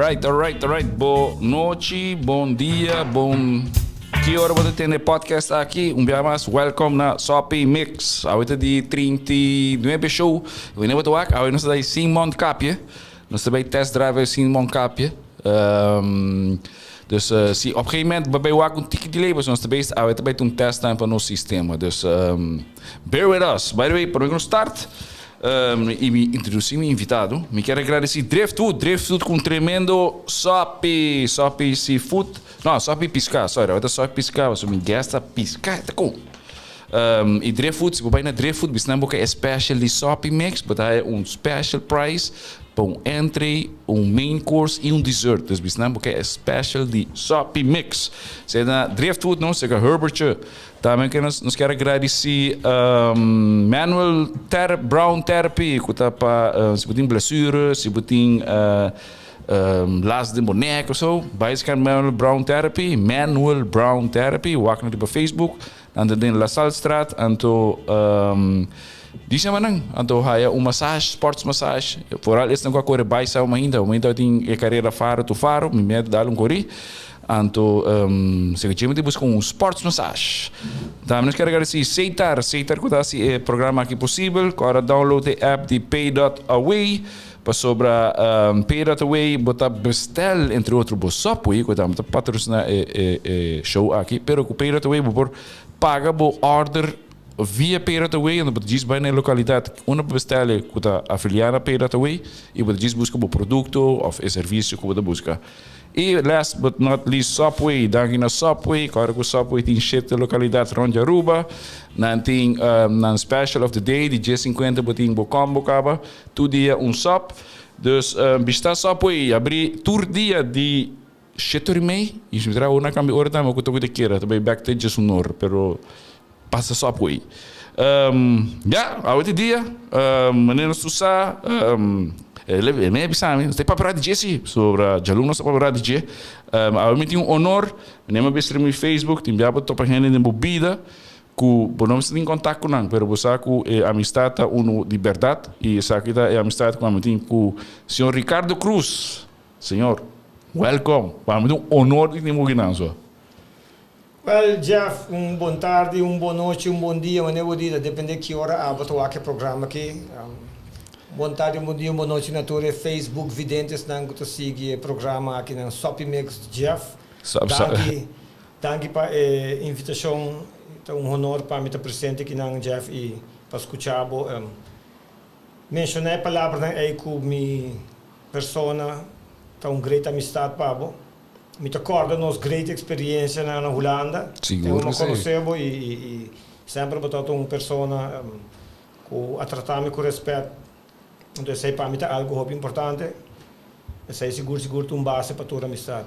Alright, alright, alright. Bo nochi, bon dia, bon ki ora bo ta tende podcast aki. Un bia mas, welcome na Soppy Mix. Awe ta di 39 show. Wanneer bo ta wak, awe nos ta dai sin mondkapje. Nos ta bay test drive sin mondkapje. Dus si op gegeven moment bo bay wak un tiki delay, pasobra nos ta bezig, awe ta bay ta un test time pa nos sistema. Dus bear with us. By the way, prome ku nos start, I mi introduci mi invitado. Mi kier a gradeci Driftwood, Driftwood cu un tremendo sopi, sopi seafood, no, sopi pisca, sorry, awor ta sopi pisca, pasobra mi guest a pisca e ta cu. I Driftwood, si bo bay na Driftwood, bisnan bo ke e special di sopi mix, bo ta haya un special price pa un entree, un main course y un dessert. Dus bisnan bo ke e special di sopi mix. Esey ta na Driftwood, no, cerca Herbertje. Tambe ke nos nos kier a gradisí Manuel Ther Brown Therapy ku ta pa si bo tin blesure, si bo tin las den bo nek of so, bai scan Manuel Brown Therapy, Manuel Brown Therapy, wak nan riba Facebook, nan ta den La Salstraat, anto di shama nan, anto haya un massage, sports massage, foral esnan ku a kore bai sa mainta, mainta tin e karera faro tu faro, mi meta dal un kori. Anto si cu Jimmy ta busca un sports massage. Tambe nos kier agradeci Setar, Setar cu ta haci e programa aki posibel. Cu ora download e app di Pay dot Away pasobra Pay dot Away bo ta bestel entre otro bo Subway cu tambe ta patrocina e e show aki. Pero cu Pay dot Away bo por paga bo order via Pay dot Away anto bo ta djis bay na e localidad unda bo bestel e cu ta afilia na Pay dot Away y bo ta djis busca bo producto of e servicio cu bo ta busca. Y last but not least Subway, danki na Subway, kòrda ku Subway tin shete lokalidat rònt di Aruba, nan tin nan special of the day di djes sinkuenta bo tin bo combo kaba, tur dia un sub, dus bishita Subway, abri tur dia di shete ora y mei, y si mi traha ora nan kambia ora tambe ku ta ku ta kere ta bai bek te djes un or, pero pasa Subway. Ya, awe ta e dia, manera nos tur sa, e me a bisa mi, nos ta papia di dje si, sobra djalun nos ta papia di dje. Awe mi tin un honor, manera mi a bisa riba mi Facebook, tin bia bo topa hende den bo bida ku bo no mester tin kontak ku nan, pero bo sa ku e amistad ta unu di bèrdat, i esaki ta e amistad ku ami tin ku señor Ricardo Cruz. Señor, welcome, pa mi ta un honor di tin bo akinan so. Well Jeff, un bon tardi, un bon nochi, un bon dia, manera bo di, ta depende ki ora abo ta wak e programa aki. Bon tardi, un bon dia, un bon nochi na tur e Facebook videntesnan ku ta sigui e programa aki na Soppy Mix Jeff. Danki, danki pa e invitashon, ta un honor pa mi ta presente akinan Jeff i pa skucha bo menshoná e palabranan ei ku mi persona ta un great amistad pa bo. Mi ta kòrda nos great eksperiencianan na Hulanda. Sigur ku si. Mi konosé bo i semper bo tabata un persona ku a trata mi ku rèspèt. Enton esei pa mi ta algu hopi importante. Esei sigur sigur ta un base pa tur amistat.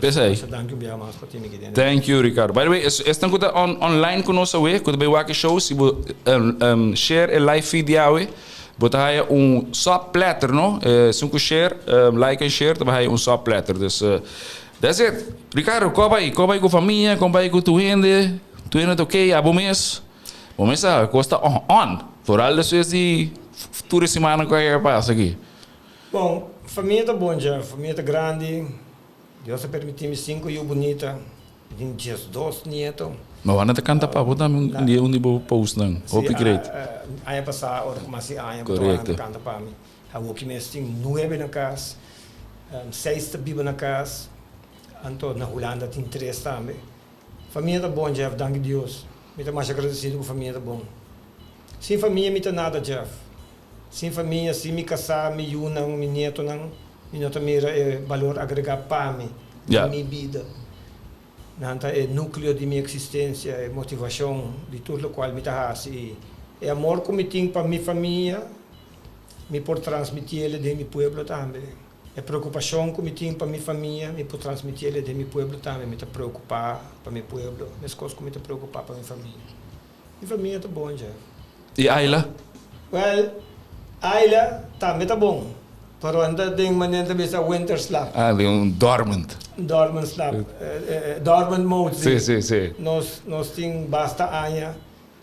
P'esei. Masha danki un biaha mas pa tin mi aki den. Thank you Ricardo. By the way, esnan ku ta online ku nos awe, ku ta bai wak e show, si bo share e live feed di awe, Bo ta haya un sub platter no, esun ku share, like en share ta bai haya un sub platter. Dus that's it. Ricardo, kon bai? Kon bai ku famia? Kon bai ku tur hende? Tur hende ta ok? Abo mes? Bo mes sa kos ta on on. Foral despues di tur e simannan ku a pasa aki. Bon, famia ta bon dja. Famia ta grandi. Dios a permiti mi sinku yu bunita. Mi tin diesdos nieto. Ma wanda ta kanta pa bo tambe un dia un di bo postnan. Hopi great. Si, aña pasá ora ku mas di aña bo ta wanda kanta pa mi. Awoki mes tin nuebe na kas, seis ta biba na kas, anto na Hulanda tin tres tambe. Famia ta bon Jeff, danki Dios. Mi ta masha agradesido ku famia ta bon. Sin famia mi ta nada Jeff. Sin famia, sin mi kasá, mi yunan, mi nietonan, mi no ta mira e balor agregá pa mi den mi bida. Nan ta e núkleo di mi eksistensia, e motivashon di tur lokual mi ta hasi i e amor ku mi tin pa mi famia, mi por transmitiel den mi pueblo tambe. E preokupashon ku mi tin pa mi famia, mi por transmitiel den mi pueblo tambe. Mi ta preokupá pa mi pueblo meskos ku mi ta preokupá pa mi famia. Mi famia ta bon dje. I Ayla? Well, Ayla tambe ta bon, pero nan ta den manera ta bisa winterslaap. Ah, den un dormant. Dormant slaap, dormant mode, si. Si, si, si. Nos, nos tin basta aña.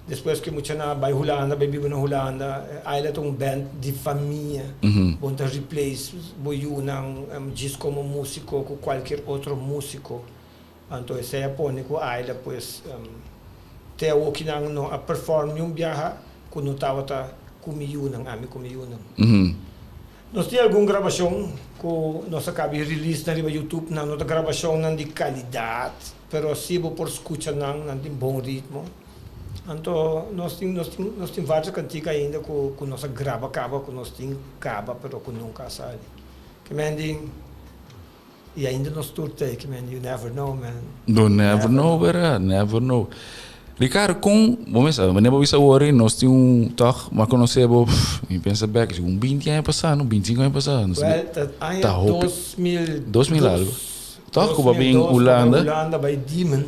Despues ku e muchanan a bai Hulanda, bai biba na Hulanda, Ayla ta un band di famia. Bo no ta replace bo yunan djis komo músiko ku kualkier otro músiko. Anto esei a pone ku Ayla pues te awokinan no a perform niun biaha ku no tabata ku mi yunan, ami ku mi yunan. Nos tin algun grabashon ku nos a kabi release nan riba YouTube, nan no ta grabashonnan di kalidat, pero si bo por skucha nan, nan tin bon ritmo. Anto nos tin nos tin nos tin varios kantika ainda ku ku nos a graba kaba, ku nos tin kaba pero ku nunka a sali. Ke men di i ainda nos tur ta ke men you never know man. You never know bera, never know. Ricardo kon bo mester sa manera bo bisa awor ei nos tin un tòg mi a konosé bo mi pensa bèk un binti aña pasá no binti sinku aña pasá no Well ta aña ta hopi 2002 2000 algo tòg ku bo a bin Hulanda. Hulanda bai Diemen.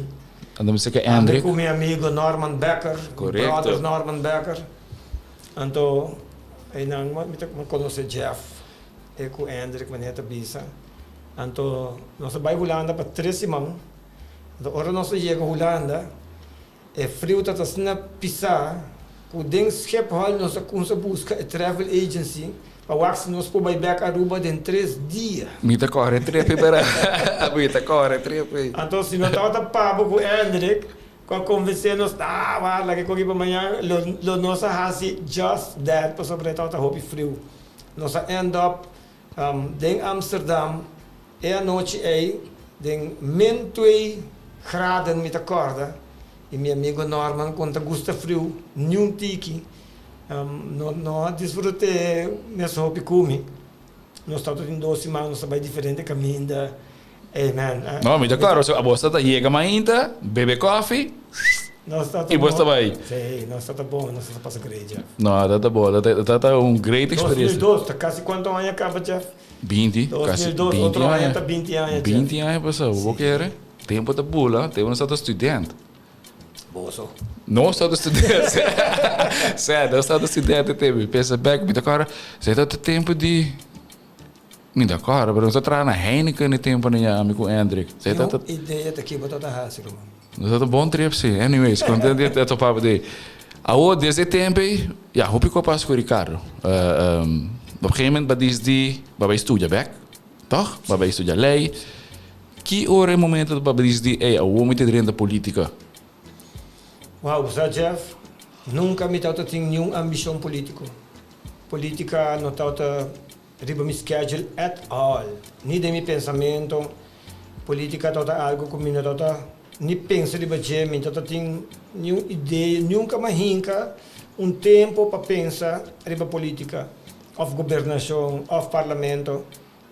Anto mi seka Hendrik. Ami ku mi amigo Norman Becker, Korekto. Brother Norman Becker. Anto einan mi ta konosé Jeff e ku Hendrik manera ta bisa. Anto nos a bai Hulanda pa tres siman. Anto ora nos a yega Hulanda e friu ta ta asina pisá ku den Schiphol nos a kumsa buska e travel agency pa wak si nos por bai bek Aruba den tres dia. Mi ta kore trip ei para mi ta kore trip ei. Anto si no tabata Pabo ku Hendrik ku a konvensé nos, ah wak laga e koki pa mañan, lo lo nos a hasi just that pasobra e tabata hopi friu. Nos a end up den Amsterdam e anochi ei den min twee graden mi ta kòrda i mi amigo Norman ku no ta gusta friu niun tiki no no a disfrut'é mes hopi ku mi. Nos tabata tin dos siman nos ta bai diferente kaminda ey man. No mi ta kòrda so abos ta yega mainta bebe kòfi Nos ta i bos ta bai. Sí, nos ta ta bon, nos ta pasa great, Jeff. No, ta ta bon, ta ta un great experiencia. 2002, ta kasi kuantu aña kaba, Jeff? 20, kasi 2002, 20 otro aña aña. ta 20 aña, Jeff. 20 aña pasá, bo kere? Tempo ta bula, tempo nos ta student. Boso. Nos ta student. Sè, nos ta studente tempo. Pensa bek, mi ta kòrda, sè ta tempo di Mi ta kòrda, pero nos ta traha na Heineken e temponan ya, ami ku Hendrik. Tin un idea ta ki bo ta ta hasi, ruman. Nos ta ta bon trip, si. Anyways, kontent di a topa bo di. Awor, desde e tempo ei, ya, hopi ku a pasa ku Ricardo. Op un gegeven moment bo a disdi bo a bai studia bèk, tòg? Bo a bai studia lei. Ki ora e momento bo a disdi, ey, awor mi ta drenta politica? Wow, bo sa Jeff, nunka mi tabata tin niun ambishon politiko. Politica no tabata riba mi schedule at all, ni den mi pensamento. Politica tabata algo cu mi no tabata ni pensa riba dje, mi no tabata tin niun idea, nunca mi a hinca un tempo pa pensa riba politica of gobernacion of parlamento.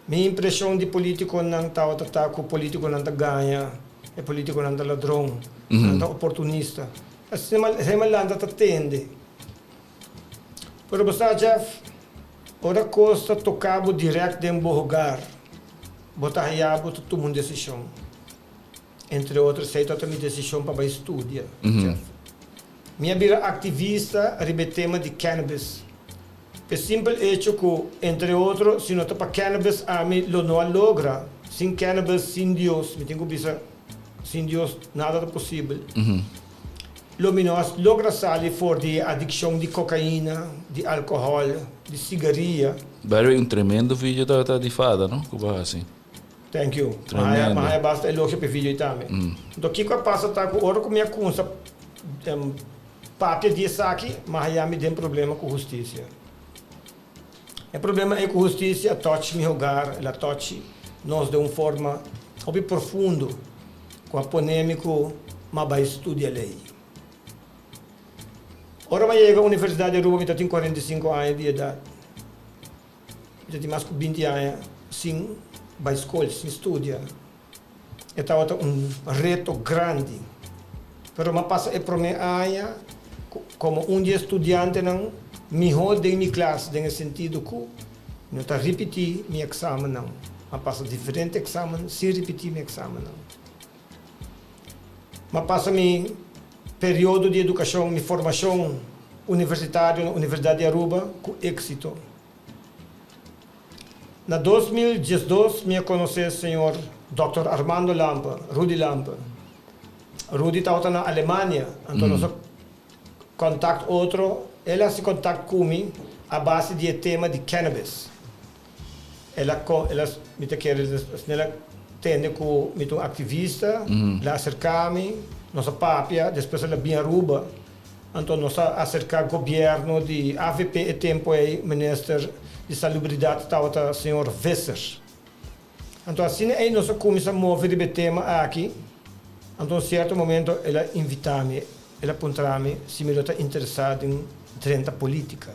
Mi impresion di politiconan tabata ta cu politiconan ta gaña, e politiconan ta ladron, nan ta oportunista. Asina mi a lanta ta tende. Pero bo sa Jeff, ora kos ta toka bo dirèkt den bo hogar, bo ta haya bo ta tuma un desishon. Entre otro esei tabata mi desishon pa bai studia, Jeff. Mi a bira aktivista riba e tema di cannabis. P'e simpel echo ku, entre otro, si no ta pa cannabis ami lo no a logra. Sin cannabis, sin Dios, mi tin ku bisa sin Dios nada ta posibel. Lo mi no a logra sali for di e adikshon di kokaina, di alkohòl, di sigaria. By the way, un tremendo video tabata di Fada, no? Ku bo a hasi. Thank you. Tremendo. Mi haya basta elogio pa e video ei tambe. Anto kiko a pasa ta ku ora ku mi a kumsa papia di esaki, mi a haya mi den problema ku hustisia. E problema ei ku hustisia a touch mi hogar, el a touch nos den un forma hopi profundo ku a pone mi ku mi a bai studia lei. Ora mi a yega Universidad di Aruba mi ta tin 45 aña di edat. Mi ta tin mas ku 20 aña sin bai skol, sin studia. E tabata un reto grandi. Pero mi a pasa e promé aña komo un di e studiantenan mihó den mi klas den e sentido ku mi no ta ripití mi eksamennan. Mi a pasa diferente eksamen sin ripití mi eksamennan. Mi a pasa mi periodo di edukashon, mi formashon universitario na Universidat di Aruba ku éksito. Na 2012 mi a konosé señor Dòkter Armando Lampe, Rudy Lampe. Rudy tabata na Alemania, anto nos a. contact otro, el a haci contact cu mi a base di e tema di cannabis. El a el a mi ta kere el a tende cu mi ta un activista, el a acerca mi, nos a papia, despues el a bin Aruba, anto nos a acerca gobierno di avp e tempo ey minister di salubridad tabata señor Visser. Anto asina ey nos a cuminsa move riba e tema aki, anto un cierto momento el a invita mi, el a puntra mi si mi lo ta interesa den drenta politica.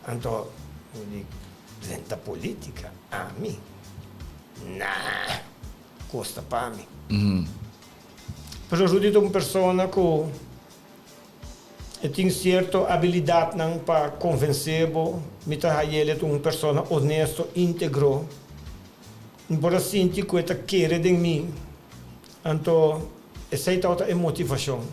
Anto mi di, drenta politica? Ami? Nah, costa pa mi. Pero Rudy ta un persona cu E tin sierto abilidatnan pa konvensé bo. Mi ta hañ'el e ta un persona onesto, íntegro. Mi por a sinti ku e ta kere den mi. Anto esei tabata e motivashon.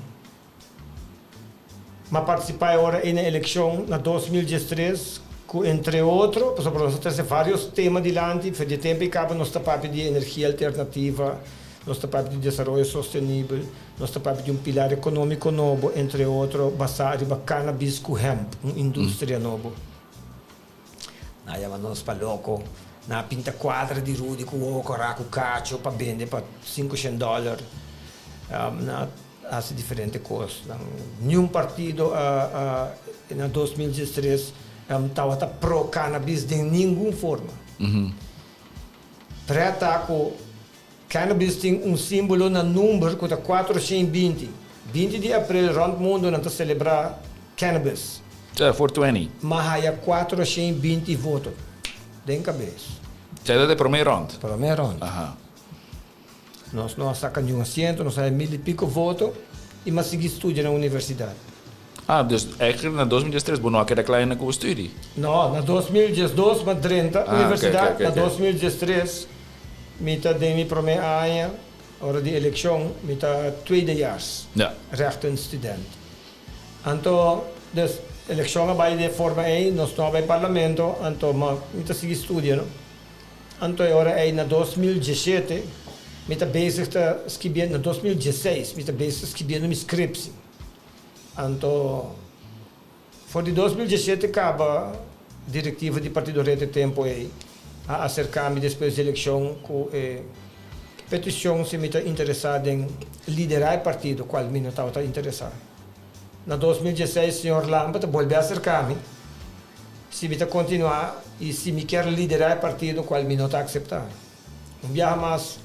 M'a partisipá e ora ei na elekshon na 2013 ku entre otro, pasobra nos a trese vários tema dilanti, for di e tempu ei kaba nos ta papia di energia alternativa, nos ta papia di desaroyo sostenibel. Nos ta papia di un pilar ekonómiko nobo, entre otro basá riba cannabis ku hemp, un industria nobo. Nan a yama nos pa loko. Nan a pinta kuadra di Rudy ku wowo kòrá ku kacho pa bende pa sinkushen dòler. Nan a hasi diferente kos. Niun partido na 2013 tabata pro cannabis den ningun forma. Prèt ta ku Cannabis tin un símbolo na number ku ta 420. 20 di aprel rònt mundu nan ta selebrá cannabis. Sa, 420. M'a haya 420 voto den kabes. Sa ta de promé rònt? Promé rònt. Aha. Nos no a saka niun asiento, nos a haya mil i piko voto i m'a sigui studia na universidat. Ah, dus eigenlijk na 2013 bo no a keda kla ainda ku bo studi? No, na 2012 m'a drenta universidat, na 2013 mi ta den mi promé aña, ora di elekshon mi ta tweedejaars rechtenstudent. Anto, dus elekshon a bai di e forma ei, nos no a bai parlamento, anto ma mi ta sigui studia no. Anto e ora ei na 2017 mi ta bezig ta skibiendo, na 2016 mi ta bezig ta skibiendo mi scriptie. Anto for di 2017 kaba direktiva di Partido Red e tempu ei a aserká mi despues di elekshon ku e petishon si mi ta interesá den liderá e partido, kual mi no tabata interesá. Na 2016 señor Lampe ta bolbe aserká mi si mi ta kontinuá i si mi kier liderá e partido, kual mi no ta akseptá. Un biaha mas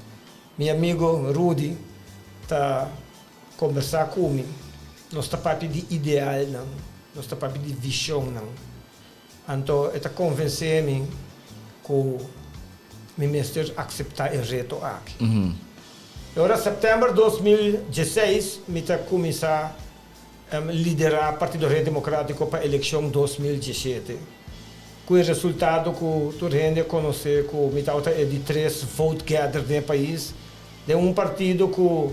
mi amigo Rudy ta kombersá ku mi, nos ta papia di idealnan, nos ta papia di vishonnan. Anto e ta konvensé mi ku mi mester akseptá e reto aki. E ora sèptèmber 2016 mi ta kuminsá liderá Partido Red Demokrátiko pa elekshon 2017, ku e resultado ku tur hende a konosé ku mi tabata e di tres vote getter den e pais, den un partido ku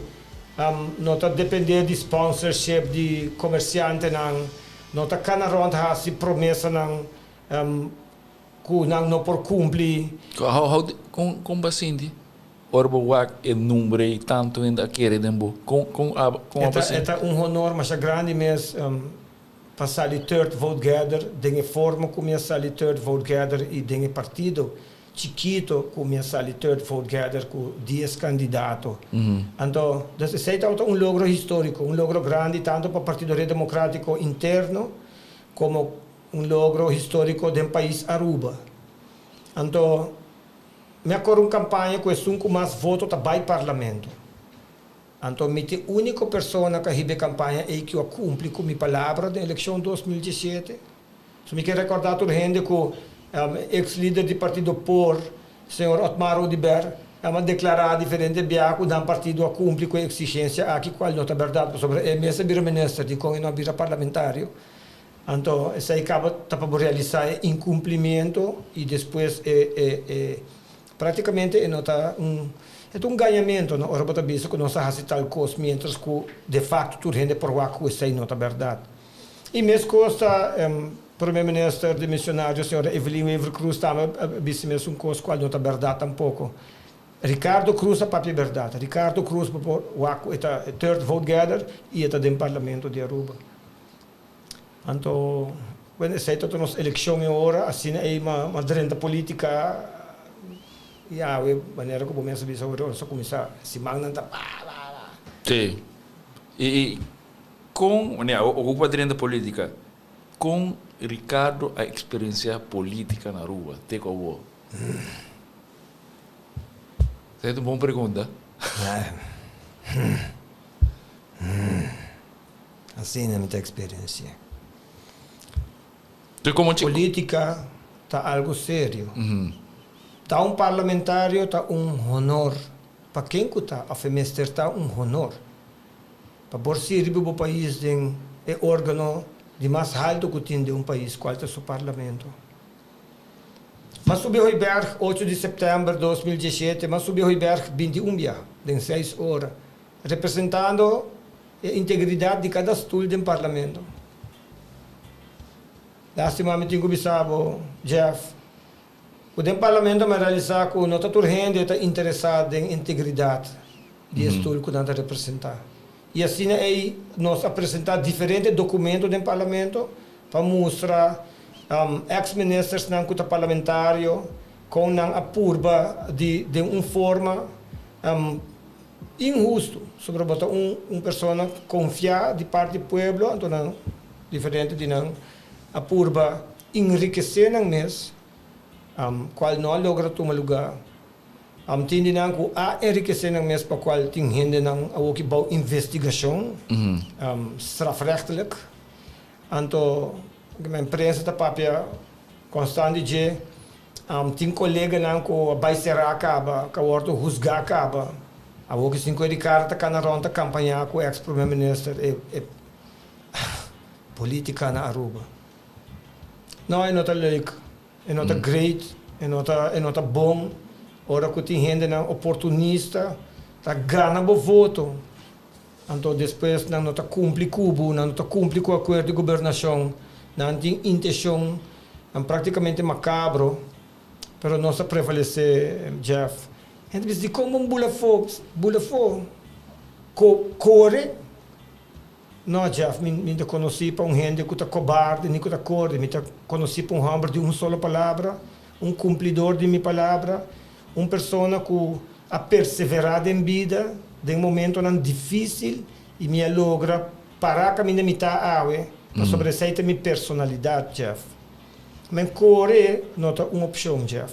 no ta dependé di sponsorship di komersiantenan, no ta kana rònt hasi promesanan ku nan no por kumpli. Kon kon bo a sinti ora bo wak e number ei tantu hende a kere den bo? Kon kon a kon a bo sinti? E ta un honor masha grandi mes pa sali third vote getter den e forma ku mi a sali third vote getter i den e partido chikito ku mi a sali third vote getter ku dies kandidato. Anto, dus esei tabata un logro historico, un logro grandi tanto pa Partido Red Democratico interno como un logro historico den pais Aruba. Anto, mi a core un campaña cu esun cu mas voto ta bay Parlamento. Anto mi t'e unico persona cu a hiba e campaña ey cu a cumpli cu mi palabra den eleccion 2017. So mi ke recorda tur hende cu ex lider di partido por, señor Otmar Oduber, a declara diferente biaha cu nan partido a cumpli cu e exigencia aki, cual no ta berdad pasobra e mes a bira minister, dicon e no a bira parlamentario? Anto esey caba ta pa bo realisa e incumplimiento y despues e e e practicamente e no ta un e ta un gañamento no ora bo ta bisa cu nos a haci tal cos mientras cu de facto tur hende por wak cu esey no ta berdad. Y mescos ta Prome Minister demisionario señora Evelyn Wever-Croes tambe a bisa mesun cos cual no ta berdad tampoco. Ricardo Croes a papia berdad. Ricardo Croes bo por wak cu e ta e third vote getter y e ta den Parlamento di Aruba. Anto, bueno, esey ta nos eleccion e ora, asina ey m'a drenta politica y awe manera cu bo mes a bisa ora nos a cuminsa simannan ta ba ba ba. Sí. Y con, wanneer ora cu bo a drenta politica, con Ricardo a experiencia politica na Aruba te cu awor? Esei ta un bon pregunta. Asina mi ta experienci'é. Politica ta algo serio. Ta un parlamentario ta un honor pa ken cu ta of e mester ta un honor pa por sirbi bo pais den e organo di mas halto cu tin den un pais cual ta su parlamento. M'a subi Hooiberg ocho di sèptèmber 2017, m'a subi Hooiberg 21 bia den seis ora, representando e integridat di kada stul den Parlamento. Lástima mi tin ku bisa bo, Jeff, ku den Parlamento mi a realisá ku no ta tur hende ta interesá den integridat di e stul ku nan ta representá. I asina ei nos a presentá diferente dokumento den Parlamento pa mustra ex ministersnan ku ta parlamentario kon nan a purba di den un forma inhustu sobra bo ta un un persona konfiá di parti pueblo anto nan diferente di nan a purba enrikesé nan mes kual no a logra tuma lugá. Am tin di nan ku a enrikesé nan mes pa kual tin hendenan awoki bou investigashon strafrechtelijk. Anto men prensa ta papia konstant di dje. Tin koleganan ku a bai será kaba, ku a wòrdu husgá kaba. Awoki sin ku e Ricardo ta kana rònt ta kampañá ku eks prome minister e e politika na Aruba. No, e no ta leuk. E no ta great, e no ta e no ta bon ora ku tin hendenan oportunista ta gana bo voto, anto despues nan no ta kumpli ku bo, nan no ta kumpli ku akuerdo di gobernashon, nan tin inteshon nan praktikamente makabro, pero nos a prevalesé Jeff. Hende bisa dikon bo bula afó? Bula afó? Ko kore? No, Jeff, mi mi ta konosí pa un hende ku ta kobarde ni ku ta korde. Mi ta konosí pa un hòmber di un solo palabra, un kumplidor di mi palabra, un persona ku a perseverá den bida den momentonan difísil i mi a logra pará kaminda mi ta awe pasobra esei ta mi personalidat, Jeff. Men kore no ta un opshon, Jeff.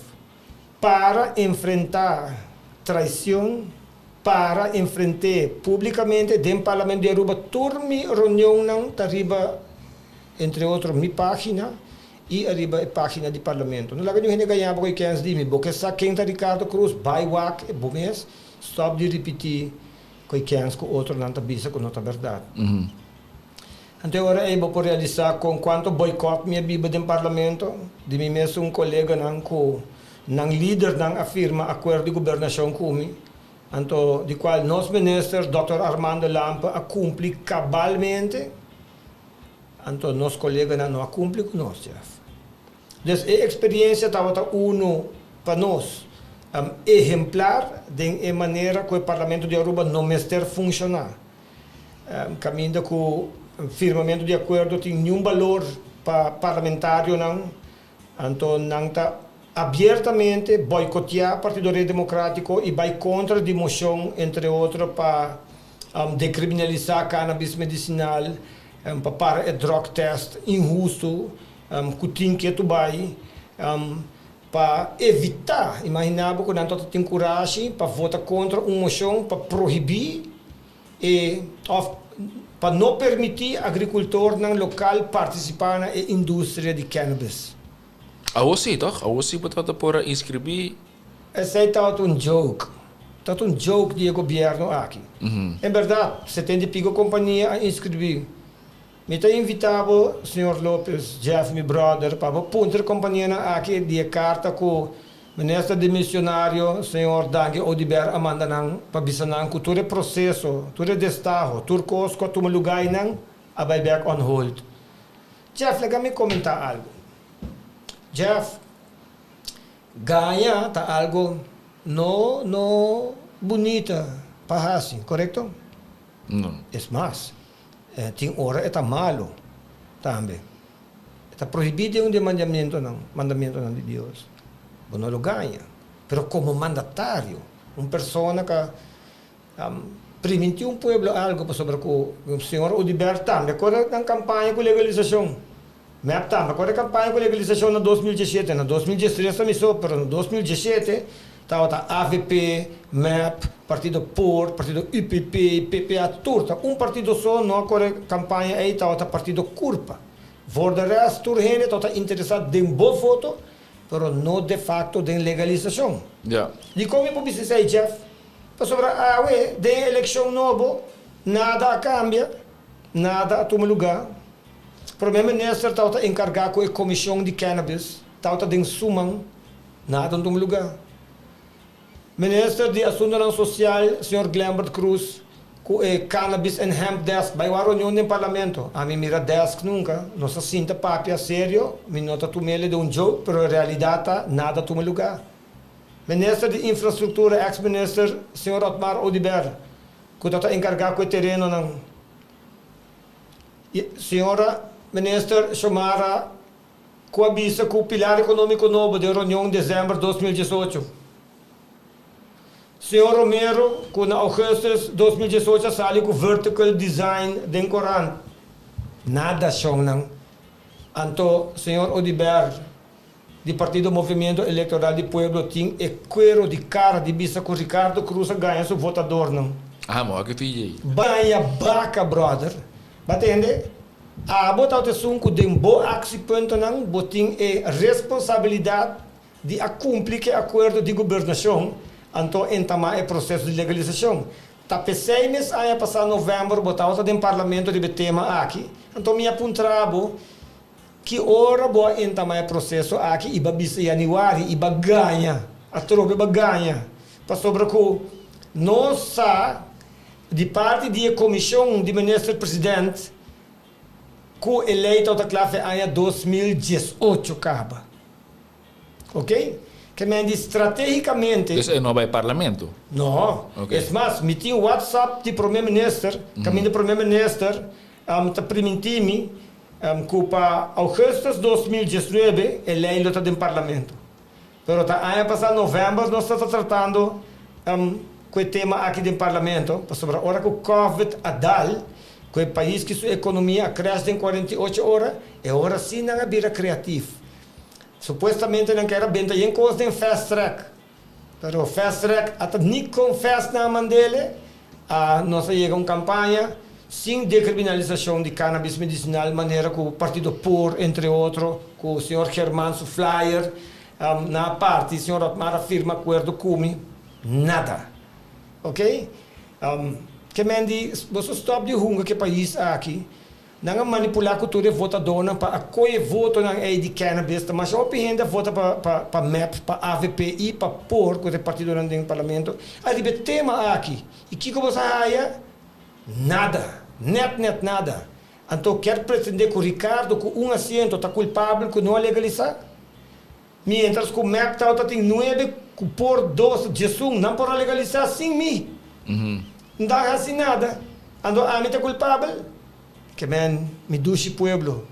Para enfrentá traision, para enfrent'é públikamente den Parlamento di Aruba. Tur mi reunionnan ta riba, entre otro, mi página i ariba e página di Parlamento. No laga niun hende gañá bo ku e kens di mi. Bo ke sa ken ta Ricardo Croes? Bai wak e bo mes. Stòp di ripití ku e kens ku otronan ta bisa ku no ta bèrdat. Anto e ora ei bo por realisá kon kuantu boikòt mi a biba den Parlamento, di mi mesun koleganan ku nan lidernan a firma akuerdo di gobernashon ku mi, anto di kual nos minister dòkter Armando Lampe a kumpli kabalmente, anto nos koleganan no a kumpli ku nos, Jeff. Dus e eksperiensia tabata unu pa nos ehemplar den e manera ku e Parlamento di Aruba no mester funshoná. Kaminda ku firmamentu di akuerdo tin niun balor pa parlamentarionan, anto nan ta abiertamente boikoteá Partido Red Demokratiko i bai kontra di moshon entre otro pa dekriminalisá kanabis medisinal, pa para e drug test inhustu ku tin ketu bai pa evitá, imaginá bo ku nan tabata tin kurashi pa vota kontra un moshon pa prohibí e òf pa no permití agrikultornan lokal partisipá na e industria di cannabis. Awor sí, tòg? Awor sí bo tabata por a inskribí. Esei tabata un joke. Tabata un joke di e gobièrnu aki. En bèrdat, 70 i piko kompania a inskribí. Mi ta invitá bo, señor Lopez, Jeff, mi bròder, pa bo puntra e kompanianan aki di e karta ku Minister demisionario, señor Dangui Oduber a manda nan pa bisa nan ku tur e proseso, tur e destaho, tur kos ku a tuma lugá einan a bai bek on hold. Jeff, laga mi komentá algu. Jeff, gaña ta algu. no no bunita pa hasi, korekto? No. Es mas, tin ora e ta malu tambe. E ta prohibí den un di e mandamientonan, mandamientonan di Dios. Bo no lo gaña. Pero komo mandatario, un persona ka primintí un pueblo algu pasobra ku señor Oduber tambe a kore nan kampaña ku legalisashon. Mep tambe a kore kampaña ku legalisashon na 2017. Na 2013 ta miso, pero na 2017 tabata avp, mep, partido por, partido UPP, PPA, tur ta un partido so no a kore kampaña ei tabata partido Curpa. Voor de rest tur hende tabata interesá den bo voto pero no de facto den legalisacion. Dicon mi por bisa esey, Jeff? Pasobra awe, den e eleccion nobo, nada a cambia, nada a tuma lugar. Prome Minister tabata encarga cu e comision di cannabis, tabata den su man, nada a tuma lugar. Minister di Asuntonan Social, señor Glenbert Croes, cu e Cannabis and Hemp Desk bay wak reunion den Parlamento. Ami mira desk nunca. Nos a sinta papia serio, mi no ta tumele den un joke, pero e realidad ta nada tuma lugar. Minister di Infrastructura, ex minister, señor Otmar Oduber, cu ta ta encarga cu e terenonan. Y señora Minister Xiomara cu a bisa cu Pilar Economico Nobo den reunion december 2018. Señor Romero cu na augustus 2018 a sali cu Vertical Design den corant. Nada shownan. Anto señor Oduber di Partido Movimiento Electoral di Pueblo tin e cuero di cara di bisa cu Ricardo Croes a gaña su votadornan. Ah, moa ke PJ. Baña baca brother. Ba tende? Abo ta esun cu den bo actiepuntonan bo tin e responsabilidad di a cumpli cu e acuerdo di gobernacion, anto entama e proceso di legalisacion. Ta p'esey mes aña pasa november bo tabata den parlamento riba e tema aki, anto mi a puntra bo ki ora bo a entama e proceso aki y bo a bisa januari y bo a gaña, atrobe bo a gaña, pasobra cu nos sa Di parti di e Komishon di Minister President ku e lei tabata kla fe aña 2018 kaba. Ok? Ke men di strategikamente. Dus e no a bai Parlamento? No. Es mas, mi tin WhatsApp di Prome Minister, kaminda Prome Minister ta primintí mi ku pa augustus 2019 e lei lo ta den Parlamento. Pero ta aña pasá novèmber nos ta ta tratando ku e tema aki den Parlamento, pasobra ora ku Covid a dal, ku e pais ki su ekonomia a crash den 48 ora, e ora sí nan a bira kreatif. Supuestamente nan kier a benta yen kos den fast track, pero fast track a ta ni kon fast nan a mandele, a nos a yega un kampaña sin dekriminalisashon di cannabis medisinal manera ku Partido por entre otro ku señor Germán su flyer nan a parti señor Otmar a firma akuerdo ku mi nada ok ke men di boso stop di hunga ku e pais aki nan a manipula ku tur e votadornan pa a kohe votonan ei di cannabis ta masha hopi hende a vota pa pa pa mep pa avp i pa por ku ta e partidonan den parlamento ariba e tema aki i kiko boso a haya Nada. Net net nada. Anto kier pretende cu Ricardo cu un asiento ta culpabel cu no a legalisa? Mientras cu mep tawata tin nuebe cu por dos 11 nan por a legalisa sin mi. Nta haci nada. Anto ami ta culpabel? Ke men, mi dushi pueblo.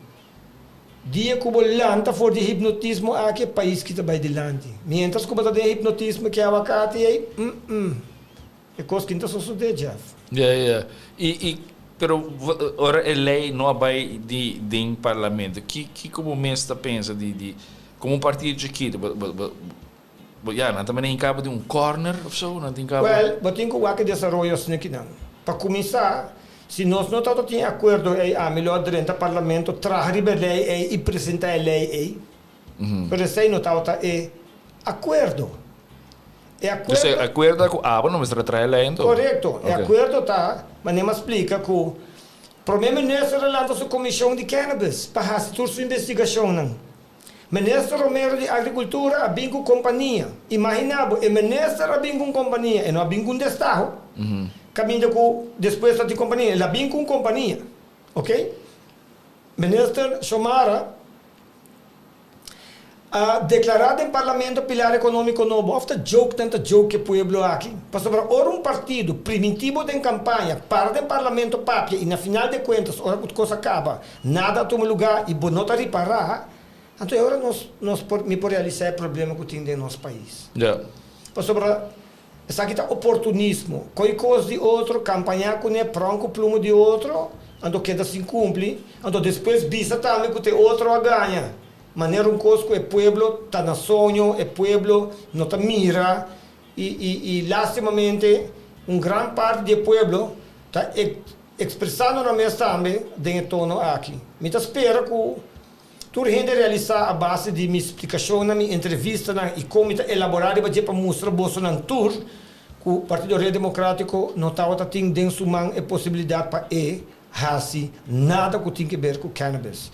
Dia cu bo lanta for di e hipnotismo aki e pais ki ta bay dilanti. Mientras cu bo ta den e hipnotismo ki awakati ey, mm. E kos kin ta sosodé, Jeff? Ja, ja. I, i, pero ora e lei no a bai di den parlamento, ki, kiko bo mes ta pensa di, di, komo un partido chikito, bo, bo, bo, bo, ja, nan ta mene hinká bo den un corner of so, nan tin kaba. Wèl, bo tin ku wak e desaroyo asina-kinan. Pa kuminsá, si nos no tabata tin e akuerdo ei, ami lo a drenta parlamento, traha riba e lei ei i presentá e lei ei. Pero esei no tabata e akuerdo. E akuerdo. Dus e akuerdo ta ku abo no mester a traha e lei anto? Korekto. E akuerdo ta, manera mi a splika, ku Prome Minister a lanta su komishon di cannabis pa hasi tur su investigashonnan. Minister Romero di Agrikultura a bin ku kompania. Imaginá bo, e minister a bin ku un kompania, e no a bin ku un destaho, kaminda ku despues ta tin kompania. El a bin ku un kompania. Oke? Minister Xiomara. A deklará den Parlamento pilar ekonómiko nobo òf ta joke nan ta joke e pueblo aki? Pasobra ora un partido primintí bo den kampaña, para den Parlamento papia i na final de kuentas ora ku kos a kaba nada a tuma lugá i bo no ta ripará, anto e ora nos nos por mi por realisá e problema ku tin den nos pais. Pasobra esaki ta oportunismo, koi kos di otro, kampañá kuné, pròn ku plumo di otro, anto keda sin kumpli, anto despues bisa tambe ku te otro a gaña. Manera un kos ku e pueblo ta na soño, e pueblo no ta mira i i i lastimamente un gran parti di e pueblo ta ekspresando nan mes tambe den e tono aki. Mi ta spera ku tur hende realisá a base di mi splikashonnan, mi entrevistanan i kon mi ta elaborá riba dje pa mustra bosonan tur ku Partido Red Demokratiko no tabata tin den su man e posibilidat pa e hasi nada ku tin ke ber ku cannabis.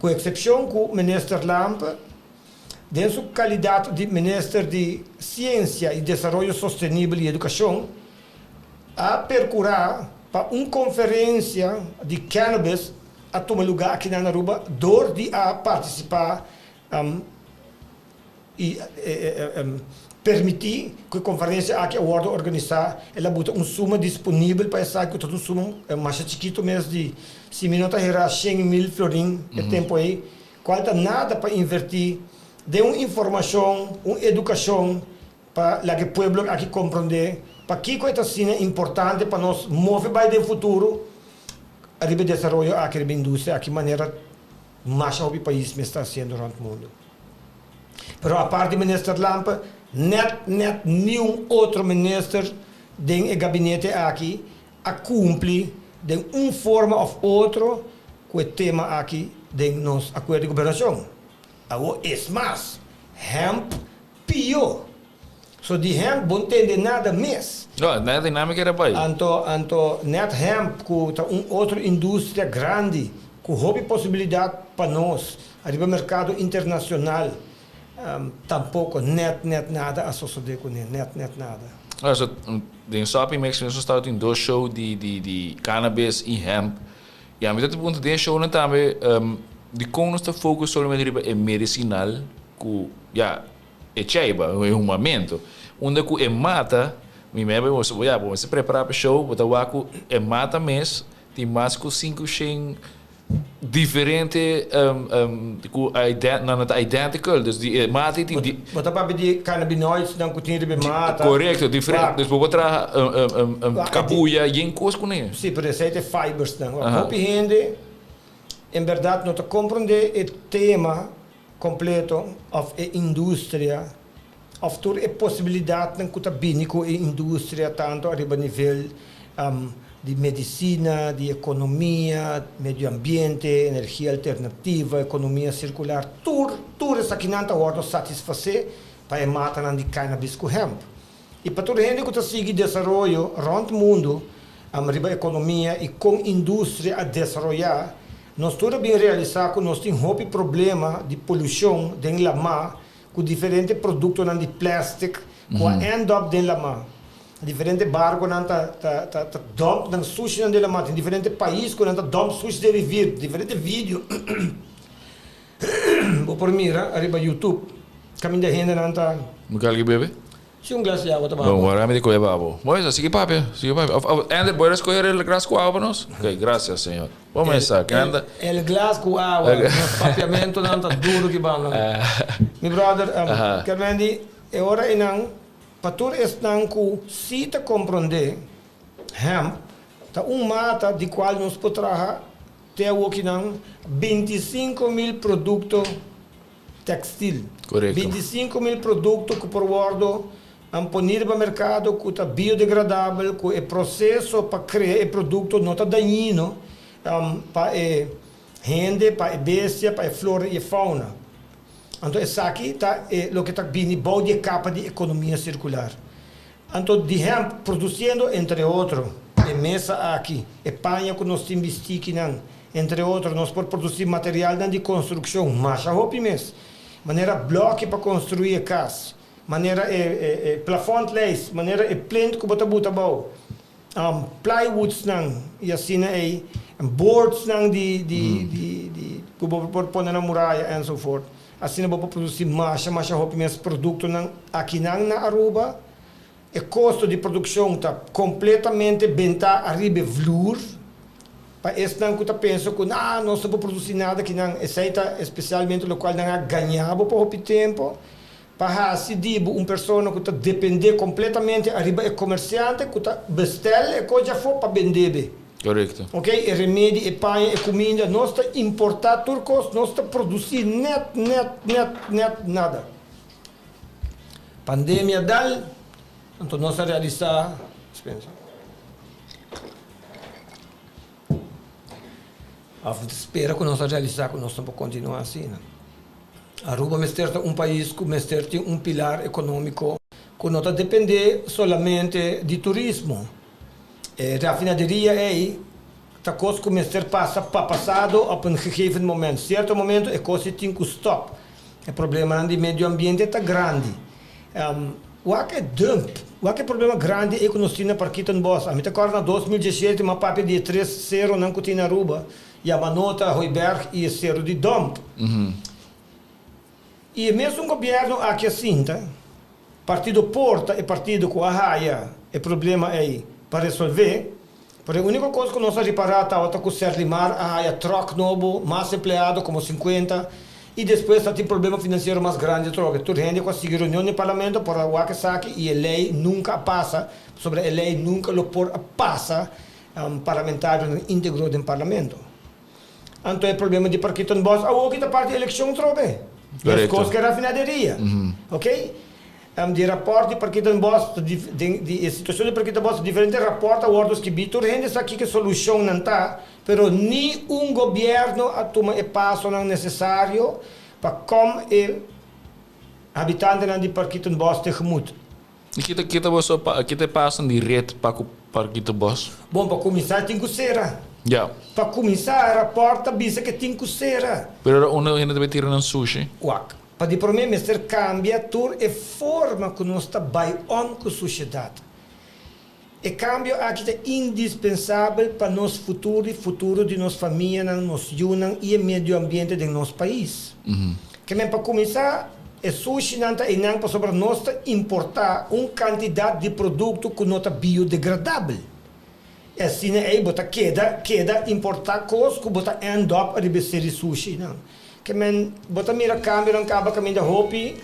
Ku eksepshon ku Minister Lampe, den su kalidat di Minister di Siensia i Desaroyo Sostenibel i Edukashon, a perkurá pa un konferensia di cannabis a tuma lugá akinan na Aruba dor di a partisipá i permití ku e konferensia aki a wòrdu organisá. El a buta un suma disponibel pa esaki ku ta un suma masha chikitu mes di, si mi no ta herá, 100.000 florin e tempu ei, kual ta nada pa invertí den un informashon, un edukashon pa laga e pueblo aki komprondé pakiko e ta asina importante pa nos move bai den futuro riba e desaroyo aki, riba e industria aki manera masha hopi pais mes ta hasiendo rònt mundu. Pero apart di Minister Lampe, net net niun otro minister den e gabinete aki a cumpli den un forma of otro cu e tema aki den nos Acuerdo di Gobernacion. Awor es mas, hemp pio. So di hemp bo ntende nada mes. No, net dinámica era bai. Anto, anto net hemp cu ta un otro industria grandi cu hopi posibilidad pa nos ariba mercado internacional, tampoco net net nada a sosode cune, net net nada. Ah, so den Soppy Mix nos a tin dos show di di di cannabis y hemp. Y ami ta te punta den e shownan tambe, dicon nos ta focus solamente riba e medicinal cu ya E cheiba, e humamento. Unda ku e mata, mi mebe bo ya, bo mester prepará pa e show, bo ta wak ku e mata mes tin mas ku 500 diferente ku nan no ta identical. Dus di e mata ei tin di. Bo ta papia di cannabinoidsnan ku tin riba e mata. Korekto, diferente. Dus bo por traha kabuya yen kos kuné. Si, pero esei ta e fibersnan. Hopi hende en bèrdat no ta komprondé e tema. Completo of e industria of tur e posibilidadnan cu ta bini cu e industria tanto ariba nivel di medicina, di economia, medio ambiente, energia alternativa, economia circular, tur tur esakinan ta wordo satisface pa e matanan di cannabis cu hemp. I pa tur hende ku ta sigui desaroyo rònt mundu riba ekonomia i kon industria a desaroyá, nos tur a bin realisá ku nos tin hopi problema di polushon den lamá ku diferente produktonan di plèstik ku a end up den lamá. Diferente barkonan ta ta ta ta dump nan sushinan den lamá. Tin diferente pais ku nan ta dump sushi den rivier. Diferente video bo por mira riba YouTube kaminda hendenan ta. Bo ke algu bebe? Si un glas di awa ta babo. Bon, wara mi di kohe babo. Mooi sa, sigui papia, sigui papia. Of, of, Ender, bo a skohe el glas ku awa pa nos? Ok, gracias, señor. Bon mesa, ke anda. El glas ku awa, nos papiamentonan ta duro ki banda. Mi brother, Kermendi, e ora einan, pa tur esnan ku si ta komprondé, hemp ta un mata di kual nos por traha te awokinan 25.000 produkto Textil. Korekto. 25.000 produkto ku por wòrdu poni riba merkado ku ta biodegradabel, ku e proseso pa krea e produkto no ta dañino pa e hende, pa e bestia, pa e flora i e fauna. Anto esaki ta e loke ta bini bou di e kapa di ekonomia sirkular. Anto di hemp produsiendo entre otro e mesa aki, e paña ku nos tin bistí kinan, entre otro nos por produsí materialnan di konstrukshon masha hopi mes, manera blòki pa konstruí e kas, manera e e plafòntlijst, manera e plint ku bo ta buta abou, plywoodsnan i asina ei, boardsnan di di di di ku bo por pone na muraya enzovoort. Asina bo por produci masha masha hopi mes productonan akinan na Aruba. E costo di produccion ta completamente benta ariba e vloer. Pa esnan cu ta pensa cu na nos no por produci nada akinan, esey ta especialmente locual nan a gaña bo pa hopi tempo. Pa haci di bo un persona cu ta depende completamente ariba e comerciante cu ta bestel e cos djafo pa bende be. Correcto. Ok, e remedi, e paña, e cuminda, nos ta importa tur cos, nos ta produci net, net, net, net nada. Pandemia dal, anto nos a realisa, dispensa. Of mi ta spera cu nos a realisa cu nos no por continua asina. Aruba mester ta un pais cu mester tin un pilar economico cu no ta depende solamente di turismo. E rafinaderia ey ta cos cu mester pasa pa pasado op een gegeven moment. Cierto momento e cos ey tin cu stop. E problemanan di medio ambiente ta grandi. Wak e dump, wak e problema grandi ey cu nos tin na Parkietenbos. Ami ta corda na 2017 mi a papia di e tres ceronan cu tin na Aruba, Yamanota, Hooiberg y e cero di dump. Y e mesun gobierno aki a sinta, Partido por ta e partido cu a haya e problema ey pa resolve, pero e unico cos cu nos a ripara tawata cu Serlimar a haya truck nobo, mas empleado como 50, y despues ta tin problema financiero mas grandi atrobe. Tur hende cu a sigui reunion den Parlamento por a wak esaki y e ley nunca a pasa, pasobra e ley nunca lo por a pasa parlamentarionan integro den Parlamento. Anto e problema di Parkietenbos awor ki ta parti elekshon trobe. Meskos ku e rafinaderia. Ok? Di rapòrt di Parkietenbos, di e situashon di Parkietenbos, diferente rapòrt a wòrdu skibí. Tur hende sa kiko e solushonnan ta, pero ni un gobièrnu a tuma e pasonan nesesario pa kòm e habitantenan di Parkietenbos tegemoet. I kita kita boso pa kita e pasonan di ret pa ku Parkietenbos? Bon, pa kuminsá tin ku sera. Ya. Pa kuminsá, rapòrt ta bisa ke tin ku sera. Pero ora unda hende ta bai tira nan sushi? Wak. Pa di promé mester kambia tur e forma ku nos ta bai om ku sushedat. E kambio aki ta indispensabel pa nos futuro i futuro di nos famianan, nos yunan i e medio ambiente den nos pais. Ke men pa kuminsá, e sushinan ta einan pasobra nos ta importá un kantidat di produkto ku no ta biodegradabel. E asina ei bo ta keda keda importá kos ku bo ta end up riba e seri sushinan. Ke men bo ta mira kambionan kaba kaminda hopi.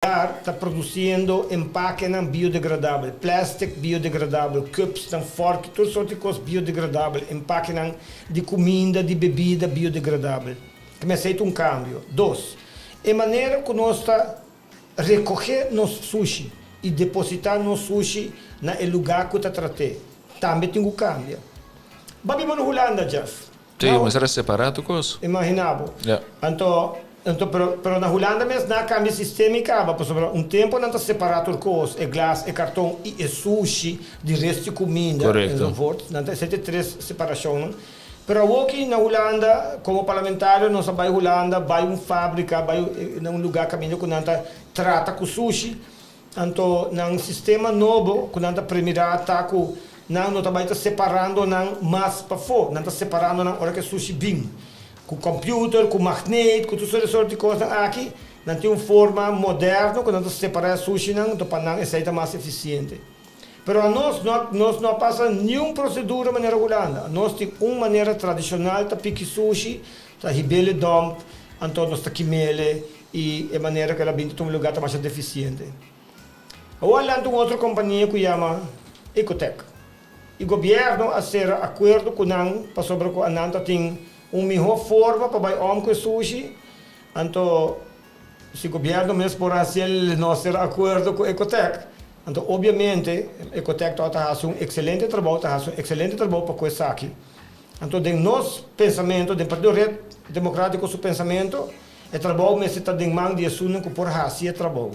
Daar ta produciendo empakenan biodegradabel, plastic biodegradabel, cupsnan, fork, tur sorti cos biodegradabel, empakenan di cuminda, di bebida biodegradabel. Ta mester ta un cambio. Dos, e manera cu nos ta recoge nos sushi y deposita nos sushi na e lugar cu ta trat'é, tambe tin cu cambia. Ba biba na Hulanda, Jeff. Sí, bo mester a separá tur kos. Imaginá bo. Ja. Anto, anto pero, pero na Hulanda mes nan a kambia e sistema i kaba, pasobra un tempu nan ta separá tur kos, e glas, e karton i e sushi di rest di kuminda, Korekto. enzovoort. Nan ta esei ta e tres separashonnan. Pero awoki na Hulanda, komo parlamentario nos a bai Hulanda, bai un fábrika, bai na un lugá kaminda ku nan ta trata ku sushi. Anto nan sistema nobo ku nan ta premirá ta ku nan no ta bai ta separando nan mas pafó, nan ta separando nan ora ku e sushi bin. Ku kòmpiuter, ku magneet, ku tur sort sort di kosnan aki, nan tin un forma moderno ku nan ta separá e sushinan, anto pa nan esei ta mas efisiente. Pero anos no nos no a pasa niun prosedura manera Hulanda. Anos tin un manera tradishonal ta piki sushi, ta hib'el e dòmp, anto nos ta kim'el I e manera ku el a bin ta tuma lugá ta masha defisiente. Awor a lanta un otro kompania ku yama Ecotec. I gobièrnu a sera akuerdo ku nan pasobra ku anan ta tin un mihó forma pa bai òm ku e sushi. Anto si gobièrnu mes por a hasi el no a sera akuerdo ku Ecotec. Anto obiamente Ecotec tabata hasi un ekselente trabou, ta hasi un ekselente trabou pa ku esaki. Anto den nos pensamentu, den Partido Red Democratico su pensamentu, e trabou mester ta den man di esunnan ku por hasi e trabou.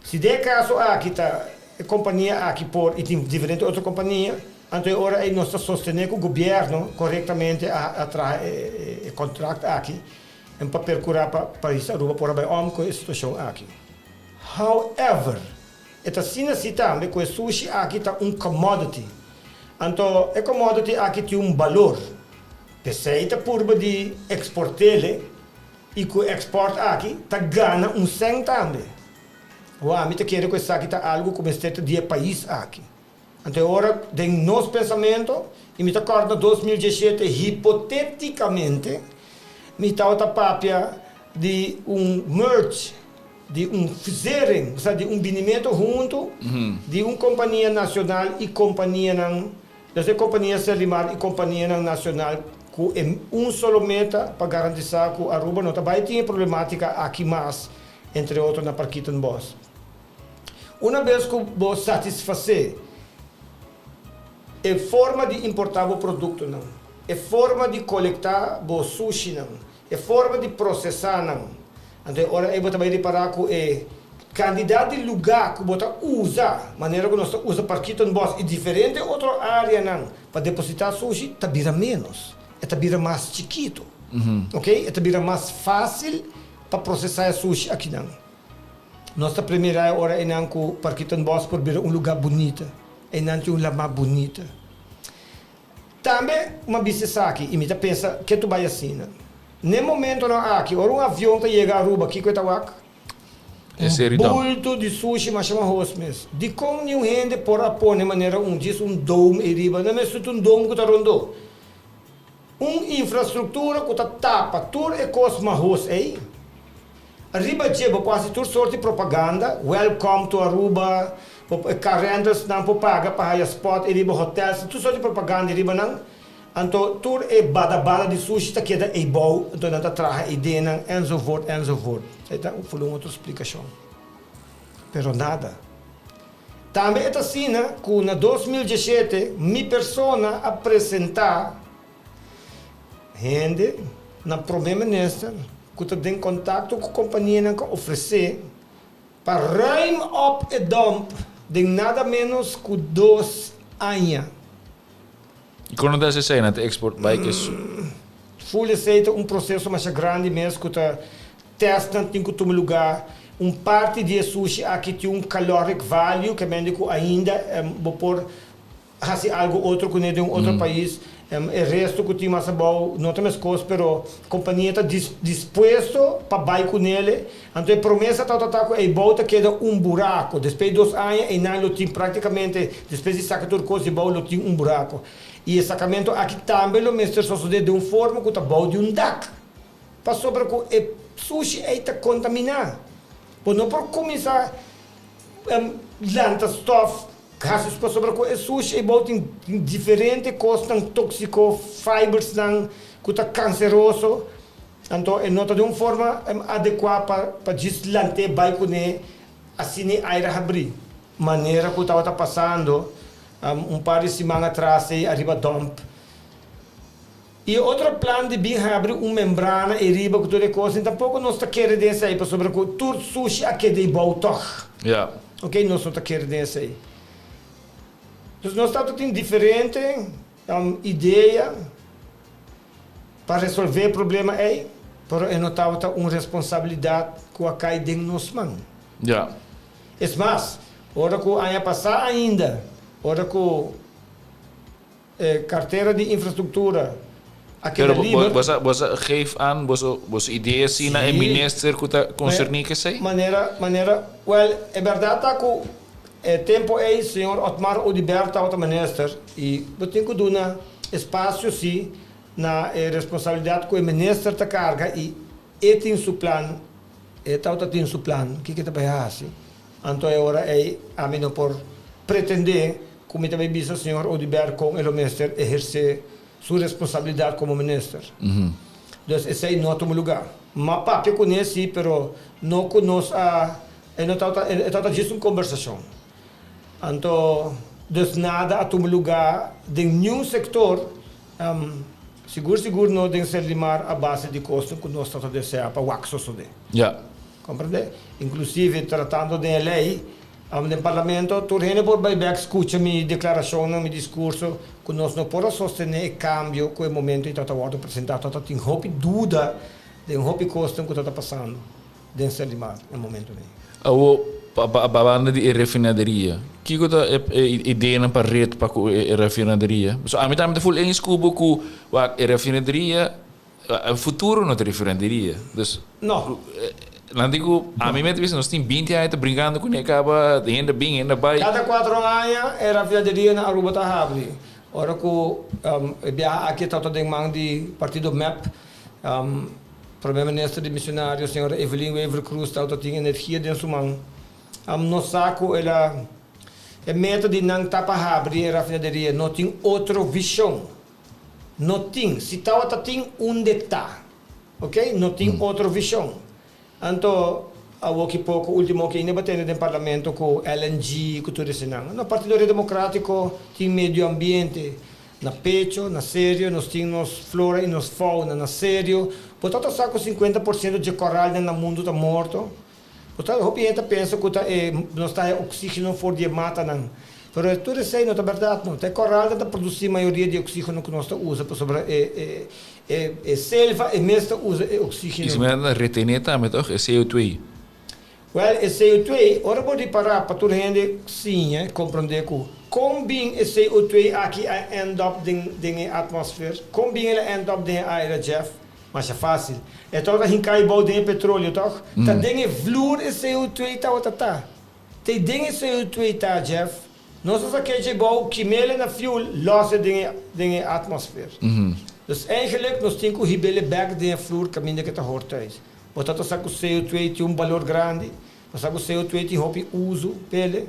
Si den e kaso aki ta e kompania aki por i tin diferente otro kompania, anto e ora ei nos ta sostené ku gobièrnu korektamente a traha e kontrakt aki en pa perkurá pa pais Aruba por a bai òm ku e situashon aki. However, E ta asina si tambe ku e sushi aki ta un commodity. Anto e commodity aki tin un balor. P'esei ta purba di eksport'ele. I ku e ekspòrt aki ta gana un sèn tambe. Awor ami ta kere ku esaki ta algu ku mester ta di e pais aki. Anto e ora den nos pensamento, i mi ta kòrda na 2017 hipotetikamente mi tabata papia di un merge, di un fusering, osea di un binimento huntu di un kompania nacional i kompanianan, dus e kompania Serlimar i kompanianan nacional ku e un solo meta pa garantisa ku Aruba no ta bai tin e problematika aki mas, entre otro na Parkietenbos. Una bes ku bo satisfasé e forma di importá bo produktonan, e forma di kolektá bo sushinan, e forma di prosesá nan, anto e ora ei bo ta bai ripará ku e kantidat di lugá ku bo ta usa, manera ku nos ta usa Parkietenbos i diferente otro áreanan pa depositá sushi, ta bira ménos, e ta bira mas chikitu, oke, e ta bira mas fásil pa prosesá e sushi akinan. Nos ta premira e ora einan ku Parkietenbos por bira un lugá bunita. Einan tin un lamá bunita. Tambe mi a bisa esaki i mi ta pensa ke tu bai asina. N'e momentonan aki ora un avion ta yega Aruba kiko e ta wak? Un bulto di sushi masha mahos mes. Dikon niun hende por a pone manera un djis un dome ei riba? No mester ta un dome ku ta rondó. Un infrastruktura ku ta tapa tur e kos mahos ei. Riba dje bo por hasi tur sort di propaganda, welcome to Aruba, bo e car rentals nan por paga pa haya spot ei riba hotels, tur sort di propaganda ei riba nan, anto tur e bada bada di sushi ta keda ei bou, anto nan ta traha ei den nan enzovoort enzovoort. Esei ta un un otro splikashon. Pero nada. Tambe e ta asina ku na 2017 mi persona a presenta Hende na Prome Minister ku ta den kontakto ku kompanianan ku a ofresé pa ruim op e dump den nada ménos ku dos aña. I kon nan ta hasi esei? Nan ta eksport bai ke su. Ful esei ta un proseso masha grandi mes ku ta testnan tin ku tuma lugá. Un parti di e sushi aki tin un caloric value, ke mende ku ainda bo por hasi algo otro kuné den un otro pais, e resto ku tin mas abou no ta meskos pero kompania ta dispuesto pa bai kunele, anto e promesa tabata ta ku eibou ta keda un burako, despues di dos aña einan lo tin praktikamente despues di saka tur kos di bou lo tin un burako i e sakamento aki tambe lo mester sosodé den un forma ku ta bou di un dak pasobra ku e sushi ei ta kontaminá bo no por kuminsá lanta stof. Gases pasobra ku e sushi ei bou tin diferente kosnan tóksiko, fibersnan ku ta kanseroso, anto e no ta den un forma adekuá pa pa djis lant'é bai kuné asina e aire habrí. Manera ku tabata pasando un par di siman atras ei ariba dòmp. I e otro plan di bin habri un membrana ei riba ku tur e kos, ni tampoko nos ta kere den esei pasobra ku tur sushi a keda ei bou tòg. Ja. Ok, nos no ta kere den esei. Dus nos tabata tin diferente idea pa resolve e problema ei, pero e no tabata un responsabilidat ku a kai den nos man. Ja. Es mas, ora ku aña pasá ainda, ora ku. E kartera di infrastruktura a keda liber. Pero bo a geef aan boso idea si na e minister ku ta konserní ku esei? Manera, manera, wèl, e bèrdat ta ku e tempu ei señor Otmar Oduber tabata minister i bo tin ku duna espasio si na e responsabilidat ku e minister ta karga i e tin su plan, e tabata tin su plan kiko e ta bai hasi. Anto e ora ei ami no por pretendé ku mi ta bai bisa señor Oduber kon e lo mester ehersé su responsabilidat komo minister. Dus esei no a tuma lugá. M'a papia kuné sí, pero no ku nos a, e no tabata, e tabata djis un kombersashon. Anto, dus nada a tuma lugá den niun sektor, sigur sigur no den Serlimar a base di kosnan ku nos tabata deseá pa wak sosodé. Ja. Comprende? Inclusive tratando den e ley, den Parlamento tur hende por bay bek scucha mi declaracionnan, mi discurso, cu nos no por a sostene e cambio cu e momento ey tabata wordo presenta. Tabata tin hopi duda den hopi cosnan cu tabata pasando den Serlimar e momentonan ey. Awo, pa banda di e refinaderia, kico ta e ideanan pa red pa cu e refinaderia? Pasobra ami tambe ta full eens cu bo cu, wak, e refinaderia. Futuro no ta referenderia. Dus No. Nan di ku ami mester bisa nos tin 20 aña ta brinkando kuné kaba hende bin hende bai. Kada 4 aña e raffinaderia na Aruba ta habri. Ora ku e biaha aki tabata den man di partido MEP, Prome Minister demisionario señora Evelyn Wever-Croes tabata tin energia den su man. Nos sa ku el a e meta di nan ta pa habri e raffinaderia, no tin otro vision. No tin. Si tabata tin unda ta. Ok? No tin otro vision. Anto awoki poko ultimo ku ainda batende den parlamento ku LNG ku tur eseinan. No, Partido Red Democratico tin medio ambiente na pecho, na serio, nos tin nos flora i nos fauna na serio. Bo ta sa ku 50% dje koralnan na mundu ta morto? Bo ta hopi hende ta pensa ku ta e nos ta haña oxígeno for di e matanan. Pero tur esei no ta bèrdat no. Ta e koralnan ta produsí mayoria di oxígeno ku nos ta usa pasobra e e e e selva e mes ta usa e I oxígeno. si manera retené tambe toch e CO2. Well, e CO2, ora bo ripará pa tur hende siña komprondé ku kon bin e CO2 aki a end up den e atmosfeer, kon bin el a end up den e aire, Jeff? Masha fásil. E tabata hinká bou den e petróleo, toch? Ta den e vloer e CO2 tabata ta. Te den e CO2 ta, Jeff. Nos a sak'é dje bou, kim'é na fuel, lòs'é den e atmosfeer. Dus eigenlijk nos tin ku hib'é bèk den e vloer kaminda ku ta hoort thuis. Bo ta sa ku CO2 tin un balor grandi, bo sa ku CO2 tin hopi uso p'e,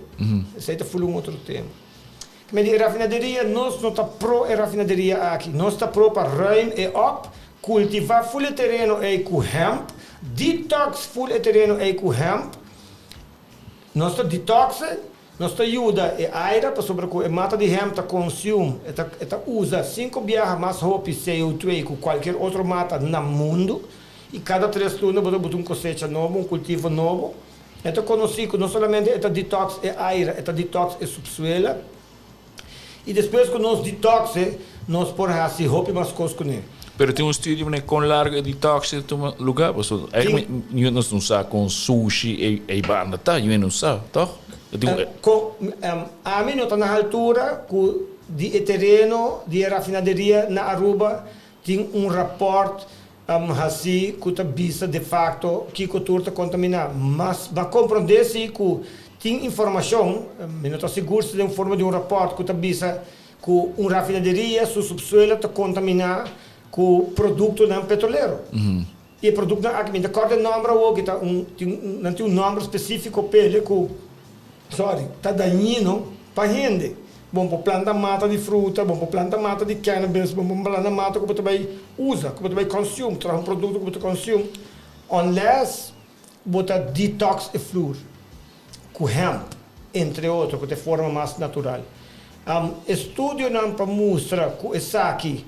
esei ta full un otro tema. Met di raffinaderia, nos no ta pro e raffinaderia aki. Nos ta pro pa ruim e op, kultivá full e tereno ei ku hemp, detox full e tereno ei ku hemp. Nos ta detox, nos ta yuda e aire pasobra ku e mata di hemp ta consume, e ta usa 5 biaha mas hopi CO2 ku kualke otro mata na mundu. I kada 3 luna bo ta buta un kosecha nobo, un kultivo nobo. E ta konosí ku no solamente e ta detox e aire, e ta detox e subsuelo. I despues ku nos detox, nos por hasi hopi mas kos kuné. Pero tin un estudio manera kon largu e detox ta tuma lugá? Pasobra eigenlijk nos no sa kon sushi e banda ta, yu no sa, toch? Ami no ta na altura ku di e tereno di e raffinaderia na Aruba tin un rapport hasi ku ta bisa de facto kiko tur ta kontaminá. Mas m'a komprondé si ku tin informashon, mi no ta sigur si den forma di un rapport ku ta bisa ku un raffinaderia su subsuelo ta kontaminá ku produktonan petrolero. I e produktonan aki, mi ta kòrda e nòmber awor, ku ta un tin nan tin un nòmber spesífiko p'e ku, sorry, ta dañino pa hende. Bo por planta mata di fruta, bo por planta mata di cannabis, bo por planta mata ku bo ta bai usa, ku bo ta bai consume, traha un produkto ku bo ta consume, unless bo ta detox e vloer ku hemp, entre otro, ku ta e forma mas natural. Estudionan pa mustra ku esaki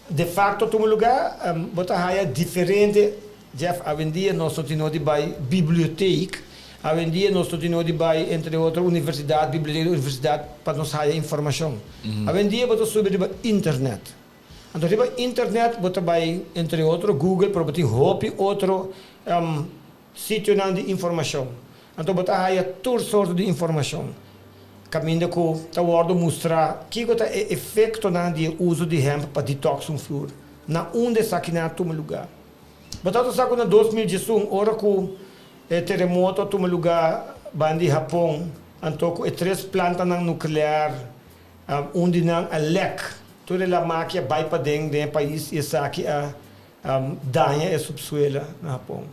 de facto tuma lugá, bo ta haya diferente. Jeff, awendia nos no tin di bai bibliotheek, awendia nos no tin di bai, entre otro, universidat, biblioteka di universidat pa nos haya informashon. Awendia bo ta subi riba internet. Anto riba internet bo ta bai, entre otro, Google, pero bo tin hopi otro sitionan di informashon. Anto bo ta haya tur sorto di informashon. Kaminda ku ta wòrdu mustra kiko ta e efektonan di e uso di hemp pa detox un vloer. Na unda esakinan a tuma lugá. Bo ta sa ku na 2011, ora ku e teremoto a tuma lugá banda di Hapon, anto ku e tres plantanan nuklear, un di nan a lek, tur e lamaki a bai paden den e pais i esaki a daña e subsuelo na Hapon.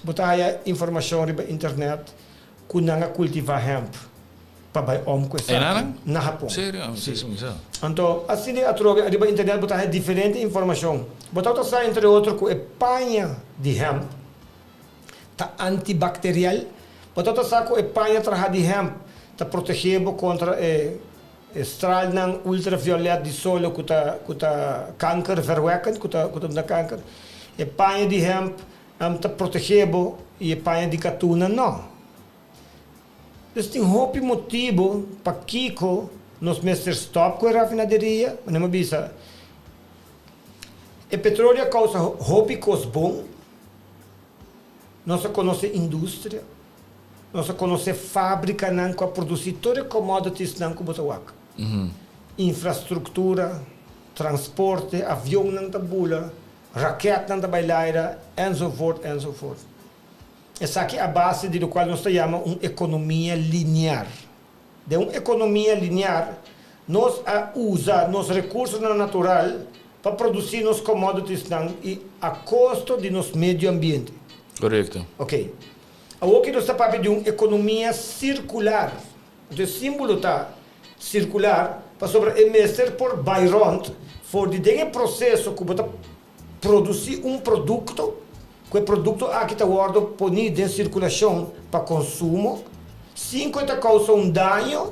Bo ta haya informashon riba internet ku nan a kultivá hemp pa bai om ku esaki Einan? Na Hapon. Serio? Si. Si. Anto, asina atrobe riba internet bo ta haya diferente informashon. Bo ta sa, entre otro, ku e paña di hemp ta antibacterial. Bo ta sa ku e paña traha di hemp ta protegé bo kontra e straalnan ultraviolet di solo ku ta kankerverwekkend, ku ta duna kanker. E paña di hemp ta protegé bo i e paña di katuna no. Dus tin hopi motibu pakiko nos mester stòp ku e raffinaderia, mi a bisa. E petroleo a kousa hopi kos bon. Nos a konosé industria, nos a konosé fábrikanan ku a produsí tur e commodities nan ku bo ta wak. Infrastruktura, transporte, avionnan ta bula. Raketnan ta bai laira, enzovoort, enzovoort. Esaki a base di lokual nos ta yama un ekonomia linear. Den un ekonomia linear, nos a usa nos rekursonan natural pa produsí nos commoditiesnan i a kosto di nos medio ambiente. Korekto. Oké. Awor ki nos ta papia di un ekonomia sirkular. Anto e símbolo ta sirkular pasobra e mester por bai rònt for di den e proseso ku bo ta produsí un produkto, ku e produkto aki ta wòrdu poní den sirkulashon pa konsumo, sin ku e ta kousa un daño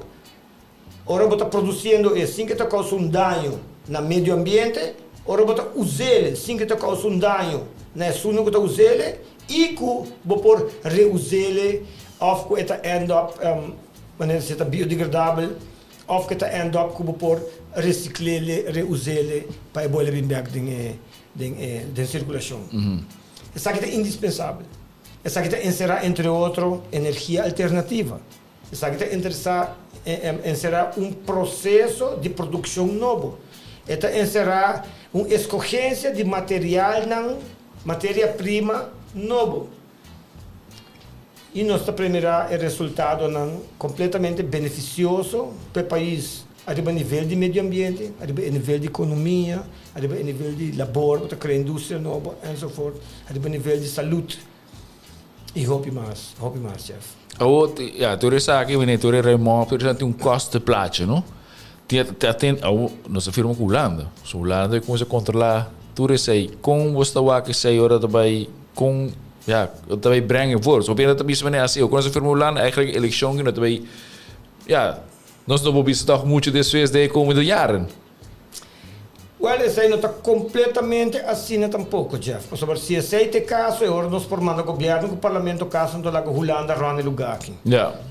ora bo ta produsiendo e, sin ku e ta kousa un daño na medio ambiente, ora bo ta us'el sin ku e ta kousa un daño na esunnan ku ta us'el i ku bo por reus'el òf ku e ta end up manera si e ta biodegradabel òf ku e ta end up ku bo por resikl'el, reus'el pa e bolbe bin bèk den e den e den sirkulashon. Esaki ta indispensabel. Esaki ta enserá entre otro energia alternativa. Esaki ta interesá enserá un proseso di produkshon nobo. E ta enserá un eskogensia di materialnan, materia prima, nobo. I nos ta premirá e resultadonan kompletamente benefisioso pa e pais ariba nivel di medio ambiente, ariba e nivel di ekonomia, ariba e nivel di labor ku ta krea industria nobo, enzovoort, ariba nivel di salud. I hopi mas, hopi mas, Jeff. Awo, ya, tur esaki, meneer, tur e remòf, tur esaki tin un kòst di plachi, no? Tin, ta ten, awo, nos a firma ku Hulanda. So Hulanda a kuminsá kontrolá tur esei. Kon bo sta wak esei ora ta bai, kon, ya, ta bai brenga voor? So hopi hende ta bisa meneer, así, kon nos a firma Hulanda, eigenlijk elekshon ku no ta bai, ya, nos no por bisa tòg muchu despues den e komende jaren. Wel, esei no ta completamente asina tampoco, Jeff. Pasobra si esei ta e caso, e ora nos por manda gobierno cu parlamento caso anto laga Hulanda rond e lugar aki.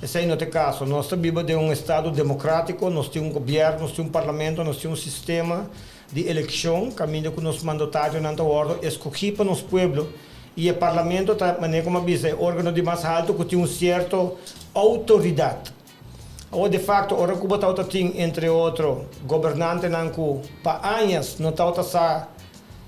Esei no ta e caso. Nos ta biba den un estado democratico, nos tin un gobierno, nos tin un parlamento, nos tin un sistema di eleccion caminda cu nos mandotarionan ta wordo escogi pa nos pueblo y e parlamento ta, manera como a bisa, e organo di mas halto cu tin un cierto autoridad. Awor de facto ora cu bo tawata tin entre otro gobernantenan cu pa añas no tawata sa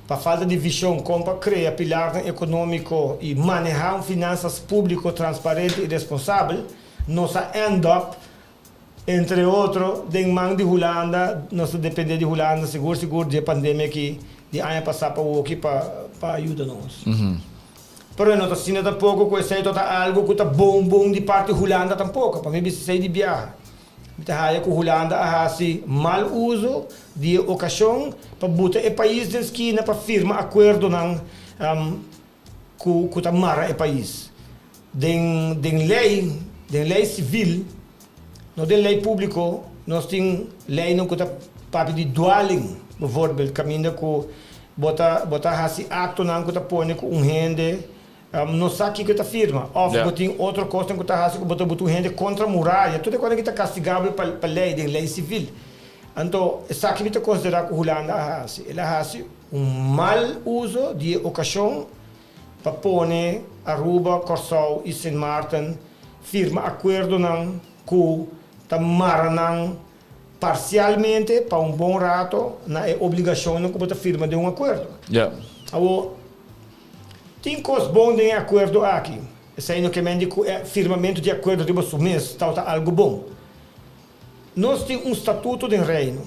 pa falta di vision con pa crea pilarnan economico y maneha un finanzas publico transparente y responsabel, nos a end up entre otro den man di Hulanda, nos ta depende di Hulanda sigur sigur di e pandemia aki di aña pasa pa awoki pa pa yuda nos. Pero e no ta asina tampoco cu esey ta ta algo cu ta bon bon di parti Hulanda tampoco. Pa mi bisa esey di biaha. Mi ta haya cu Hulanda a haci mal uso di e ocasion pa buta e pais den skina pa firma acuerdonan cu cu ta mara e pais. Den den ley, den ley civil, no den ley publico, nos tin leynan cu ta papia di dwaling, bijvoorbeeld, caminda cu Bo ta bo ta hasi aktonan ku ta pone ku un hende no sa kiko e ta firma. Òf bo tin otro kosnan ku ta hasi ku bo ta buta un hende kontra muraya. Tur e kosnan aki ta kastigabel pa pa lei, den lei sivil. Anto esaki mi ta konsiderá ku Hulanda a hasi. El a hasi un mal uso di e okashon pa pone Aruba, Kòrsou i Sint Maarten firma akuerdonan ku ta mara nan parcialmente pa un bon rato na e obligacionnan cu bo ta firma den un acuerdo. Awor, tin cos bon den e acuerdo aki. Esey no ke men di cu e firmamento di acuerdo riba su mes tawata algo bon. Nos tin un statuto den Reino.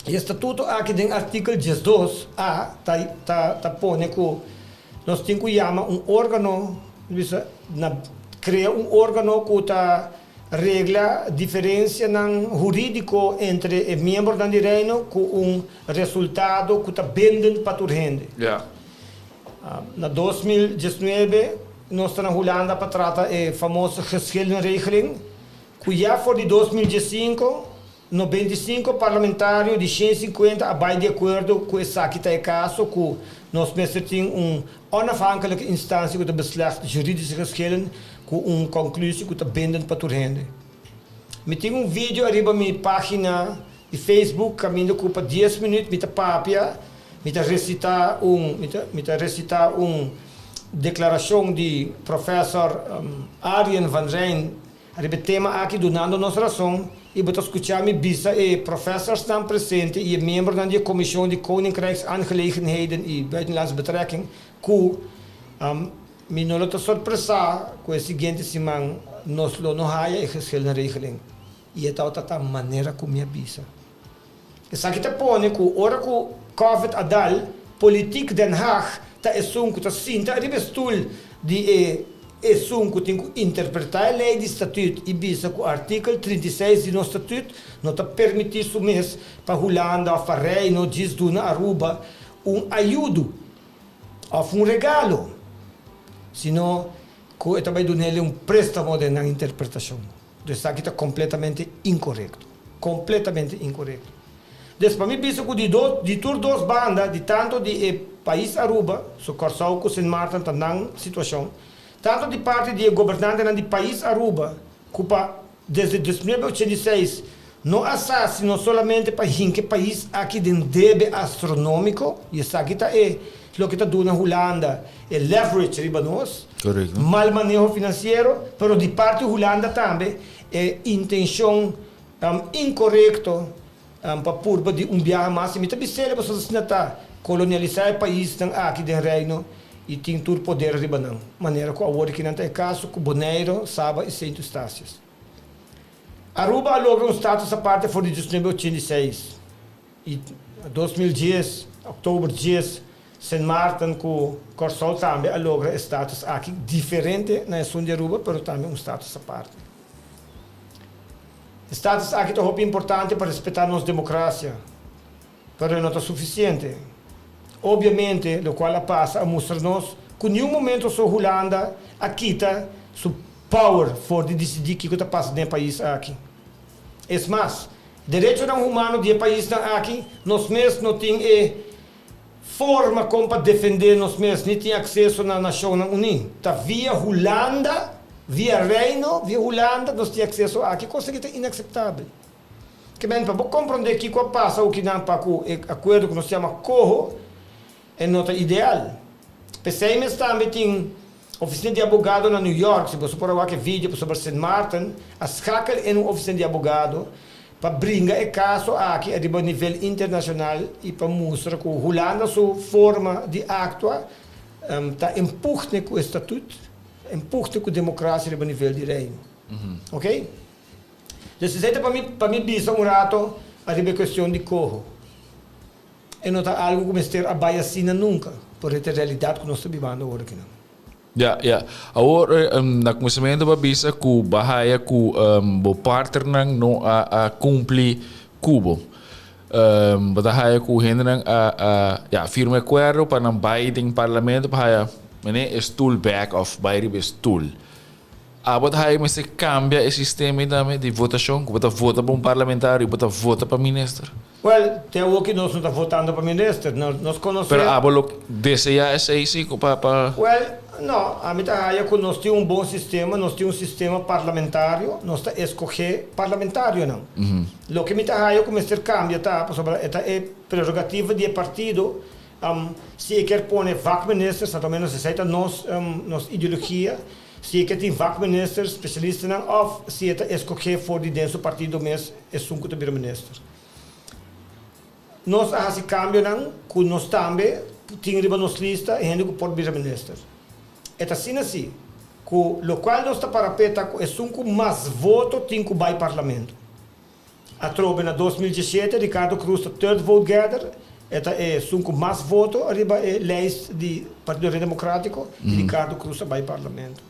Y e statuto aki den artikel 12 a ta ta ta pone cu nos tin cu yama un organo, bisa na crea un organo cu ta Regla diferencianan huridico entre e miembronan di Reino cu un resultado cu ta bindend pa tur hende. Na 2019 nos ta na Hulanda pa trata e famoso geschillenregeling cu ya for di 2015 95 parlamentario di 150 a bay di acuerdo cu esaki ta e caso cu nos mester tin un onafhankelijke instantie cu ta beslecht juridische geschillen cu un conclusie cu ta bindend pa tur hende. Mi tin un video ariba mi pagina di Facebook caminda cu pa dies minuut mi ta papia, mi ta recita un mi ta recita un declaracion di professor Arjen van Rijn. Riba e tema aki dunando nos rason i bo ta skucha mi bisa e professorsnan presente i e miembronan di e Komishon di Koninkrijksaangelegenheden i Buitenlandse Betrekking ku mi no lo ta sorpresá ku e siguiente siman nos lo no haya e geschillenregeling i e tabata ta manera ku mi a bisa. Esaki ta pone ku ora ku Covid a dal, politiek Den Haag ta esun ku ta sinta riba e stul di e esun ku tin ku interpretá e lei di statuut i bisa ku artikel 36 di nos statuut no ta permití su mes pa Hulanda òf pa Reino djis duna Aruba un ayudu òf un regalo, sino ku e ta bai dun'el un préstamo den nan interpretashon. Dus esaki ta completamente incorrecto. Completamente incorrecto. Dus pa mi bisa cu di do, di tur dos banda, di tanto di e pais Aruba, so Corsou cu Sint Maarten ta nan situacion, tanto di parti di e gobernantenan di pais Aruba, cu pa desde 1986 no a sa sino solamente pa hinca e pais aki den debe astronomico, y esaki ta e loke ta duna Hulanda e leverage riba nos, mal maneho finansiero, pero di parti Hulanda tambe e intencion incorecto pa purba di un biaha mas, y mi ta bis'el pasobra asina ta colonialisa e paisnan aki den Reino y tin tur poder riba nan, manera cu awor kinan ta e caso cu Bonaire, Saba y Sint Eustatius. Aruba a logra un status aparte for di 1986. I 2010, òktober 10, Sint Maarten ku Kòrsou tambe a logra e status aki, diferente na esun di Aruba, pero tambe un status aparte. E status aki ta hopi importante pa respetá nos demokrasia, pero e no ta sufisiente. Obviamente, lokual a pasa a mustra nos ku niun momento so Hulanda a kita su power for di disidí kiko ta pasa den e pais aki. Es mas, derechonan humano di e paisnan aki, nos mes no tin e forma kon pa defendé nos mes ni tin akseso na Nashonnan Uní. Ta via Hulanda, via Reino, via Hulanda nos tin akseso aki, kos aki ta inakseptabel. Ke men pa bo komprondé kiko a pasa okinan pa ku e akuerdo ku nos yama Coho, e no ta ideal. P'esei mes tambe tin ofisina di abogado na New York, si boso por a wak e video pasobra Sint Maarten a schakel en un ofisina di abogado pa bringa e kaso aki ariba nivel internashonal i pa mustra ku Hulanda su forma di aktua ta empugne ku e statuut, empugne ku demokrasia riba nivel di Reino. Oké? Dus esei ta pa mi pa mi bisa un rato ariba e kuestion di koho. E no ta algu ku mester a bai asina nunka, pero e ta e realidat ku nos ta bibando awor akinan. Ya, ya. Awor, na kuminsamentu bo a bisa ku bo a haya ku bo partnernan no a a kumpli ku bo. Bo ta haya ku hendenan a a ya firma e akuerdo pa nan bai den parlamento pa haya mene e stul bèk òf bai riba e stul. Abo ta haya mester kambia e sistema ei tambe di votashon ku bo ta vota pa un parlamentario i bo ta vota pa minister? Wel, te awor ki nos no ta votando pa minister. Nos konosé. Pero abo lo deseá esei si ku pa pa. Wel, no. Ami ta haya ku nos tin un bon sistema, nos tin un sistema parlamentario, nos ta eskohé parlamentarionan. Loke mi ta haya ku mester kambia ta pasobra e ta e prerogativa di e partido si e kier pone vakministers, anto menos esei ta nos nos ideologia, Si e ke tin vakminister, spesialistanan òf si e ta eskogé for di den su partido mes esun ku ta bira minister. Nos a hasi kambionan ku nos tambe tin riba nos lista e hende ku por bira minister. E ta asina si ku lokual nos ta para p'e ta ku esun ku mas voto tin ku bai parlamento. Atrobe na 2017 Ricardo Croes ta third vote getter, e ta esun ku mas voto riba e lijst di Partido Red Democratico y Ricardo Croes a bay parlamento.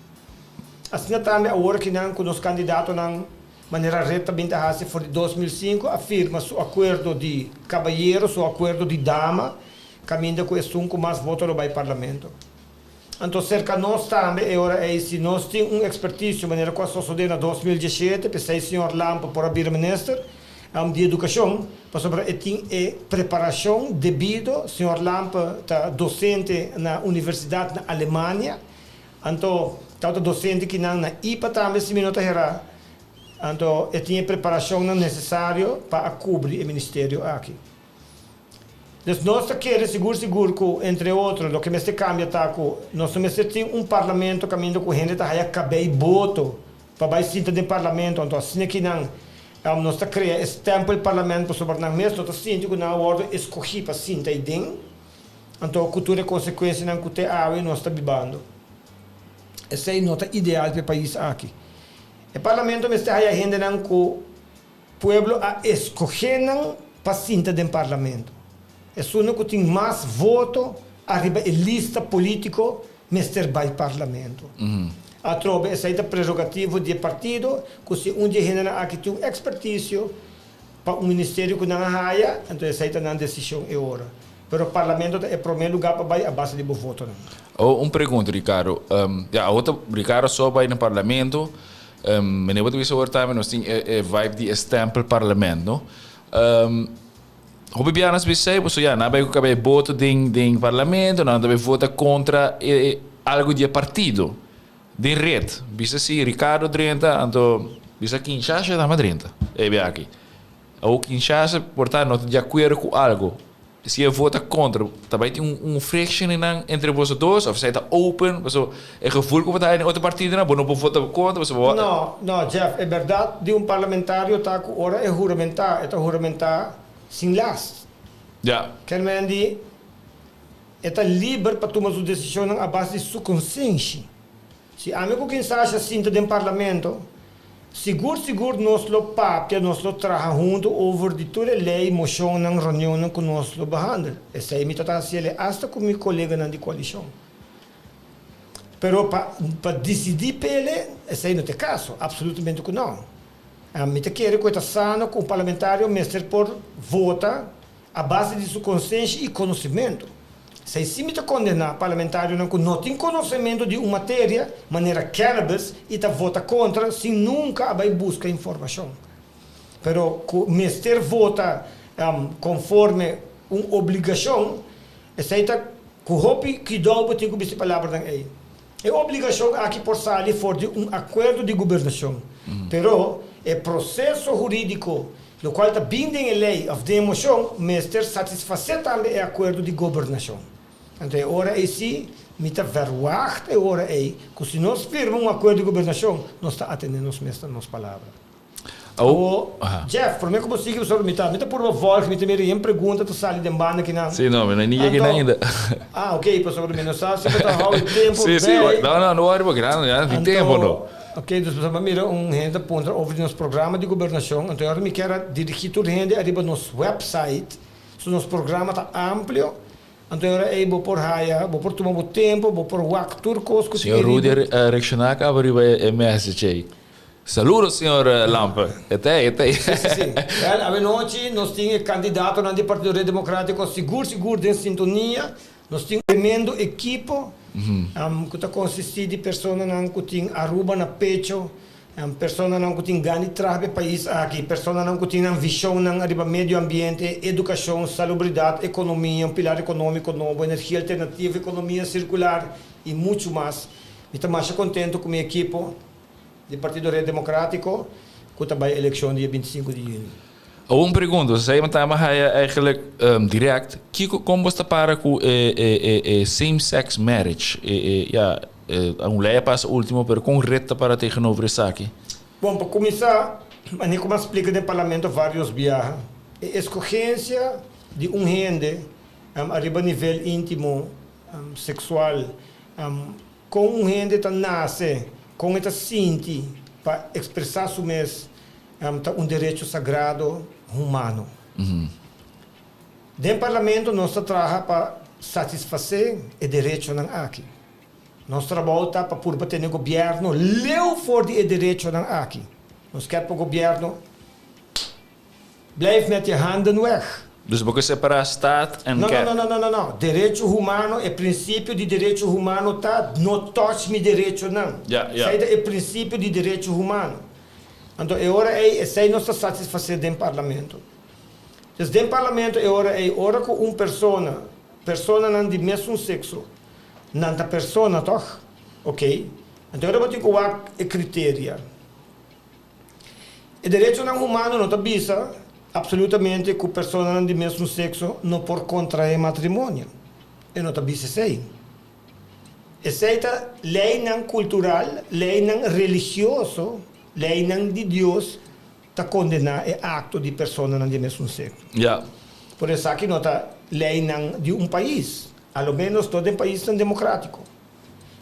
Asina tambe awor akinan ku nos kandidatonan manera red ta bin ta hasi for di 2005 a firma su akuerdo di kabayero, su akuerdo di dama, kaminda ku esun ku mas voto lo bay parlamento. Anto serka nos tambe e ora ei si nos tin un ekspertisio manera ku a sosodé na 2017, p'esei señor Lampe por a bira minister di edukashon, pasobra e tin e preparashon debido, señor Lampe ta dosente na universidat na Alemania, anto tabata dosente kinan na ipa tambe si mi no ta herá, anto e tin e preparashonnan nesesario pa a kubri e ministerio aki. Dus nos ta kere sigur sigur ku, entre otro, loke mester kambia ta ku nos no mester tin un parlamento kaminda ku hende ta haya kabei boto. pa bai sinta den parlamento, anto asina ki nan nos ta krea e stempelparlament pasobra nan mes no ta sinti ku nan a wòrdu eskohí pa sinta ei den, anto ku tur e konsekuensianan ku te awe nos ta bibando. Esei no ta ideal pa e pais aki. E parlamento mester haya hendenan ku pueblo a eskohé nan pa sinta den parlamento. Esunnan ku tin mas voto ariba e lista polítiko mester bai parlamento. Atrobe esei ta prerogativo di e partido ku si un di e hendenan aki tin un ekspertisio pa un ministerio ku nan a haya, anto esei ta nan desishon e ora. Pero parlamento ta e promé lugá pa bai a base di bo votonan. Oh, un pregunta Ricardo. Ya, awor ta Ricardo so bai na parlamento. Meneer bo ta bisa awor tambe nos tin e vibe di e stempel parlement, no? Hopi bia nos bisa ei, pasobra ya, nan a bai ku kabei boto den den parlamento, nan ta bai vota kontra e algu di e partido den red. Bisa si Ricardo drenta, anto bisa Kinshasa tambe drenta e bia aki. Awor Kinshasa por ta no ta di akuerdo ku algu. Si e vota kontra, ta bai tin un friction einan entre boso dos of esei ta open? Pasobra e gevoel ku bo ta haña den otro partidonan, bo no por vota kontra pasobra bo. No, no, Jeff, e bèrdat di un parlamentario ta ku ora e huramentá, e ta huramentá sin last. Ker men di e ta liber pa tuma su desishonnan a base di su konsenshi. Si ami ku Kinsasha sinta den parlamento, sigur sigur nos lo papia, nos lo traha huntu over di tur e lei, moshonnan, reunionnan ku nos lo behandel. Esei mi ta ta hasi el'e asta ku mi koleganan di koalishon. Pero pa pa disidí p'el'e, esei no ta e kaso, absolutamente ku no. Mi ta kere ku e ta sano ku un parlamentario mester por vota a base di su konsenshi i konosementu. Esei si mi ta kondená parlamentarionan ku no tin konosementu di un materia manera cannabis i ta vota kontra sin nunka a bai buska informashon. Pero ku mester vota konforme un obligashon, esei ta ku hopi kuidou bo tin ku bisti palabranan ei. E obligashon aki por sali for di un akuerdo di gobernashon, pero e proseso hurídiko lokual ta bin den e lei òf den e moshon mester satisfasé tambe e akuerdo di gobernashon. Anto e ora ei sí mi ta verwagt e ora ei ku si nos firma un akuerdo di gobernashon nos ta atené nos mes na nos palabra. Awo, Jeff, promé ku bo sigui pasobra mi ta mi ta purba vòlg, mi ta mira yen pregunta ta sali den banda kinan. Sí, no, mi no ni yega Anto, ainda. ah, ok, pasobra mi no sa si bo ta hou e tempu Sí, sí, bij. no, no, no worry bo, kinan ya tin tempu Anto, no. ok, dus pasobra mi a mira un hende ta puntra over di nos programa di gobernashon, anto ora mi kier a dirigí tur hende ariba nos website, so nos programa ta amplio, anto ora ei bo por haya, bo por tuma bo tempu, bo por wak tur kos ku tin Señor Rudy ariba. a reakshoná kaba riba e message ei. Saludos señor Lampe. E ta ei, e ta ei. Sí, sí, sí. Wel, awenochi nos tin e kandidatonan di Partido Red Democratico sigur sigur den sintonia. Nos tin un tremendo ekipo ku ta konsistí di personanan ku tin Aruba na pecho, personanan ku tin gana di traha pa e pais aki, personanan ku tin nan vishonnan ariba medio ambiente, edukashon, salubridat, ekonomia, un pilar ekonómiko nobo, energia alternativo, ekonomia sirkular i muchu mas. Mi ta masha kontento ku mi ekipo di Partido Red Democratico ku ta bai elekshon dia 25 di yüni. Awor un pregunta, esei mi ta haya eigenlijk direct, kiko kon bos ta para ku e e e same sex marriage? E e ya un lei a pasa ultimo pero kon red ta para tegenover esaki? Bon, pa kuminsá, manera ku mi a splika den parlamento varios biaha, e eskogensia di un hende ariba nivel íntimo, seksual, Kon un hende ta nase, kon e ta sinti pa ekspresá su mes ta un derecho sagrado humano. Den Parlamento nos ta traha pa satisfasé e derechonan aki. Nos trabou ta pa purba tene gobièrnu leu for di e derechonan aki. Nos kier pa gobièrnu Blijf met je handen weg. Dus bo ke separá staat en No, kerk? no, no, no, no, no. Derecho humano, e prinsipio di derecho humano ta no touch mi derechonan. Ja, ja. Esei ta e prinsipio di derecho humano. Anto e ora ei esei nos ta satisfasé den parlamento. Dus den parlamento e ora ei ora ku un persona, personanan di mesun sekso, nan ta persona tòg? Oké. Anto e ora bo tin ku wak e kriteria. E derechonan humano no ta bisa absolutamente ku personanan di mesun sekso no por kontraé matrimonio. E no ta bisa esei. Esei ta leinan kultural, leinan religioso. Leinan di Dios ta kondená e akto di personanan di e mesun sekso. Ja. Por esaki no ta leinan di un pais, a lo ménos no den paisnan demokrátiko.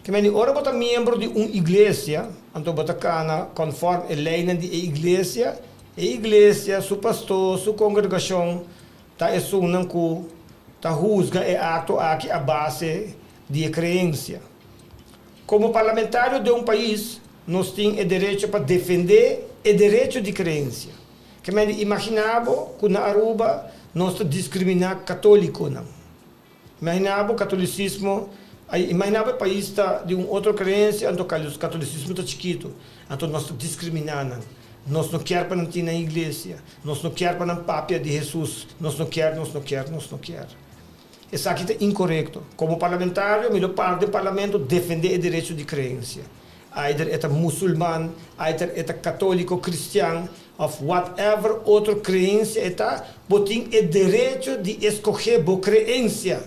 Ke mende ora bo ta miembro di un iglesia, anto bo ta kana konfòrm e leinan di e iglesia, e iglesia, su pastor, su kongregashon ta esunnan ku ta husga e akto aki a base di e kreensia. Komo parlamentario den un pais, nos tin e derecho pa defendé e derecho di kreensia. Ke mende imaginá bo ku na Aruba nos ta diskriminá katólikonan. Imaginá bo katolisismo, ay, imaginá bo e pais ta di un otro kreensia, anto katolisismo ta chikitu, anto nos ta diskriminá nan. Nos no kier pa nan tin nan iglesia, nos no kier pa nan papia di Hesus, nos no kier, nos no kier, nos no kier. Esaki ta inkorekto. Komo parlamentario mi lo para den parlamento defendé e derecho di kreensia. Either e ta musulman, either e ta katoliko, kristian òf whatever otro kreensia e ta, bo tin e derecho di eskohé bo kreensia.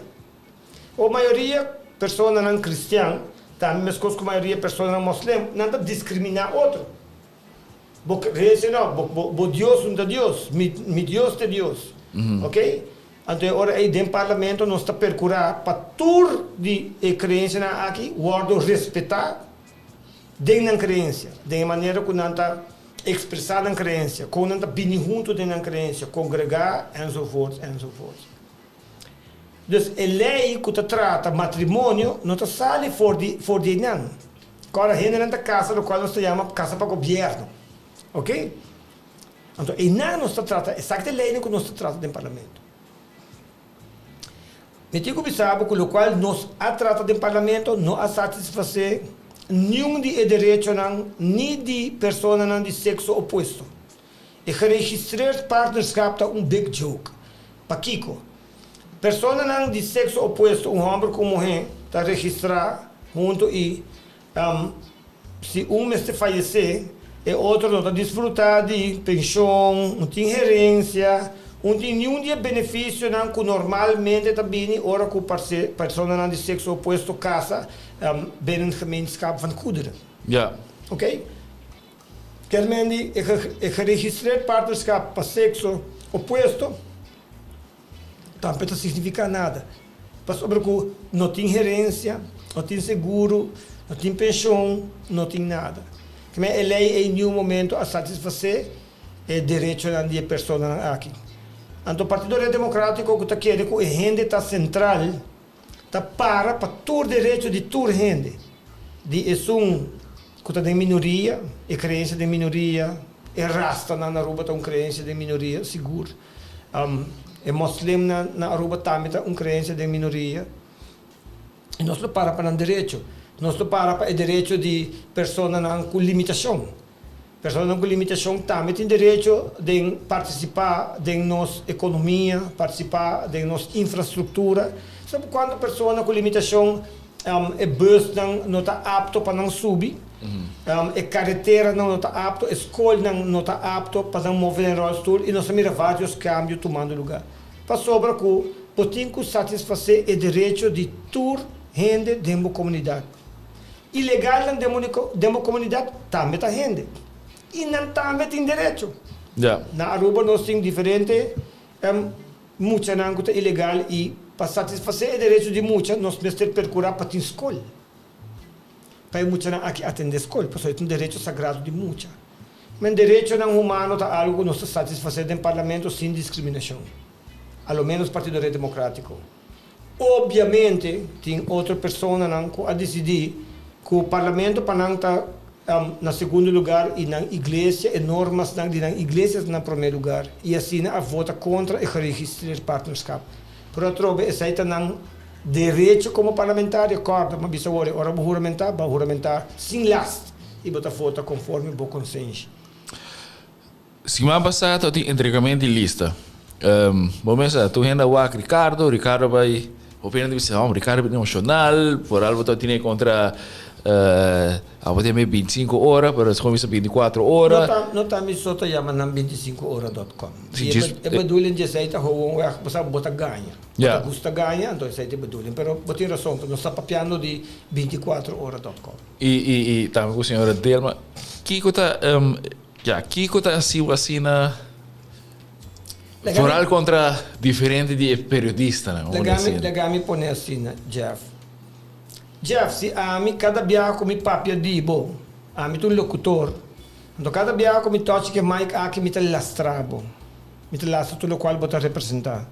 O mayoria personanan kristian, tambe meskos ku mayoria personanan moslem, nan ta diskriminá otro. Bo kreensia no, bo bo Dios no ta Dios, mi mi Dios ta Dios. Ok? Anto e ora ei den parlamento nos ta perkurá pa tur di e kreensianan aki wòrdu respetá den nan kreensia, den e manera ku nan ta ekspresá nan kreensia, kon nan ta bini huntu den nan kreensia, kongregá, enzovoorts, enzovoorts. Dus e lei ku ta trata matrimonio no ta sali for di for di einan. Kòrda hendenan ta kasa lokual nos ta yama kasa pa gobièrnu. Oke? Anto einan nos ta trata esaki ta e leinan ku nos ta trata den parlamento. Mi tin ku bisa bo ku lokual nos a trata den parlamento no a satisfasé niun di e derechonan ni di personanan di sekso opuesto. E geregistreerd partnerschap ta un big joke. Pakiko? Personanan di sekso opuesto, un hòmber ku un muhé, ta registrá huntu i si un mester fayesé, e otro no ta disfrutá di penshon, no tin herensia, no tin niun di e benefisionan ku normalmente ta bini ora ku personanan di sekso opuesto kasa binnen gemeenschap van goederen. Ja. Oké? Kermendi e geregistreerd partnerschap pa sekso opuesto tambe ta signifiká nada, pasobra ku no tin herensia, no tin seguro, no tin penshon, no tin nada. Keme e lei ei niun momento a satisfasé e derechonan di e personanan aki. Anto Partido Red Demokratiko ku ta kere ku e hende ta sentral ta para pa tur derecho di tur hende, di esun ku ta den minoria, e kreensia den minoria, e rastanan na Aruba ta un kreensia den minoria, sigur. E moslimnan na Aruba tambe ta un kreensia den minoria. I nos lo para pa nan derecho. Nos lo para pa e derecho di personanan ku limitashon. Personanan ku limitashon tambe tin derecho den partisipá den nos ekonomia, partisipá den nos infrastruktura. Sabe kuantu persona ku limitashon e busnan no ta apto pa nan subi, e kareteranan no ta apto, e skolnan no ta apto pa nan move den ròlstul i nos a mira vários kambio tumando lugá. Pasobra ku bo tin ku satisfasé e derecho di tur hende den bo komunidat. Ilegalnan den bo komunidat tambe ta hende i nan tambe tin derecho. Na Aruba nos tin diferente muchanan ku ta ilegal i pa satisfasé e derecho di mucha nos mester perkurá pa tin skol pa e muchanan aki atendé skol pasobra e ta un derecho sagrado di mucha. Men derechonan humano ta algu ku nos ta satisfasé den parlamento sin diskriminashon, a lo ménos Partido Red Demokratiko. Obviamente tin otro personanan cu a dicidi cu Parlamento pa nan ta na segundo lugar y nan iglesia, e normasnan di nan iglesia ta na prome lugar y asina a vota contra e geregistreerd partnerschap. Pero atrobe esey ta nan derecho como parlamentario. Corda, mi a bisa awor, ora bo huramenta, bo a huramenta sin last y bo ta vota conforme bo consenshi. Siman pasá ta tin entregament di lista. Bo mester tur hende a wak Ricardo, Ricardo bai hopi hende bisa hòm Ricardo bini emoshonal, por algo ta tene kontra Abo tin 25 ora, pero es gewoon bisa 24 ora. No ta, no ta mi so ta yama nan 25 ora dot com. Si, E djis- e bedoeling di esei ta gewoon weg, bo sa bo ta gaña. Bo Ja. ta gusta gaña, anto esei ta e bedoeling. Pero bo tin rason, nos ta papiando di 24 ora dot com. I, i, i tambe ku señora Delma. Kiko ta, ja, kiko ta hasiu asina Laga mi- vooral kontra diferente di e periodistanan, Laga hoor mi, asina. laga mi pone asina, Jeff. Jeff, si ami kada biaha ku mi papia di bo, ami ta un lokutor, anto kada biaha ku mi tochi ke mic aki mi ta lastra bo. Mi ta lastra tur lokual bo ta representá,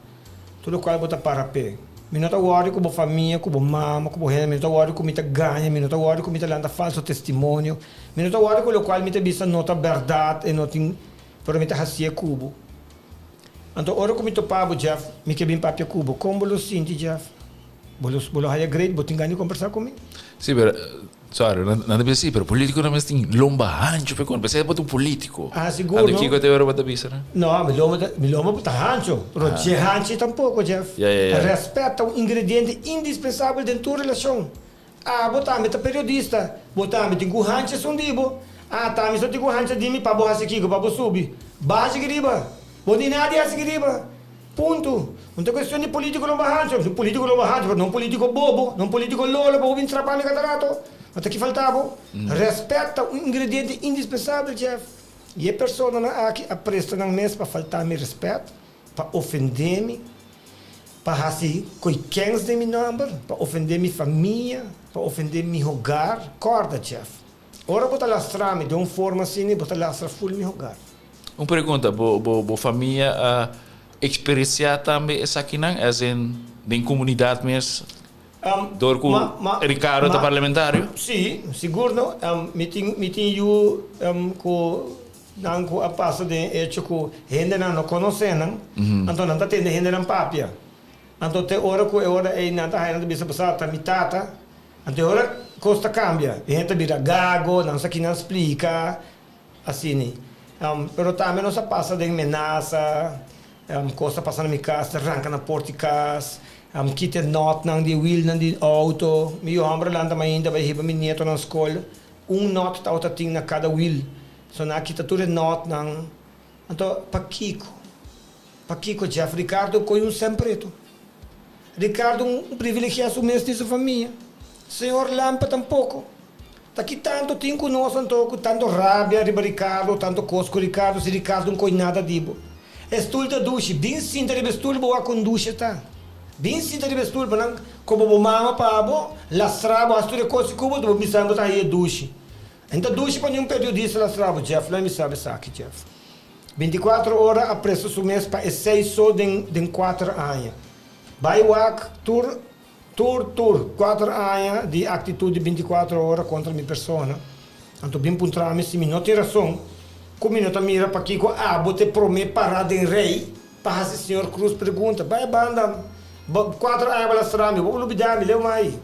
tur lokual bo ta para p'e. Mi no ta wòri ku bo famia, ku bo mama, ku bo hende, mi no ta wòri ku mi ta gaña, mi no ta wòri ku mi ta lanta falso testimonio, mi no ta wòri ku lokual mi ta bisa no ta bèrdat, e no tin, pero mi ta hasié ku bo. Anto ora ku mi topa bo, Jeff, mi ke bin papia ku bo. Kon bo lo sinti, Jeff? Bo lo, bo lo haya great, bo tin gana di kombersá ku mi? Sí, pero, sorry, nan, nan ta bisa sí, pero politiconan mes tin lomba hancho pe kon, p'esei bo ta un politico. Ah, sigur, Anto no? kiko te ora bo ta bisa nan? No, mi lomba ta, mi lomba ta hancho, pero dje hanchi tampoko, Jeff. Ya, ya, ya. Rèspèt ta un ingrediente indispensabel den tur relashon. Abo tambe ta periodista, bo tambe tin ku hancha esun di bo. Ah, ta mi so tin ku hancha di mi pa bo hasi kiko, pa bo subi. Baha chiki riba. Bo ni nada di hasi ki riba. Punto. No ta cuestion di politico lo bahancho. Un politico lo bahancho, pero no un politico bobo, no un politico lolo pa bo bin trapa mi cada rato. No ta ki falta bo. Respet ta un ingrediente indispensabel, Jeff. Y e personanan aki a presta nan mes pa falta mi respet, pa ofende mi, pa haci coy kens den mi nomber, pa ofende mi famia, pa ofende mi hogar. Corda, Jeff. Ora bo ta lastra mi den un forma asina, bo ta lastra full mi hogar. Un pregunta, bo bo bo famia a experiencia tambe esakinan as in den comunidad mes door cu Ricardo ta parlamentario? Si, sigur no. Mi tin mi tin yu cu nan cu a pasa den hecho cu hendenan no conoce nan, anto nan ta tende hendenan papia. Anto te ora cu e ora ey nan ta haya nan ta bisa pasado ta mi tata, anto e ora cos ta cambia, e hende ta bira gago, nan sa kinan splica. Asini. Pero tambe nos a pasa den menasa, kos ta pasa na mi kas, ta ranka na port di kas, kita e nòtnan di e wielnan di outo. Mi yu hòmber a lanta mainta bai hiba mi nietonan skol, un nòt tabata tin na kada wiel. So nan a kita tur e nòtnan. Anto, pakiko? Pakiko Jeff Ricardo koe un sèn pretu? Ricardo un privilegiá su mes ni su famia. Señor Lampe tampoko. Ta ki tanto tin ku nos anto ku tanto rabia riba Ricardo, tanto kos ku Ricardo si Ricardo un koi nada di bo. E stul ta dushi, bin sinta riba e stul bo wak kon dushi e ta. Bin sinta riba e stul pa nan koba bo mama pa bo, lastra bo, hasi tur e kos ku bo, bo bisa bo ta haña e dushi. E no ta dushi pa niun periodista lastra bo, Jeff, lei mi sabi esaki, Jeff. Binticuatro ora a presta su mes pa esey so den den cuater aña. Bay wak tur tur tur cuater aña di actitud di binticuatro ora contra mi persona. Anto bin puntra mi si mi no tin rason cu mi no ta mira pakico abo te prome para den rey pa haci señor Cruz pregunta. Bay banda bo cuater aña bo lastra mi bo por lubida mi leu mai.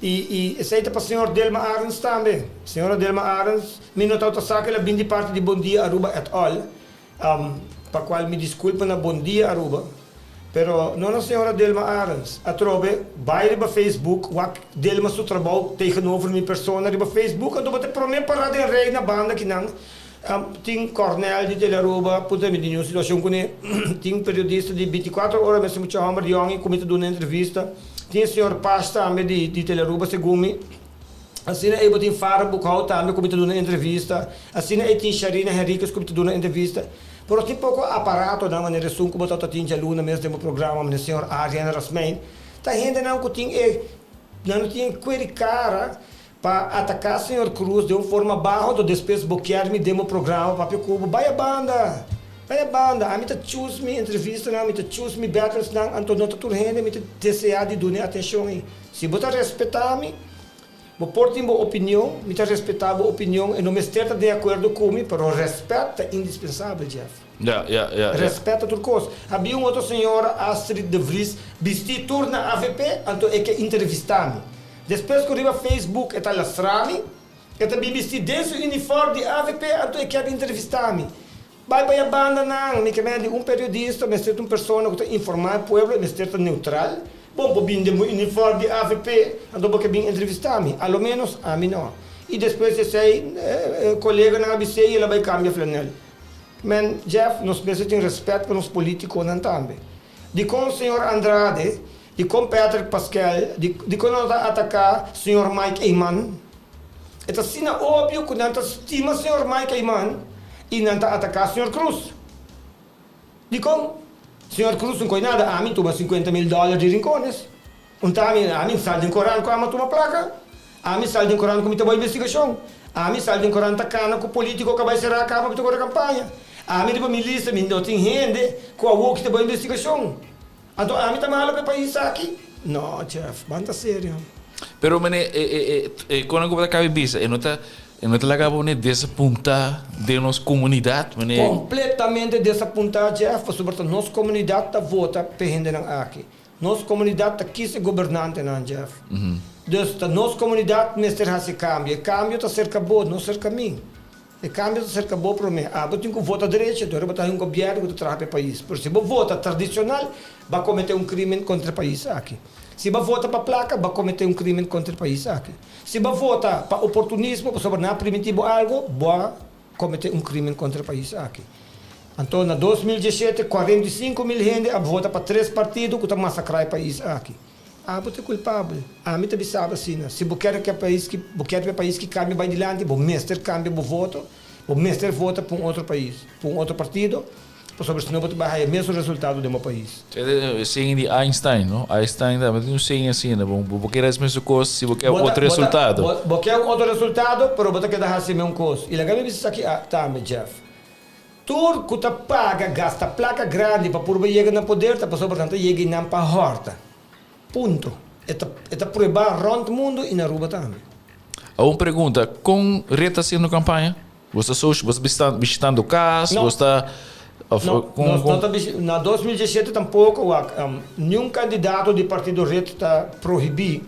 Y y esey ta pa señor Delma Arends tambe. Señora Delma Arends, mi no tabata sa cu el a bin di parti di Bon Dia Aruba et al. Pa cual mi disculpa na Bon Dia Aruba. Pero no na señora Delma Arends. Atrobe, bay riba Facebook, wak Delma su trabou tegenover mi persona riba Facebook, anto bo ta e prome para den rey na banda kinan. Tin Cornel di Telearuba, punta mi tin un situacion cune. Tin periodista di 24 ora mester mucha homber yongi cu mi ta duna entrevista. Tin e señor Pash tambe di di Telearuba segun mi. Asina ey bo tin Farah Boekhoudt tambe cu mi ta duna entrevista. Asina ey tin Sharina Henriquez cu mi ta duna entrevista. Pero tin poco aparatonan manera esun cu bo tabata tin djaluna mes den bo programa manera señor Arjen Rasmijn. Ta hendenan cu tin e nan no tin e cueri cara Pa ataká señor Cruz den un forma baho to despues bo kier mi den bo programa papia ku bo bai a banda bai a banda ami ta choose mi entrevistanan mi ta choose mi battlesnan anto no ta tur hende mi ta desea di duna e atencion ei si bo ta respeta mi bo por tin bo opinion mi ta respeta bo opinion e no mester ta den akuerdo ku mi pero respet ta indispensabel Jeff. Ja, ja, ja, ja. Respet ta tur kos. Habia un otro señora, Astrid de Vries, bistí tur na avp, anto e ke entrevistá mi. Despues ku riba Facebook e ta lastra mi, e ta bin bistí den su uniform di avp, anto e kier entrevistá mi. Bai bai a banda nan, mi ke mende un periodista mester ta un persona ku ta informá e pueblo, e mester ta neutral. Bon bo bin den bo uniform di avp anto bo ke bin entrevista mi. A lo menos ami no. I despues di esei e koleganan a bis'é i el a bai kambia flanel. Men Jeff, nos mester tin respet pa nos politikonan tambe. Dikon señor Andrade, dikon Patrick Paskel, dikon nan no ta ataká señor Mike Eman? E ta asina obvio ku nan ta stima señor Mike Eman i nan ta ataká señor Cruz. Dikon? Señor Cruz no koe nada, ami tuma sinkuenta mil dòler di Rincones. Un ta ami, ami sal den korant ku ami a tuma plaka. Ami sal den korant ku mi ta bai investigashon. Ami sal den korant ta kana ku politiko ka bai será kaba mi ta kore kampaña. Ami riba mi lista mi no tin hende ku awoki ta bai investigashon. Anto ami ta malo pa e pais aki? No, Jeff, ban ta serio. Pero mene, e e e e konan ku bo ta kabi bisa, e no ta e no ta laga bo mene desapuntá den nos komunidat, mene. Kompletamente desapuntá, Jeff, pasobra ta nos komunidat ta vota p'e hendenan aki. Nos komunidat ta kis e gobernantenan, Jeff. Dus ta nos komunidat mester hasi e kambio. E kambio ta serka bo, no serka mi. E kambio ta serka bo promé. Abo tin ku vota derecho, dor bo ta haña un gobièrnu ku ta traha pa e pais. Pero si bo vota tradishonal, bo a kometé un krímen kontra e pais aki. Si bo vota pa plaka, bo a kometé un krímen kontra e pais aki. Si bo vota pa oportunismo, pasobra nan a primintí bo algu, bo a kometé un krímen kontra e pais aki. Anto na 2017, 45.000 hende a vota pa tres partido ku ta masakrá e pais aki. Abo ta e kulpabel. Ami ta bisa abo asina, si bo kier ku e pais ki bo kier pa e pais ki kambia bai dilanti, bo mester kambia bo voto, bo mester vota pa un otro pais, pa un otro partido, pasobra si no bo ta bai haya e mesun resultado den bo pais. E saying di Einstein, no? Einstein tambe tin un saying asina, bo bo kier hasi mesun kos si bo kier otro resultado. Bo kier un otro resultado, pero bo ta keda hasi e mesun kos. I laga mi bisa esaki tambe, Jeff. Tur ku ta paga gasta plaka grandi pa purba yega na poder ta pasobra nan ta yega i nan pa hòrta. Punto. E ta e ta pruebá rònt mundu i na Aruba tambe. Awor un pregunta, kon red ta hasiendo kampaña? Bo ta sosh bo ta bishitando kas, No. bo ta of No, kon nos no kon? ta bishi na 2017 tampoko wak niun kandidato di partido red ta prohibí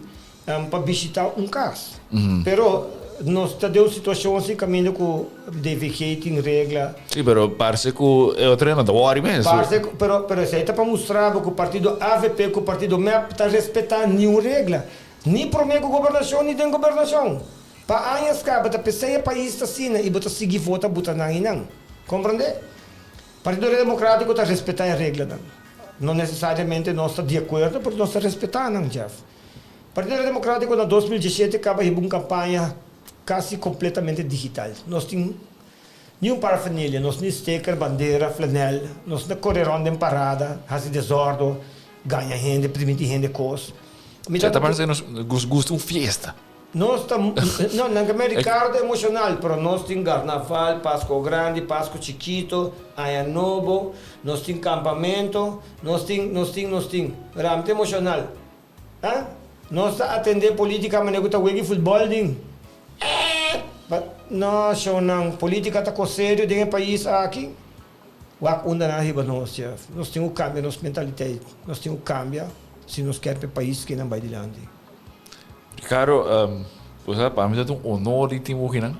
pa bishita un kas. Pero nos ta den un situashon asi kaminda ku DVG tin regla. Sí, pero parse ku e otro no ta wòri mes. Parse ku, pero pero esei ta pa mustra bo ku partido avp ku partido mep ta respetá niun regla. Ni promé ku gobernashon ni den gobernashon. Pa añas kaba ta p'esei e pais ta asina i bo ta sigui vota buta nan i nan. Komprendé? Partido Democratico ta respetá e reglanan. No nesesariamente nos ta di akuerdo, pero nos ta respetá nan, Jeff. Partido Democratico na 2017 caba hiba un campaña casi completamente digital. Nos tin ni un parafernalia, nos ni sticker, bandera, flanel, nos no ta core rond den parada, haci desordo, gaña hende, priminti hende cos. Mi ta parece nos gusta un fiesta. Nos ta, no, nan ke men Ricardo emocional, pero nos tin Carnaval, Pasco Grandi, Pasco Chiquito, Aña Nobo, nos tin campamento, nos tin, nos tin, nos tin. Pero ami ta emocional. Ah? Nos ta atendé polítika manera ku ta wega futbòl din. Eh! But no, shownan, polítika ta kos serio den e pais aki. Wak unda nan a hiba nos, Jeff. Nos tin ku kambia nos mentaliteit. Nos tin ku kambia si nos kier pa e pais kinan bai dilanti. Ricardo, bo sa, pa mi ta un honor di tin bo kinan.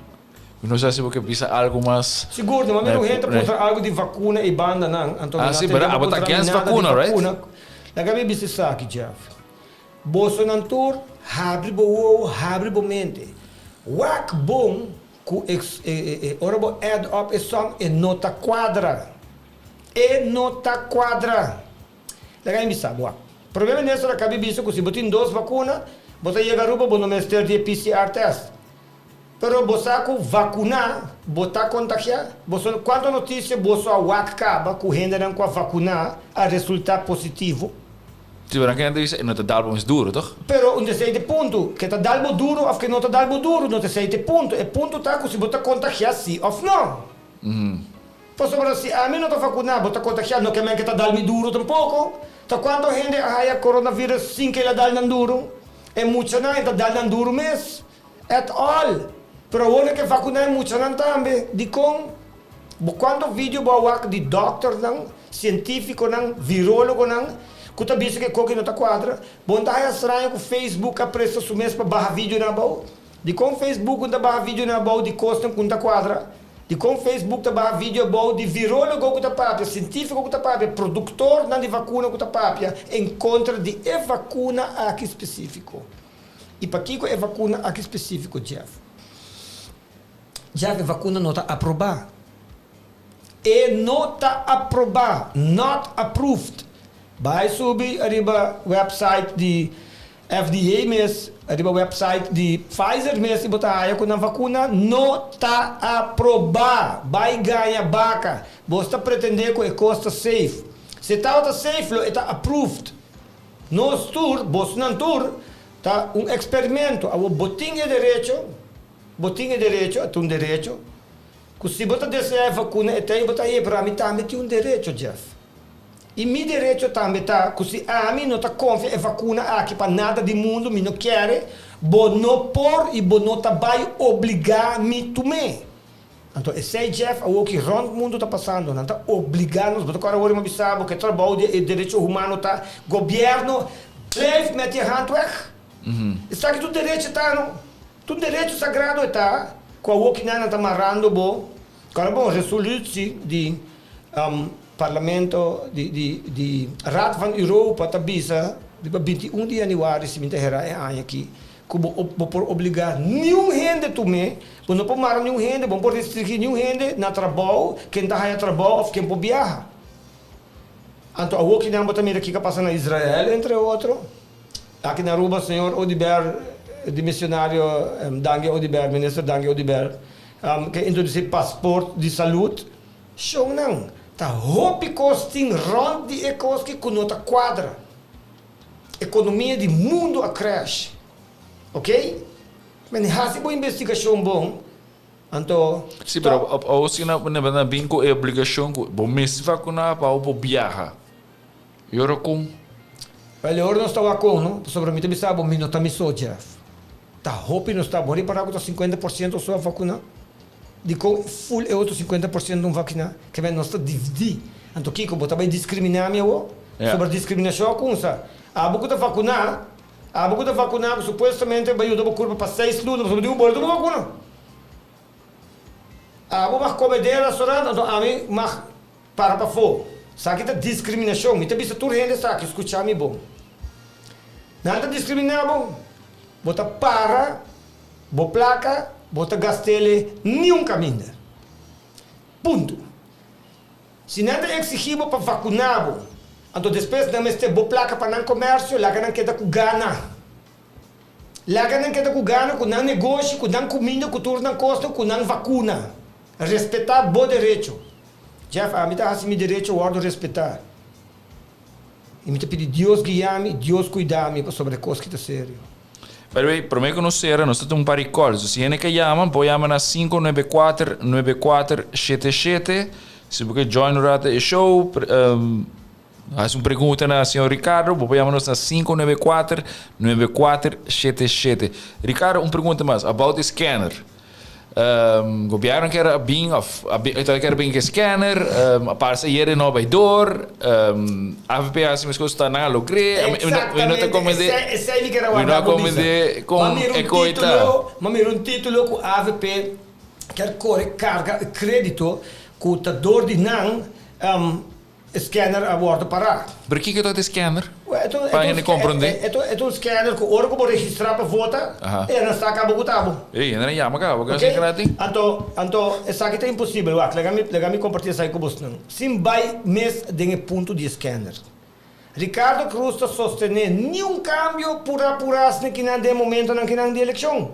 Mi no sa si bo ke bisa algu mas. Sigur, no mami un hende ta puntra algu di vakuna i bandanan, anto mi Ah, no si, atendé pero pa abo ta puntra mi against nada di vakuna, right? vakuna. Laga mi bisa esaki, Jeff. Bosonan tur, habri bo wowo, habri bo mente. Wak bon ku e e ora bo add up e som e no ta kuadra. E no ta kuadra. Laga mi bisa bo. Prome minister a kabi bisa ku si bo tin dos vakuna, bo ta yega Aruba bo no mester di e PCR test. Pero bo sa ku vakuná bo ta kontagiá? Boso kuantu notisia boso a wak kaba ku hendenan ku a vakuná a resultá positivo? Si, pero nan kende ta bisa e no ta dal bo mes duro, toch? Pero un ta esei ta e punto. Ke ta dal bo duro òf ke no ta dal bo duro no ta esei ta e punto. E punto ta ku si bo ta kontagiá si òf no. Pasobra si ami no ta vakuná bo ta kontagiá no ke men ke ta dal mi duro tampoko. Ta kuantu hende a haya coronavirus sin ke el a dal nan duro? E muchanan e ta dal nan duro mes. At all! Pero awor nan ke vakuná e muchanan tambe. Dikon? Bo kuantu video bo a wak di dòkternan, sientífikonan, virólogonan ku ta bisa ku e koki no ta kuadra? Bo no ta haña straño ku Facebook a presta su mes pa baha videonan abou? Dikon Facebook no ta baha videonan abou di kosnan ku no ta kuadra? Dikon Facebook ta baha video abou di virologo ku ta papia, sientífiko ku ta papia, produktornan di vakuna ku ta papia en kontra di e vakuna aki spesífiko? I pakiko e vakuna aki spesífiko, Jeff? Jeff, e vakuna no ta aprobá. E no ta aprobá, not approved. Bai subi ariba website di FDA mes, ariba website di Pfizer mes i bo ta haya ku nan vakuna no ta aprobá. Bai gaña baka. Bos ta pretendé ku e kos ta safe. Si e tabata safe lo e ta approved. Nos tur, bosnan tur, ta un eksperimento. Awor bo tin e derecho, bo tin e derecho, e ta un derecho, ku si bo ta deseá e vakuna e ta ei bo ta hei, pero ami tambe tin un derecho, Jeff. I mi derecho tambe ta ku si ami no ta konfia e vakuna aki pa nada di mundu, mi no kere, bo no por i bo no ta bai obligá mi tum'é. Anto esei Jeff awoki rònt mundu ta pasando, nan ta obligá nos, bo ta kòrda awor mi a bisa bo ku e trabou di e derecho humano ta gobièrnu blijf met je hand weg. Esaki tur derecho ta no, tur derecho sagrado e ta ku awoki nan nan ta marando bo, kòrda bon resolutie di Parlamento di di di Raad van Europa ta bisa riba 21 di januari si mi ta hera e aña aki ku bo bo por obligá niun hende tum'é, bo no por mara niun hende, bo no por restringí niun hende na trabou, ken ta haña trabou òf ken por biaha. Anto awor kinan bo ta mira kiko a pasa na Israel entre otro. Aki na Aruba señor Oduber di misionario Dangui Oduber, minister Dangui Oduber ke introdusí pasport di salud. Shownan, ta hopi kos tin rònt di e kos ki ku no ta kuadra. Ekonomia di mundu a crash. Ok? Men hasi bo investigashon bon, anto Sí, pero awor si nan nan bin ku e obligashon ku bo mester vakuná pa bo por biaha. I ora kon? Wel, e ora nos ta wak kon, no? Pasobra mi ta bisa bo, mi no ta mi so, Jeff. Ta hopi nos ta. Bo ripará ku ta 50% so a vakuná? Dikon ful e otro 50% no vakuná? Ke men nos ta dividí. Anto kiko, bo ta bai diskriminá mi awor? Sobra diskriminashon a kunsa. Abo ku ta vakuná, abo ku ta vakuná ku supuestamente bai yuda bo kurpa pa seis luna, pasobra di un bolita bo vakuna. Abo mag kome den restaurant, anto ami mag Para pafó. Esaki ta diskriminashon. Mi ta bisa tur hende esaki, skucha mi bon. Nan ta diskriminá bo, bo ta para bo plaka, bo ta gast'el niun kaminda. Punto. Si nan ta eksigí bo pa vakuná bo, anto despues nan mester bo plaka pa nan komersio, laga nan keda ku gana. Laga nan keda ku gana ku nan negoshi, ku nan kuminda, ku tur nan kosnan, ku nan vakuna. Respetá bo derecho. Jeff, ami ta hasi mi derecho wòrdu respetá. I mi ta pidi Dios guia mi i Dios kuida mi pasobra e kos ki ta serio. By the way, promé ku nos sera, nos ta tin un par di calls. So, si hende ke yama, por yama na 594 94 77. Si bo ke join un rato e show, Hasi un pregunta na señor Ricardo, bo por yama nos na 594 9477. Ricardo, un pregunta mas about e scanner. Um, gobierno kier a bin of a bin, ta kier bin ke scanner, um, a parse ayer e no a bai door, um, AVP hasi meskos ta nan a logr'é. Mi no ta komende, Esei mi kier a mi no warda a bo bisa. komende Ma kon mira e un koe ta. título, ma mira un título ku AVP kier kore karga e krédito ku ta door di nan, um, E scanner a wordo pará. Pero kiko ta e scanner? Pa hende komprondé. E ta un scanner ku ora ku bo registrá pa vota, e nan sa kaba ku ta bo. Ey, hende nan yama kaba, bo ke hasi gratis? Anto, anto esaki ta imposibel. Wak, laga mi, laga mi kompartí esaki ku bosnan. Sin bai mes den e punto di e scanner. Ricardo Croes ta sostené niun kambio purá purá asina kinan den e momentonan kinan di elekshon.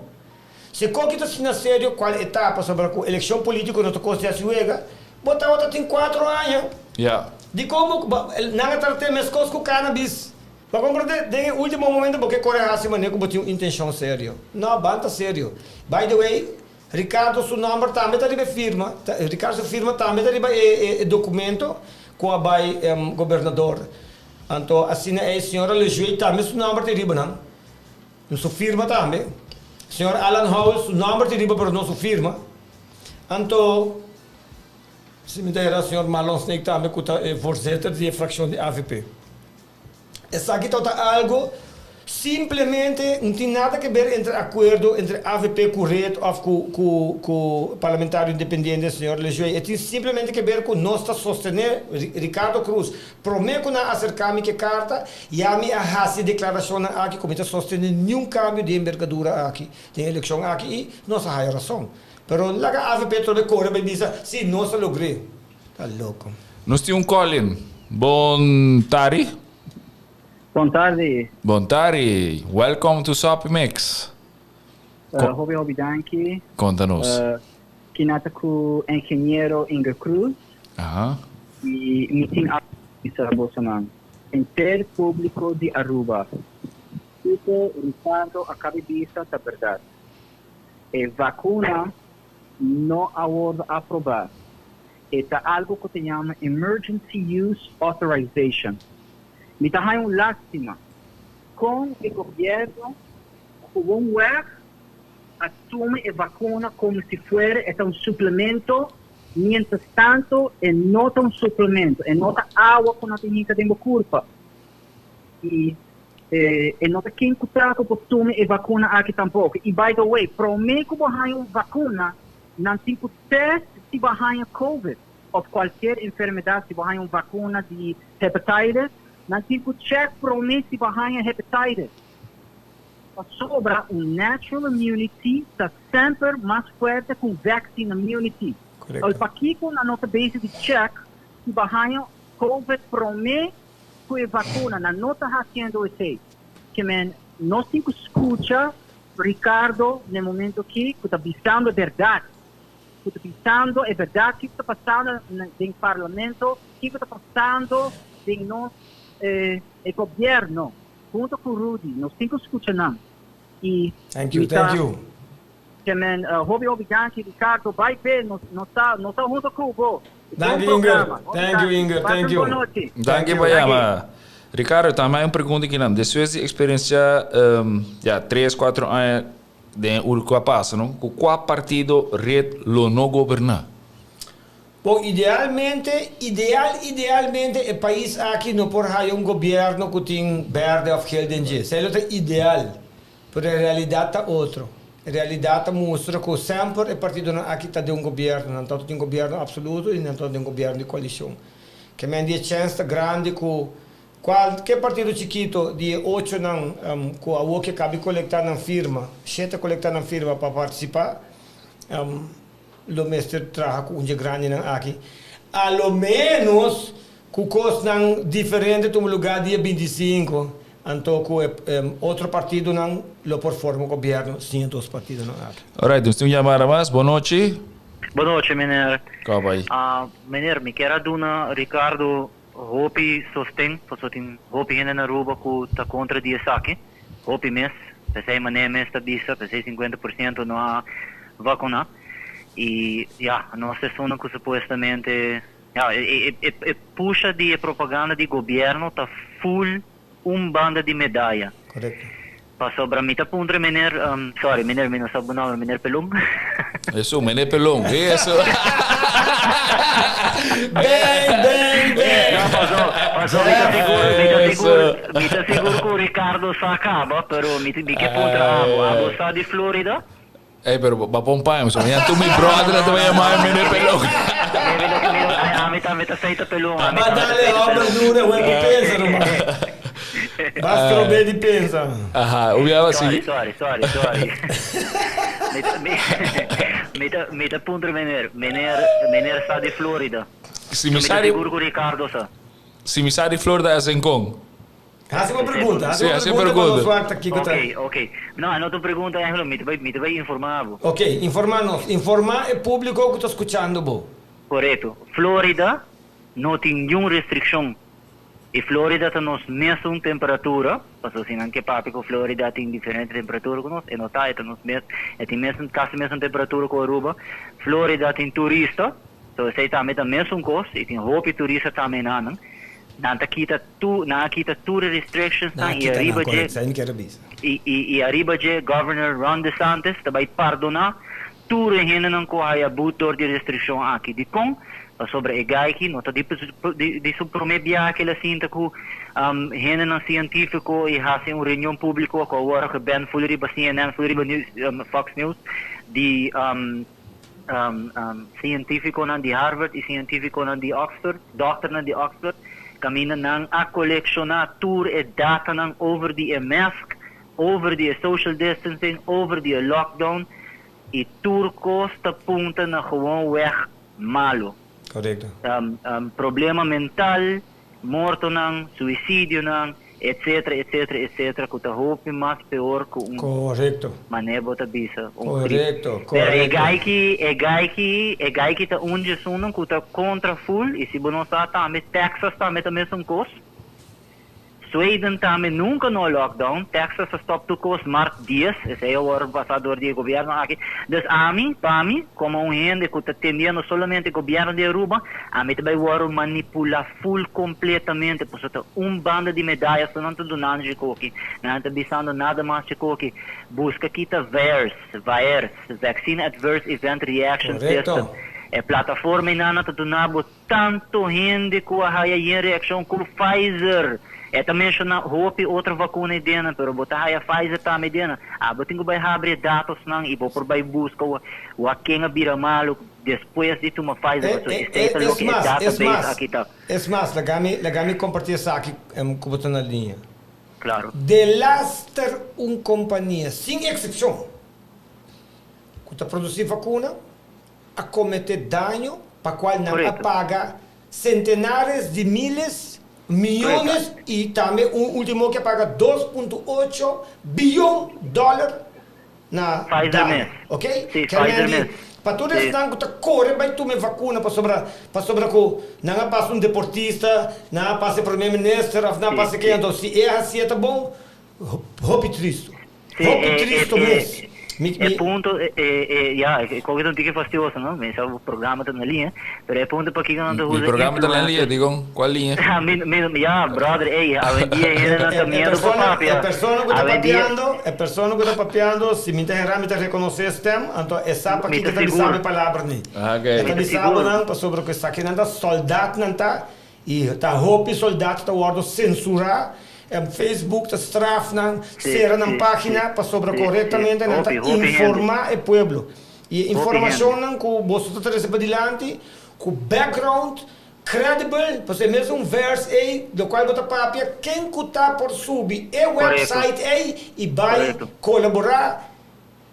Si koki ta asina serio cual e ta pasobra cu eleccion politico no ta cos di haci wega, bo tawata tin cuatro aña. Ya. Dicon bo bo nan a trate mescos cu cannabis? Bo a comprende? Den e ultimo momento bo ke core haci manera cu bo tin un intencion serio. No, ban ta serio. By the way, Ricardo su nomber tambe ta riba e firma, Ricardo su firma tambe ta riba e e documento cu a bay gobernador. Anto asina ey señora Lejuey tambe su nomber ta riba nan. No su firma tambe. Señor Alan Howell su nomber tin riba pero no su firma. Anto si mi ta hera señor Marlon Snake tambe cu ta e voorzitter di e fraccion di avp. Esaki tabata algo. Simplemente no tin nada ke ber entre akuerdo entre avp ku red òf ku ku ku parlamentario independiente señor Lejuey. E tin simplemente ke ber ku nos ta sostené Ricardo Croes. Promé ku nan a aserká mi ku e karta, ya mi a hasi e deklarashonnan aki ku mi ta sostené niun kambio di embergadura aki den e elekshon aki i nos a haya rason. Pero laga avp trobe kore bai bisa si nos a logr'é. Ta loko. Nos tin un call in. Bon tardi. Bon tardi. Bon tardi. Welcome to Soppy Mix. Hopi hopi danki. Konta nos. Kina ta ku Ingeniero Inger Cruz. Aha. I mi tin algo di bisa bosonan. Henter publico di Aruba, kiko Ricardo a kabi bisa ta berdad. E vacuna no a wordo aproba. E ta algo ku ta yama Emergency Use Authorization. Mi ta haña un lástima kon e gobièrnu gewoonweg a tuma e vakuna komo si fuera e ta un suplemento, mientras tanto e no ta un suplemento, e no ta awa ku nan ta hinka den bo kurpa. I e no ta ken ku ta ku por tuma e vakuna aki tampoko. I by the way, promé ku bo haña un vakuna, nan tin ku tèst si bo a haña covid. Of cualkier enfermedad si bo haña un vacuna di hepatitis nan tin cu check prome si bo haña hepatitis pasobra un natural immunity ta semper mas fuerte cu un vaccine immunity. Correcto. Pakico nan no ta bezig di check si bo haña covid prome cu e vacuna nan no ta haciendo esey ke men nos tin cu scucha Ricardo na e momento aki cu ta bisando e berdad. Ku ta bisando e bèrdat kiko ta pasando den parlamento, kiko ta pasando den nos e gobièrno hunto ku Rudy nos tin ku skucha nan i Thank you, mi ta thank you. ke men hopi hopi danki Ricardo bai pe nos nos ta nos ta hunto ku bo bon Danki Inger, programa hopi thank you danki Inger, pasa thank un you. bon nochi. Thank Danki you. pa Danki. yama. Ricardo, tambe hay un pregunta kinan. Despues di experiencia ya tres, cuatro aña Den e ur ku a pasa, no? Ku kua partido red lo no goberná? Bon, idealmente, ideal, idealmente e pais aki no por haya un gobierno cu tin berde of geel den dje. Esey lo ta ideal, pero e realidad ta otro. E realidad ta mustra cu semper e partidonan aki ta den un gobierno, nan ta tin gobierno absoluto y nan ta den gobierno di coalicion. Ke men di e chens ta grandi cu Kualke partido chikito di e ochonan ku awor ke kabi kolektá nan firma, shete kolektá nan firma pa partisipá, lo mester traha ku un dje grandinan aki. A lo ménos ku kosnan diferente tuma lugá dia 25, anto ku e otro partidonan lo por forma gobièrnu sin e dos partidonan aki. Alright, nos tin un yamada mas. Bon nochi. Bon nochi, meneer. Kòp ai. Meneer, mi kier a duna Ricardo Hopi sosten, pasobra tin hopi hende na Aruba ku ta kontra di esaki, hopi mes, p'esei manera mes ta bisa, p'esei 50% no a vakuná. I ya, nos ta esunnan ku supuestamente, ya, e e pusha di e propaganda di gobièrnu ta ful un banda di medaya. Korekto. Pasobra mi ta puntra meneer, sorry meneer mi no sa bo nomber, meneer Pelon. Eso, meneer Pelon, eso. Bang, bang, bang. No, paso, paso mi ta sigur, mi ta sigur, mi ta sigur ku Ricardo sa kaba, pero mi, mi ke puntra abo. Abo sa di Florida? Ey, pero bo a pon paña, so mañana tu mi brother ta bay yama mi meneer Pelon. Ami tambe ta feita pelon. Ba dale homber dure, hoe bo pensa ruman. Ba strobe di pensa. Aha, u biaba sigui. Sorry, sorry, sorry, sorry. Mi ta, mi ta puntra meneer, meneer, meneer sa di Florida. Si mi sa di. Mi ta sigur ku Ricardo sa. Si mi sa di Florida es en kon. Hasi bo pregunta, hasi Sí, bo hasi pregunta pa nos pregunta. wak ta kiko ta. Ok, ok. No, e no ta un pregunta eigenlijk, mi ta bai, mi ta bai informá bo. Ok, informá nos. Informá e públiko ku ta skuchando bo. Korekto. Florida no tin niun restrikshon. I Florida ta nos mesun temperatura, pasobra si nan ke papia ku Florida tin diferente temperatura ku nos, e no ta, e ta nos mes, e tin mesun, kasi mesun temperatura ku Aruba. Florida tin turista, so esei tambe ta mesun kos, i tin hopi turista tambe einan. Nan ta kita tur, nan a kita tur e restrictions Nan a nan y kita nan, ariba dje, correct, sa mi kier a bisa. y, y, y ariba dje Governor Ron DeSantis ta bay pardona Tur e hendenan ku a haya but dor di restrikshon aki. Dikon? Pasobra e guy aki no ta di di su promé biaha ku el a sinta ku hendenan sientífiko i hasi un reunion públiko ku awor a gebèn ful riba CNN, ful riba Fox News di sientífikonan di Harvard i sientífikonan di Oxford, dòkternan di Oxford, kaminda nan a kolekshoná tur e datanan over di e mask, over di e social distancing, over di e lockdown y tur cos ta punta na gewoon weg malo. Correcto. Problema mental, mortonan, suicidionan, etc. Etc. Etc. Cu ta hopi mas peor cu un Correcto. mane bo ta bisa, un grip. Correcto, Pero e correcto. guy ki, e guy ki, e guy ki ta un djesunnan cu ta contra full y si bo no sa tambe Texas tambe ta mesun cos. Sweden tambe nunca no a lockdown, Texas a stop tur cos mart 10, esey a worde pasa door di e gobierno aki. Dus ami, pa mi, como un hende cu ta tendiendo solamente gobierno di Aruba, ami ta bay worde manipula full completamente, pasobra ta un banda di medaya so nan ta dunando dje koki, nan ta bisando nada mas dje koki. Busca kita VAERS, VAERS, Vaccine Adverse Event Reaction System, Correcto. e plataforma eynan nan ta duna bo Tanto hende ku a haya yen reakshon ku Pfizer. E ta menshoná hopi otro vakuna ei dena, pero bo ta haya Pfizer tambe ei dena. Abo tin ku bai habri e datosnan i bo por bai buska wak ken a bira malu despues di tuma Pfizer, pasobra esei ta Es loke e mas, es database mas, aki ta. es mas, laga mi, laga mi kompartí esaki ku bo ta na liña. Klaro. Delaster un kompania, sin eksepshon, ku ta produsí vakuna, a comete daño pa cual nan a paga centenares di miles, miyones y tambe un ultimo ke a paga 2.8 biyon dollar na daño. Ok? Kermen di pa tur esnan cu ta core bay tuma e vacuna pasobra pasobra cu nan a pasa un deportista, nan a pasa e prome minister of nan a pasa ken anto si e hacié ta bon Hopi tristo. Hopi tristo mes. Mi, E punto, e, e, ya, e koke ta un tiki fastioso, no? Mi sa bo programa ta na liña, pero e punto pakiko nan ta Mi usa programa ta na liña, influencers. dikon? Kua liña? Ha, mi, mi, ya, brother, ey, awendia hendenan ta E miedo pa persona, e papia. persona ku ta Awendia, papiando, e persona ku ta papiando, si mi ta hera mi ta rekonosé e stem, anto e sa mi pakiko ta ta bisa sigur. mi palabra ni. Ah, E ok. ta Mi ta bisa sigur. bo nan pasobra ku esakinan ta sòldatnan ta I ta hopi soldat ta wordo censura, Facebook ta straf nan, cera nan pagina pasobra corectamente nan ta informa e pueblo. I e informacionnan cu boso ta trece padilanti cu background credible, pasobra e mesun vers ey lo cual bo ta papia, ken cu ta por subi e website ey y bay colabora.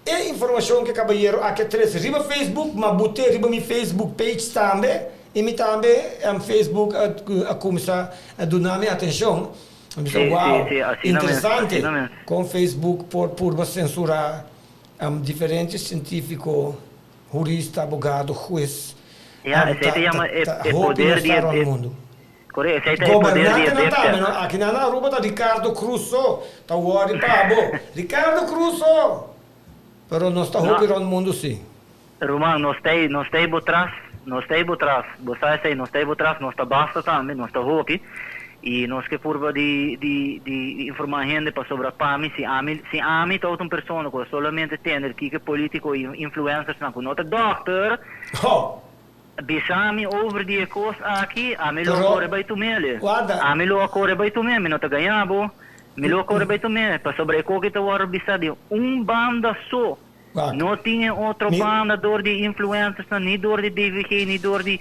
E informacion cu e cabayero aki a trece riba Facebook, m'a bute riba mi Facebook page tambe y mi tambe Facebook a cuminsa duna mi atencion. Mi bisa wow, interesante con Facebook por purba censura diferente cientifico, hurista, abogado, huez. Ta hopi nos ta rond mundo. Gobernantenan tambe no, aki nan na Aruba ta Ricardo Cruz so ta worry pa bo, Ricardo Cruz so! Pero nos ta hopi rond mundo si. Ruman, nos ta ei, nos ta ei bo tras, nos ta ei bo tras, bo sa esei, nos ta ei bo tras, nos ta basta tambe, nos ta hopi, i nos ke purba di di di informá hende pasobra pa mi, si ami, si ami ta un persona ku a solamente tende kiko e politiko i influencersnan ku no ta dòkter, Ho! Bisa mi over di e kos aki, ami lo a Pero, kore bai tumele. guarda. Ami lo a kore bai tumé, mi no ta gañá bo. Mi lo a kore bai tumé, pasobra e koki ta wòrdu bisá di un banda so. Wak. No tin e otro Mi. banda dor di influencersnan, ni dor di BVG, ni dor di.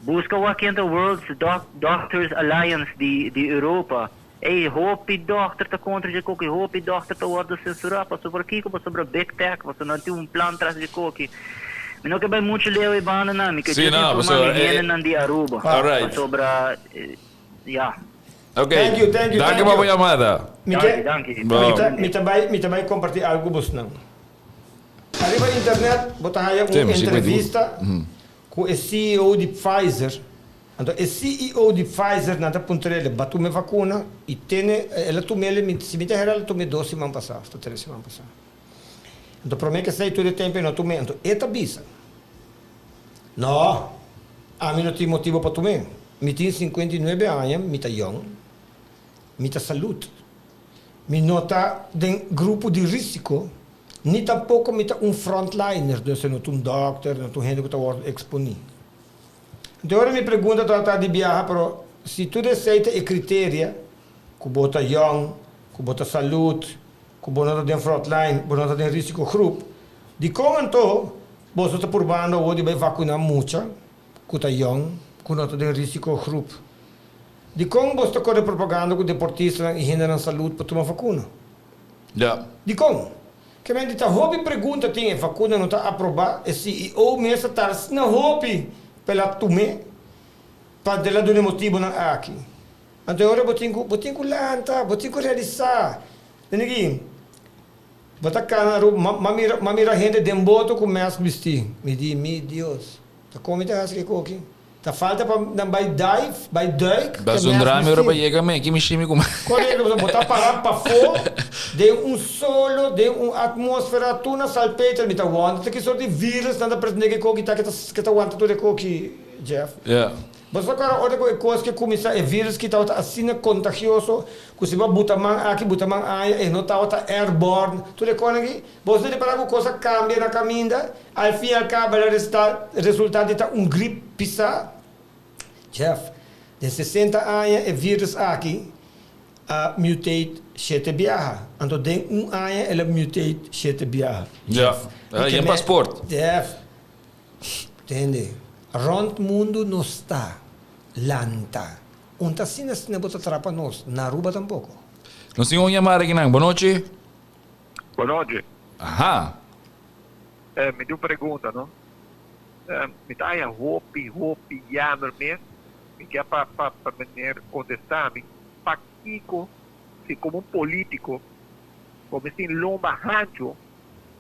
Buska wak ken ta World's Doc Doctors Alliance di di Europa. Ey, hopi dòkter ta kontra dje koki, hopi dòkter ta wòrdu sensurá. Pasobra kiko? Pasobra big tech, pasobra nan tin un plan tras dje koki. Mi no ke bai muchu leu e bandanan, mi ke Sí, djis no, informá mi pasobra e, hendenan di Aruba. Alright. Pasobra, ya. Ok. Thank you, thank you, Danki thank pa bo you. yamada. Mi Danki, ke, danki. mi ta, Bon. mi ta bai, mi ta bai kompartí algu ku bosnan. Ariba internet bo ta haya Sí, un mi sí ku e duru. entrevista ku e CEO di Pfizer. Anto e CEO di Pfizer nan ta puntr'el ba tuma e vakuna y tene el a tum'el mi si mi ta hera el a tum'e dos siman pasá of ta tres siman pasá. Anto prome ke esei tur e tempo e no tum'e anto e ta bisa no ami no tin motibo pa tum'e mi tin 59 aña mi ta yòn mi ta salud mi no ta den grupo di risiko. Ni tampoko mi ta un frontliner, dus no ta un dòkter, no ta un hende ku ta wòrdu eksponí. Anto ora mi pregunta ta di biaha, pero si tur esei ta e kriteria, ku bo ta yòn, ku bo ta salud, ku bo no ta den frontline, bo no ta den risikogroep, dikon anto boso ta purbando awor di bai vakuná mucha ku ta yòn, ku no ta den risikogroep? Dikon boso ta kore propaganda ku deportistanan i hendenan salud pa tuma vakuna? Ja. Dikon? Kemen di ta hopi pregunta tin e vakuna no ta aprobá, e CEO mes a tarda asina hopi pa el a tum'é pa el a duna e motibunan aki. Anto e ora bo tin ku bo tin ku lanta, bo tin ku realisá. Tende ki bo ta kana Aruba, ma ma mira ma mira hende den boto ku mask bistí. Mi di, mi Dios, ta kon mi ta hasi kiko aki? Ta falta pa nan bai dive, bai duik, Ba ke mask zundra mi ora bistí. pa yega me, ki mi shimi ku Korekto, pasobra bo ta para pafó den un solo, den un atmósfera tur na salpeter. Mi ta wonder ta ki sort di virus nan ta pretendé ke koki ta ke ta ke ta wanta tur e koki, Jeff. Ja. Bo sa kòrda ora ku e kos ke kuminsá, e virus ki tabata asina kontagioso ku si bo a buta man aki, buta man aya, e no tabata airborne, tur e kosnan aki. Bo sa ripará ku kos a kambia na kaminda? Al fin i al kabo el a resta resultá di ta un grip pisá. Jeff, den 60 aña e virus aki a mutate shete biaha. Anto den un aña el a mutate shete biaha. Ja, Jeff, el a yen pasport. Jeff. Tende, rond mundu nos ta lanta. Un ta asina asina bo ta trapa nos, na Aruba tampoco. Nos tin un yamada akinan. Bonochi. Bonochi. Aha. Mi tin un pregunta no. Mi ta haya hopi hopi jammer mes. Mi ke pa pa pa meneer contesta mi pakico si como un politico bo mes tin lomba hancho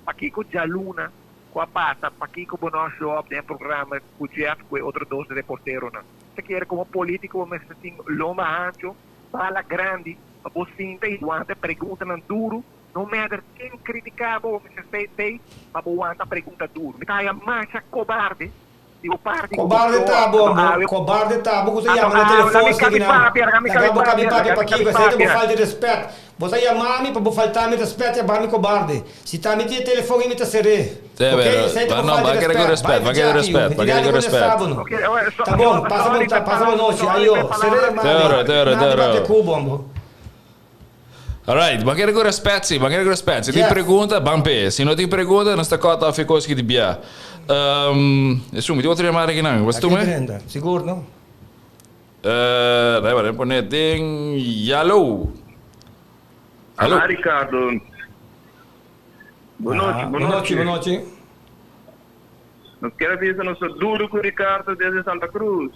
pakico djaluna Ku a pasa? Pakiko bo no a show up den e programa ku Jeff ku e otro dos reporteronan? Ta kere komo politiko bo mester tin lomba hancho, bala grandi pa bo sinta i wanta e preguntanan duru. No matter ken kritiká bo, bo mester stay stay pa bo wanta pregunta duru. Mi ta haya masha kobarde di bo parti ku bo Kobarde show ta up. bo, Anto bo. awe Kobarde ta bo ku ta Anto yama na awe telefon mi esaki kabi nan. papia, laga mi Laga kabi bo kabi papia, papia laga mi pakiko, kabi esei ta bo papia. falta di rèspèt. Bo ta yama mi pa bo falta mi rèspèt i a ba mi kobarde. Si ta mi tin e telefon i mi ta ser'é. Te, Ok, pero, esei ta ba bo no, falta ba di kere ku rèspèt. Bai rèspèt, ba di kere ku djaki yu, rèspèt, mi ba tin kere gana ku di rèspèt. kontestá bo no. Ok, oe, so, Ta bon, so, pasa bon sorry ta, p'e pasa bon palabra, nochi. sorry Ayo, p'e ser'é palabra. yama Te mi. oro, te oro, te Nada papia oro. ku bo, bo. Alright, ban kere ku rèspèt si, ban kere ku rèspèt. Si tin Yes. pregunta, ban p'e. Si no tin pregunta, nos ta kòt òf e kos ki di bia. Um, esun, mi tin otro yamada akinan. Bo Aki tuma? Brenda, sigur no? Eh, dai ba, pone den Yalo. Hallo. Hola Ricardo. Bon nochi, Ah, bon bon nochi, nochi. bon nochi. Nos kier a bisa nos ta duro cu Ricardo desde Santa Cruz.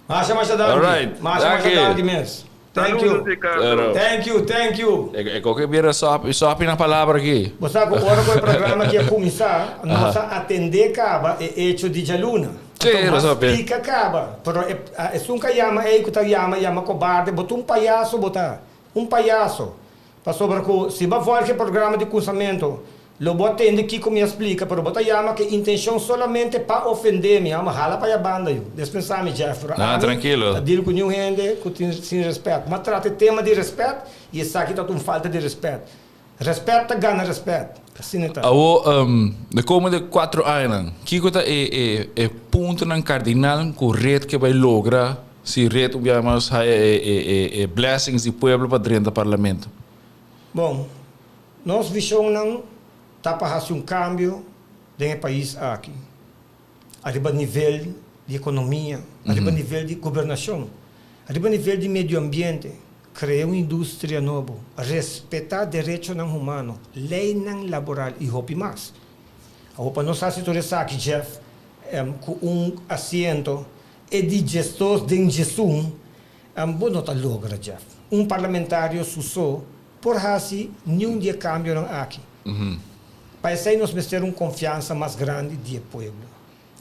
Masha masha danki. Alright, Masha masha danki. danki mes. Thank you. Saludos Ricardo. Pero- Thank you, thank you. E, e koke bira sop, sopi na palabra aki. Bo sa ku ora ku e programa aki a kuminsá, nos a atendé kaba e echo di djaluna. Sí, Anto lo mas sabi. splika kaba. Pero e, a- esun ka yama ei ku ta yama, yama kobarde, bo ta un payaso bo ta. Un payaso. Pasobra ku si bo a vòlg e programa di kunsamentu, lo bo a tende kiko mi a splika, pero bo ta yama ku e intenshon solamente pa ofendé mi. Amo hala pa ya banda yu. Despensá mi, Jeff, pero Ah, ami trankilo. ta deal ku niun hende ku tin sin rèspèt. Mi a trata e tema di rèspèt i esaki ta un falta di rèspèt. Rèspèt ta gana rèspèt. Asina ta. Awo, de komende kuatro añanan, kiko ta e e e puntonan kardinal ku red ke bai logra si red un biaha mas haya e e e e blessings di pueblo pa drenta parlamento? Bon, nos vishonnan ta pa hasi un kambio den e pais aki, ariba nivel di ekonomia, ariba nivel di gobernashon, ariba nivel di medio ambiente, krea un industria nobo, respetá derechonan humano, leinan laboral i hopi mas. Awor pa nos hasi tur esaki, Jeff, ku un asiento e di djesdos den djesun, bo no ta logra, Jeff. Un parlamentario su so por hasi niun di e kambionan aki. Pa esei nos mester un konfiansa mas grandi di e pueblo.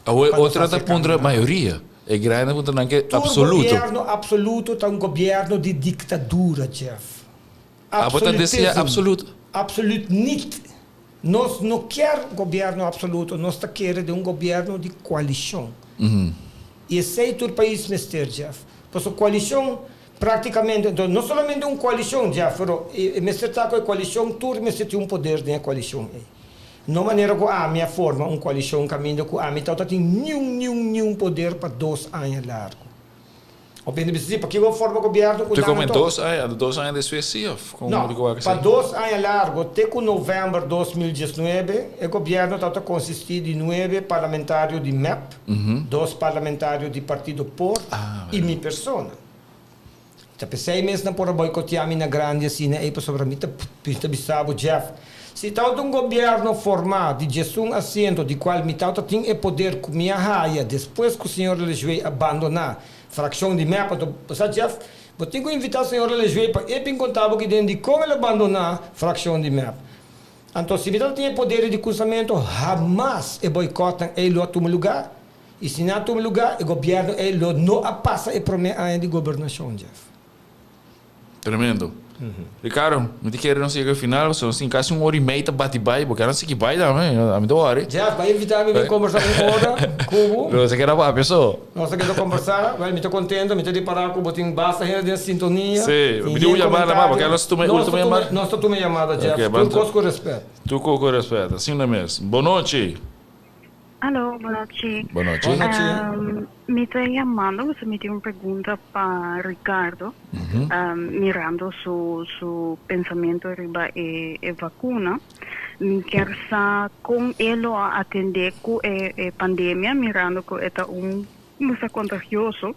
Awor Pa nos otro hasi ta e puntra kambionan. mayoria. E grandi puntranan ke Tur absoluto. gobierno absoluto ta un gobierno di diktadura, Jeff. Abo ta desea Absolutism. absoluto? Absoluut niet. Nos no kier gobierno absoluto, nos ta kere den un gobierno di coalicion. Y esey tur pais mester, Jeff. Pasobra coalicion practicamente, enton no solamente un coalicion, Jeff, pero e mester ta cu e coalicion tur mester tin un poder den e coalicion ey. No manera ku ami a forma un koalishon kaminda ku ami tabata tin niun niun niun poder pa dos aña largu. Hopi hende bisa, si, pakiko a forma gobièrnu ku Te nan come anto? dos aña, dos aña despues si of kon No, di ku wak pa esei? dos aña largu, te ku novèmber 2019, e gobièrnu tabata konsistí di nuebe parlamentario di mep, dos parlamentario di partido por i mi persona. Ta p'esei mes nan por a boikoteá mi na grandi asina ei pasobra mi ta mi ta bisa bo Jeff, si tabata un gobièrnu formá di diesun asiento di kual mi tabata tin e poder ku mi a haya despues ku señor Lejuey a bandoná frakshon di mep anto bo sa Jeff bo tin ku invitá señor Lejuey pa e bin konta bo kiden dikon el a bandoná frakshon di mep anto si mi tabata tin e poder di kunsamentu hamas e boikòtnan ei lo a tuma lugá. I si nan a tuma lugá, e gobièrnu ei lo no a pasa e promé aña di gobernashon, Jeff. Tremendo. Ricardo, mi ta kere nos yega e final, pasobra nos tin kasi un ora i mei ta bati bai, bo kier a sigui bai tambe, ami ta wòri. Jeff, bai invitá mi bin kombersá un ora ku bo. Nos a keda papia so. Nos a keda kombersá, wèl mi ta kontento, mi ta ripará ku bo tin basta hende den sintonia. Sí, mi tin un yamada mas, bo kier nos tuma e último yamada? Nos ta tuma e yamada, Jeff, tur kos ku rèspèt. Tur kos ku rèspèt, asina mes. Bonochi. Aló, bonochi. Bonochi. Bonochi. Mi ta yamando pasobra mi tin un pregunta pa Ricardo, mirando su su pensamiento riba e e vacuna. Mi kier sa con e lo a atende cu e e pandemia mirando cu e ta un cosa contagioso.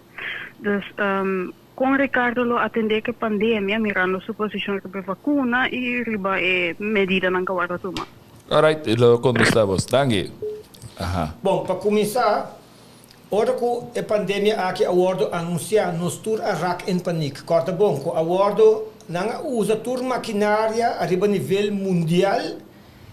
Dus con Ricardo lo atende cu e pandemia mirando su posicion riba e vacuna y riba e medidanan cu a wordo tuma? Alright, e lo contesta bos. Danki. Aha. Bon, pa cuminsa, ora cu e pandemia aki a wordo anuncia, nos tur a rak en paniek. Corda bon cu a wordo, nan a usa tur maquinaria ariba nivel mundial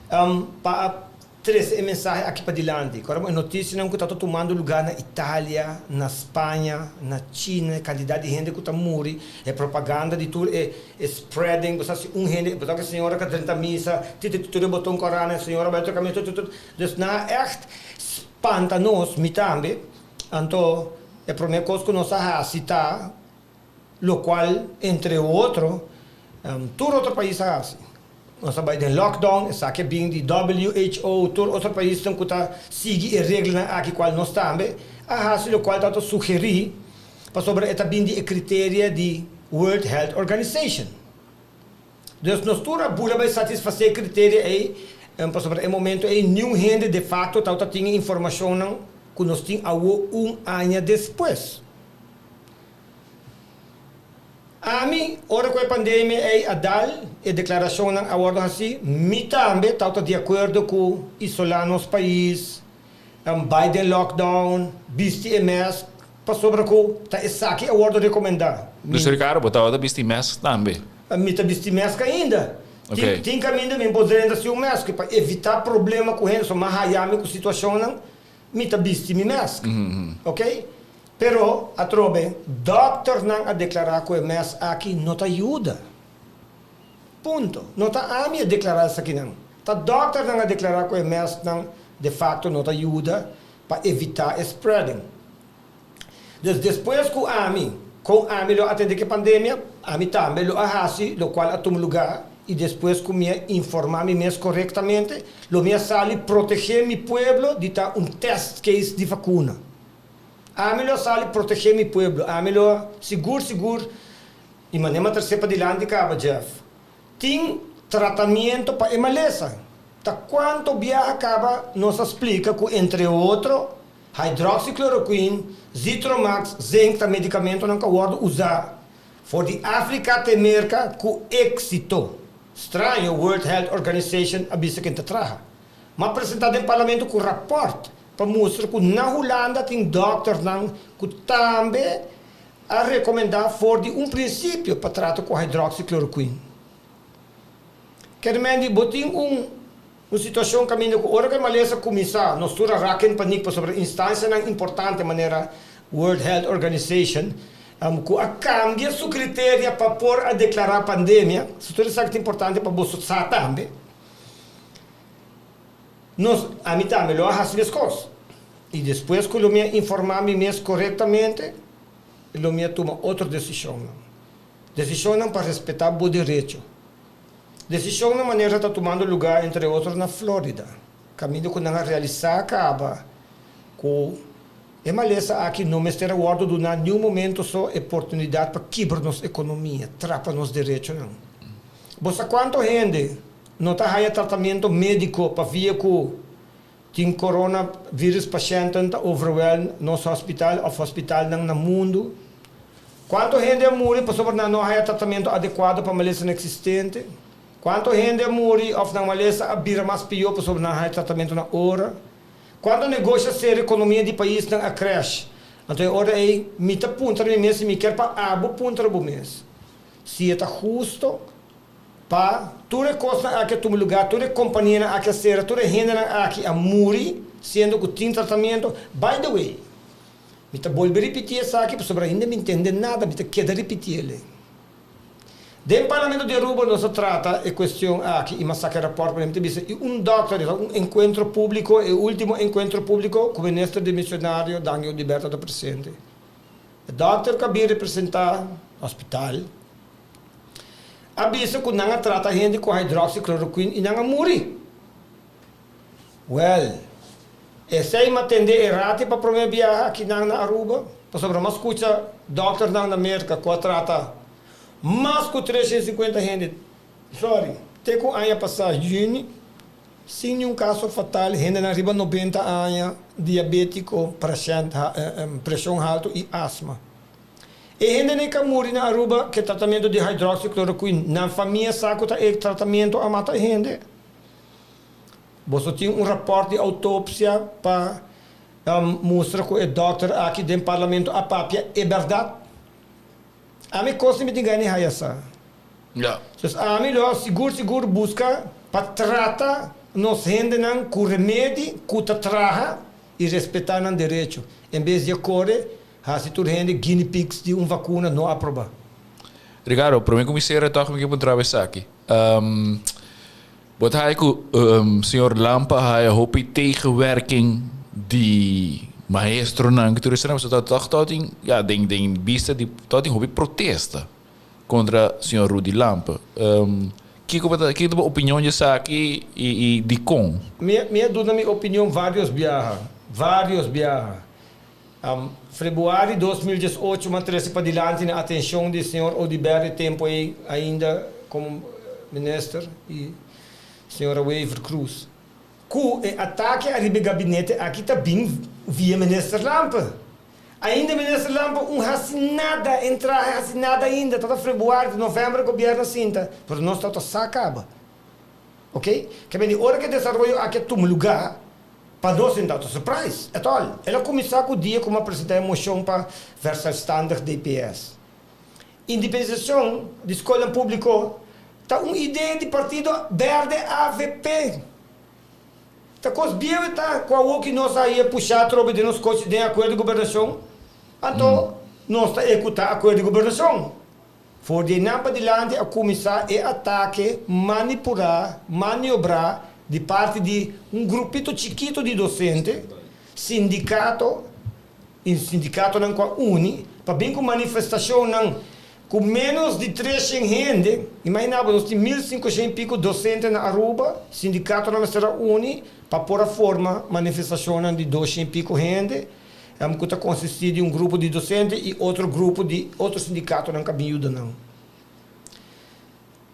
pa a Trese e mensahe aki padilanti. Kòrda bo e notisianan ku ta ta tumando lugá na Italia, na Spaña, na China, e kantidat di hende ku ta muri, e propaganda di tur e e spreading, bo sa si un hende, bo sa ku e señora ka drenta misa, ti ti tur e boton kòrá na e señora bai otro kaminda, tut tut tut. Dus nan a ègt spanta nos, mi tambe. Anto e promé kos ku nos a hasi ta lokual entre otro tur otro pais a hasi. Nos a bai den lockdown, esaki a bin di WHO, tur otro paisnan ku ta sigui e reglanan aki kual nos tambe a hasi lokual ta ta sugerí pasobra e ta bin di e kriteria di World Health Organization. Dus nos tur a bula bai satisfasé e kriteria ei pasobra e momento ei niun hende de facto tabata tin e informashonnan ku nos tin awo un aña despues. Ami, ora ku e pandemia ei a dal, e deklarashonnan a wòrdu hasí, mi tambe tabata di akuerdo ku isolá nos pais, bai den lockdown, bisti e mèsk, pasobra ku ta esaki a wòrdu rekomendá. Mi. Dus Ricardo, bo tabata bisti mèsk tambe? Mi ta bisti mèsk ainda. Oké. Tin kaminda mi por drenta sin un mèsk pa evitá problema ku hende, so mi a haya mi ku situashonnan, mi ta bisti mi mèsk. Oké? Pero, atrobe, dòkternan a deklará ku e mes aki no ta yuda. Punto. No ta ami a deklará esakinan. Ta dòkternan a deklará ku e mesnan de fakto no ta yuda pa evitá e spreading. Dus despues ku ami, kon ami lo atendé ku e pandemia, ami tambe lo a hasi lokual a tuma lugá i despues ku mi a informá mi mes korektamente, lo mi a sali protegé mi pueblo di ta un test case di vakuna. Ami lo sali protegé mi pueblo, ami lo sigur sigur i manera mi a trasé padilanti kaba, Jeff. Tin tratamiento pa e malesa. Ta kuanto biaha kaba nos a splika ku entre otro hydroxychloroquine, Zithromax, zinc ta medikamentonan ku a wòrdu usá for di Afrika te Merka ku éksito. Straño, World Health Organization a bisa ken ta traha. M'a presentá den parlamento ku rapòrt pa mustra ku na Hulanda tin dòkternan ku tambe a rekomendá for di un prinsipio pa trata ku hydroxychloroquine. Kermendi, bo tin un un situashon kaminda ku ora ku e malesa kuminsá nos tur a rak en panik pasobra instansianan importante manera World Health Organization ku a kambia su kriteria pa por a deklará pandemia, su tur esaki ta importante pa boso sa tambe. Nos, ami tambe lo a hasi meskos. I despues ku lo mi a informá mi mes korektamente, lo mi a tuma otro desishonnan. Desishonnan pa respetá bo derecho. Desishonnan manera ta tumando lugá entre otro na Florida. Kaminda ku nan a realisá kaba ku e malesa aki no mester a wòrdu duná niun momento so e portunidat pa kibra nos ekonomia, trapa nos derechonan. Bo sa kuantu hende no ta haña tratamentu médiko pavia ku tin corona virus pashènten ta overwhelm nos hospital òf hospitalnan na mundu? Kuantu hende a muri pasobra nan no a haña tratamentu adekuado pa malesanan eksistente? Kuantu hende a muri òf nan malesa a bira mas pió pasobra nan haña tratamentu na ora? Kuantu negoshi a sera, ekonomia di paisnan a crash? Anto e ora ei mi ta puntra mi mes i mi kier pa abo puntra bo mes si e ta husto pa tur e kosnan aki a tuma lugá, tur e kompanianan aki a sera, tur e hendenan aki a muri siendo ku tin tratamentu. By the way, mi ta bolbe ripití esaki pasobra ainda mi ntende nada, mi ta keda ripití el'e. Den Parlamento di Aruba nos a trata e cuestion aki y mas saka e rapport pa mi ta bisa y un dokter e ta un encuentro publico e ultimo encuentro publico cu minister demisionario Dangui Oduber ta presente. E dokter cu a bin representa hospital a bisa cu nan a trata hende cu hydroxychloroquine y nan a muri. Well, esey m'a tende e rati pa prome biaha akinan na Aruba, pasobra m'a scucha dokternan na Merca cu a trata mas cu 350 hende, sorry, te cu aña pasa juni, sin niun caso fatal, hendenan riba 90 aña, diabetico, presion halto y asma. E hendenan cu a muri na Aruba cu e tratamento di hydroxychloroquine, nan famia sa cu ta e tratamento a mata e hende? Boso tin un raport di autopsia pa mustra cu e dokter aki den parlamento a papia e berdad? Ami cos mi tin gana di haya sa. Ja. Dus ami lo sigur sigur busca pa trata nos hendenan cu remedi cu ta traha y respeta nan derecho en bes di a core haci tur hende guinea pigs di un vacuna no aproba. Ricardo, prome cu mi cera toch mi ke puntra bo esaki. Bo ta haya ku señor Lampe a haya hopi tegenwerking di maestronan ku tur esnan pasobra ta tòg tabatin ya den den bista di tabatin hopi protesta kontra señor Rudy Lampe. Kiko bo ta kiko ta bo opinion di esaki i i dikon? Mi mi a duna mi opinion varios biaha, varios biaha. Februari 2018 mi a trese padilanti na atencion di señor Oduber e tempo ey ainda como minister y señora Wever Croes cu e atake ariba e gabinete aki ta bin via minister Lampe. Ainda minister Lampe un haci nada, entra haci nada ainda, ta ta februari, ta november gobierno a sinta, pero nos ta ta sa caba. Ok, ke bini ora ke desaroyo aki a tuma lugar, Pa nos e no ta surprise at all. El a kuminsá ku dia ku mi a presentá e moshon pa verzelfstandig DPS. Independisashon di skolnan públiko ta un idea di partido berde avp. Ta kos bieu e ta ku awor ki nos a hia pushá atrobe den nos kochi den akuerdo di gobernashon, anto nos ta ehekutá akuerdo di gobernashon. For di einan padilanti a kuminsá e atake manipurá, maniobrá di parti di un grupito chikito di dosente, sindikato i sindikatonan ku a uni pa bin ku manifestashonnan ku ménos di treshen hende. Imaginá bo, nos tin 1500 i piko dosente na Aruba, sindikatonan mester a uni pa por a forma manifestashonnan di doshen i piko hende. Ku ta konsistí di un grupo di dosente i otro grupo di otro sindikatonan ku a bin yuda nan.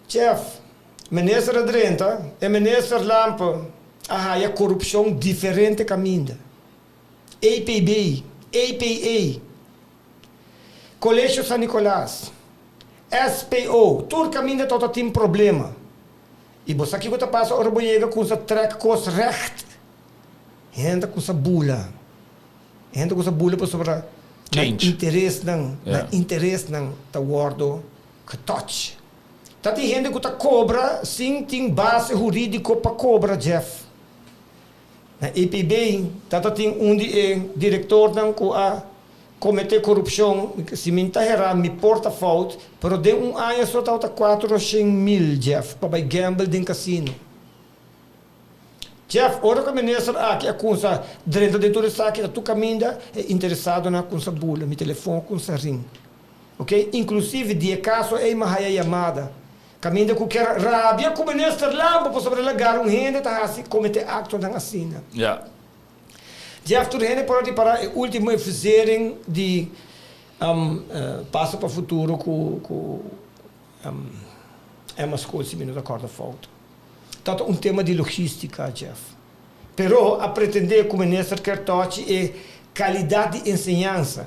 Chef, Minister a drenta, e minister Lampe a haya korupshon diferente kaminda. EPB, EPA, Colegio San Nicolas, SPO, tur kaminda tabata tin problema. I bo sa kiko ta pasa ora bo yega ku sa trèk kos règt? Hende ku sa bula. Hende ku sa bula pasobra nan interesnan, nan interesnan ta wòrdu getouch. Ta tin hende ku ta kobra sin tin base hurídiko pa kobra, Jeff. Na EPB ta ta tin un di e direktornan ku a kometé korupshon, si mi ta herá mi por ta fout, pero den un aña so tabata 400,000, Jeff, pa bai gamble den kasino. Jeff, ora ku e minister aki a kunsa drenta den tur esaki ta tur kaminda e interesadonan a kunsa bula mi telefon a kunsa ring. Ok, inklusive di e kaso ei mi a haya yamada. Kaminda ku kier rabia ku minister Lampe pasobra el a gara un hende ta hasi komete aktonan asina. Jeff tur hende por a ripará e ultimo efisering di Paso pa Futuro ku ku Emma School si mi no ta kòrda fout. Ta ta un tema di logistica Jeff. Pero a pretendé ku minister kier tòchi e kalidat di enseñansa.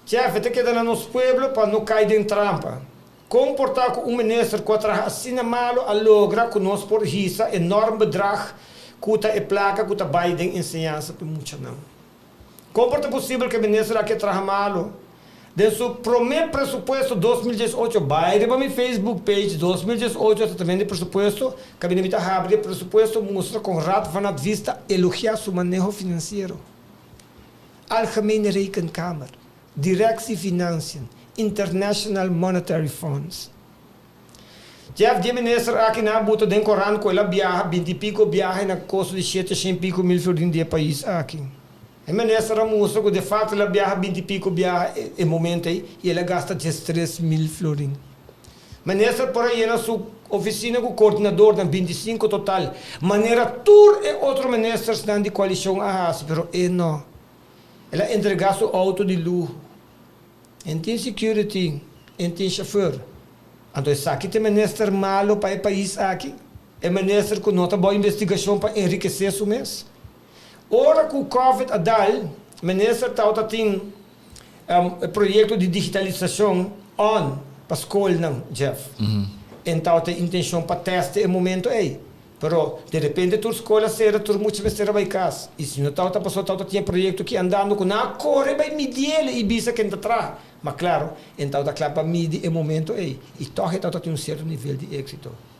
Jeff, e ta keda na nos pueblo pa no kai den trampa. Kon por ta ku un minister ku a traha asina malu a logra ku nos por hisa enorm bedrag ku ta e plaka ku ta bai den enseñansa pa e muchanan? Kon por ta posibel ku e minister aki a traha malu? Den su promé presupuesto 2018, bai riba mi Facebook page 2018 ta tambe di presupuesto, kaminda mi ta habri e presupuesto mustra kon Raad van Advies ta elogiá su maneho finansiero. Algemene Rekenkamer, Directie Financiën, International Monetary Fonds. Jeff di e minister aki nan a buta den korant ku el a biaha binti piko biahe na kosto di shete shen piko mil florin di e pais aki. E minister a mustra ku de fakto el a biaha binti piko biaha e momento ei i el a gasta 13,000 florin. Minister por a yena su oficina cu coordinadornan, 25 total, manera tur e otro ministersnan di coalicion a haci, pero e no. El a entrega su auto di luho. En tin security, en tin chauffeur. Anto esaki ta e minister malo pa e pais aki? E minister cu no ta bao investigacion pa enriquece su mes? Ora cu covid a dal, minister tawata tin E proyekto di digitalisashon on pa skolnan, Jeff. En tawata e intenshon pa tèst e momento ei. Pero de repente tur skol a sera, tur mucha mester a bai kas. I si no tawata pasobra tawata tin e proyekto ki andando ku nan a kore bai midiel i bisa ken ta traha. Ma klaro, en tawata kla pa midi e momento ei. I tòg e tawata tin un sierto nivel di éksito.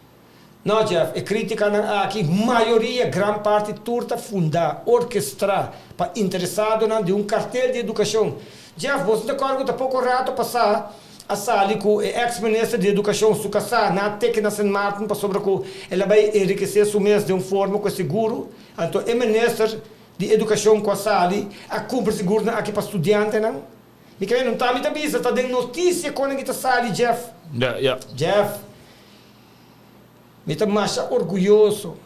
No, Jeff, e krítikanan aki, mayoria, gran parti, tur ta fundá, orkestrá, pa interesadonan di un kartel di edukashon. Jeff, bo no ta kòrda ku ta poko rato pasá a sali ku e eks minister di edukashon su kasá na a teke na Sint Maarten pasobra ku el a bai enrikesé su mes den un forma ku e seguro? Anto e minister di edukashon ku a sali a kumpra segurnan aki pa studiantenan? Mi kere no ta mi ta bisa, ta den notisia kon nan ki ta sali, Jeff. Ya, ya. Jeff. Mi ta masha orguyoso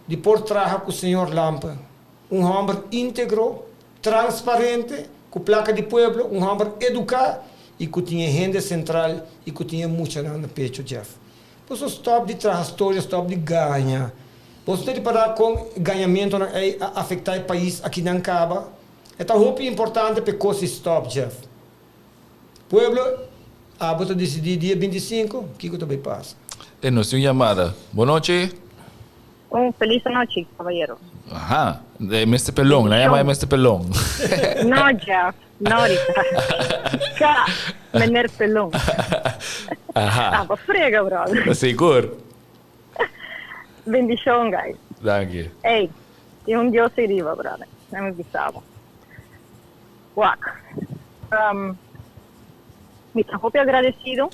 di por traha ku señor Lampe, un hòmber íntegro, transparente, ku plaka di pueblo, un hòmber eduká i ku tin e hende sentral i ku tin e muchanan na pecho. Jeff, boso stòp di traha storia, stòp di gaña. Boso ta ripará kon e gañamentonan ei a afektá e pais akinan kaba? E ta hopi importante pa e kos ei stòp, Jeff. Pueblo, abo ta disidí dia 25 kiko ta bai pasa. E nos tin un yamada. Bon nochi. Un felis anochi, cabayero. Aha, e Mister Pelon, nan yama e Mister Pelon. No, Jeff, no Richard. Ka, meneer Pelon. Aha. Abo frega, brother. Sigur. Bendicion, guys. Danki. Ey, tin un Dios ei riba, brother. Nan mi bisa bo. Wak, mi ta hopi agradecido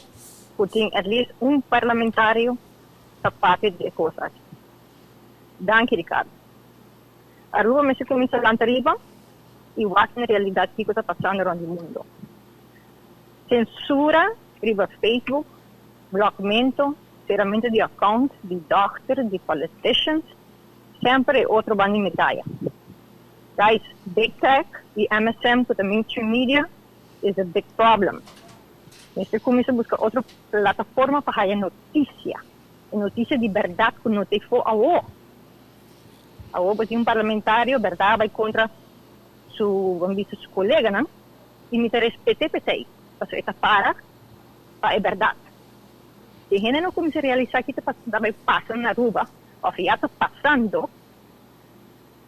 cu tin at least un parlamentario ta papia di e cos aki. Danki Ricardo. Aruba mester cuminsa lanta riba y wak en realidad kico ta pasando rond di mundo. Censura riba Facebook, blockmento, ceramento di account di dokter, di politicians, semper e otro banda di medaya. Guys, big tech y MSM cu ta mainstream media is a big problem. Mester cuminsa busca otro plataforma pa haya noticia. E noticia di berdad cu no ta fo awo. Awo bo tin un parlamentario berdad a bay contra su, bo bisa su coleganan y mi ta respete p'esey pasobra e ta para pa e berdad. Si hende no cuminsa realisa ki ta bay pasa na Aruba of ya ta pasando,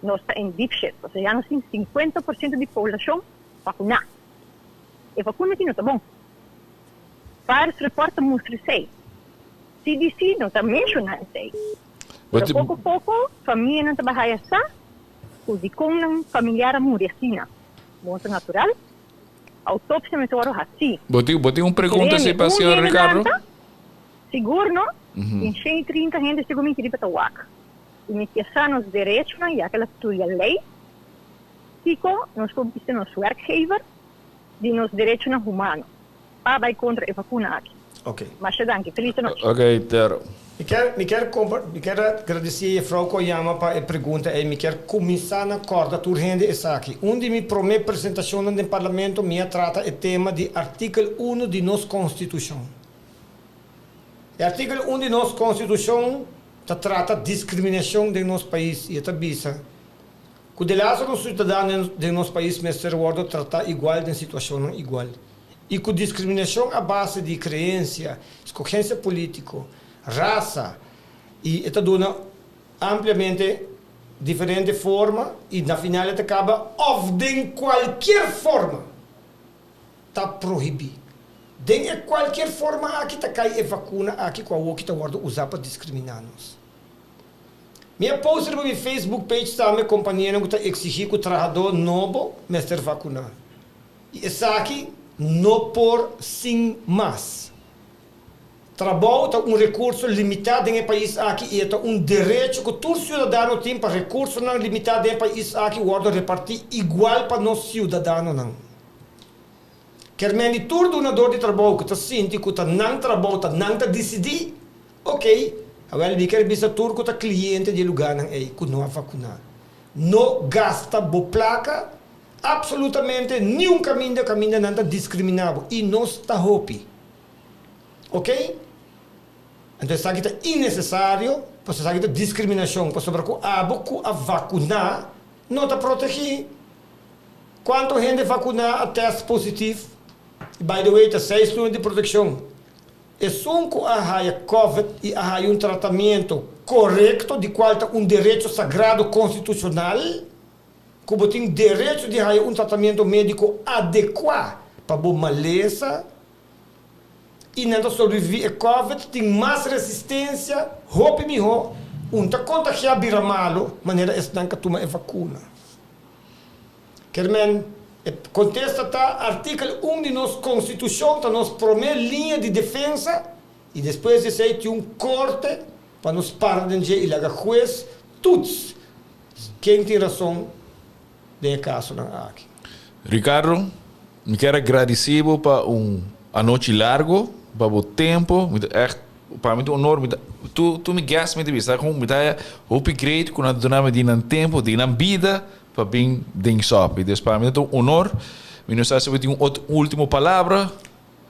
Nos ta en deep shit, pasobra ya nos tin 50% di poblacion vacuna. E vacuna aki no ta bon. Virus report ta mustra esey. CDC no ta menciona esey. Pero poco poco famianan ta bay haya sa cu dicon nan familiar a muri asina. Morto natural, autopsia mester worde haci. Bo tin, bo tin un pregunta si pa señor Ricardo? Sigur no. Tin 130 hende segun mi kiri pa ta wak. I mi ke sa nos derechonan ya ke el a studia lei. Kiko nos por bisa nos werkgever di nos derechonan humano pa bai kontra e vakuna aki? Ok. Masha danki. Feliz anochi. Ok, Tero. Mi kier, mi kier compa, mi kier gradeci juffrouw cu a yama pa e pregunta ey. Mi kier cuminsa na corda tur hende esaki. Un di mi prome presentacionnan den Parlamento mi a trata e tema di artikel uno di nos Constitucion. E artikel un di nos Constitucion ta trata discriminacion den nos pais y e ta bisa cu delaster un ciudadano den nos pais mester wordo trata igual den situacionnan igual. i ku diskriminashon a base di kreensia, skohensia polítiko, rasa i e ta duna ampliamente diferente forma i na final e ta kaba òf den kualkier forma ta prohibí. Den e kualkier forma aki ta kai e vakuna aki ku awoki ta wòrdu usá pa diskriminá nos. Mi a post riba mi Facebook page tambe kompanianan ku ta eksigí ku trahadó nobo mester vakuná. I esaki no por sin mas. Trabou ta un rekurso limitá den e pais aki i e ta un derecho ku tur siudadano tin pa rekursonan limitá den e pais aki wòrdu repartí igual pa nos siudadanonan. Kermen di tur dunador di trabou ku ta sinti ku ta nan trabou ta nan ta disidí, okey, awèl mi ker bisa tur ku ta kliente di e lugánan ei ku no a vakuná, no gasta bo plaka Absolutamente niun caminda caminda nan ta discrimina bo y nos ta hopi. Ok? Anto esaki ta innecesario pasobra esaki ta discriminacion pasobra cu abo cu a vacuna no ta protegi. Cuanto hende vacuna a test positief? Y by the way ta seis luna di proteccion. Esun cu a haya covid y a haya un tratamiento corecto di cual ta un derecho sagrado constitucional, ku bo tin derecho di haña un tratamiento médiko adekuá pa bo malesa i nan ta sobreviví e kòvid, tin mas resistensia, hopi mihó, un ta kontagiá bira malu manera esnan ka tuma e vakuna. Kermen, e kontesta ta artikel un di nos konstitushon ta nos promé liña di defensa i despues di esei tin un korte pa nos para den dje i laga hues toets Ken tin rason den e kasonan aki? Ricardo, mi kier a gradisi bo pa un anochi largo, pa bo tempo, mi ta echt, pa mi ta un honor, mi ta, tur, tur mi guest mi ta bisa kon mi ta hopi great ku nan ta duna mi di nan tempo, di nan bida pa bin den Sopi. Dus pa mi ta un honor, mi no sa si bo tin un otro ultimo palabra.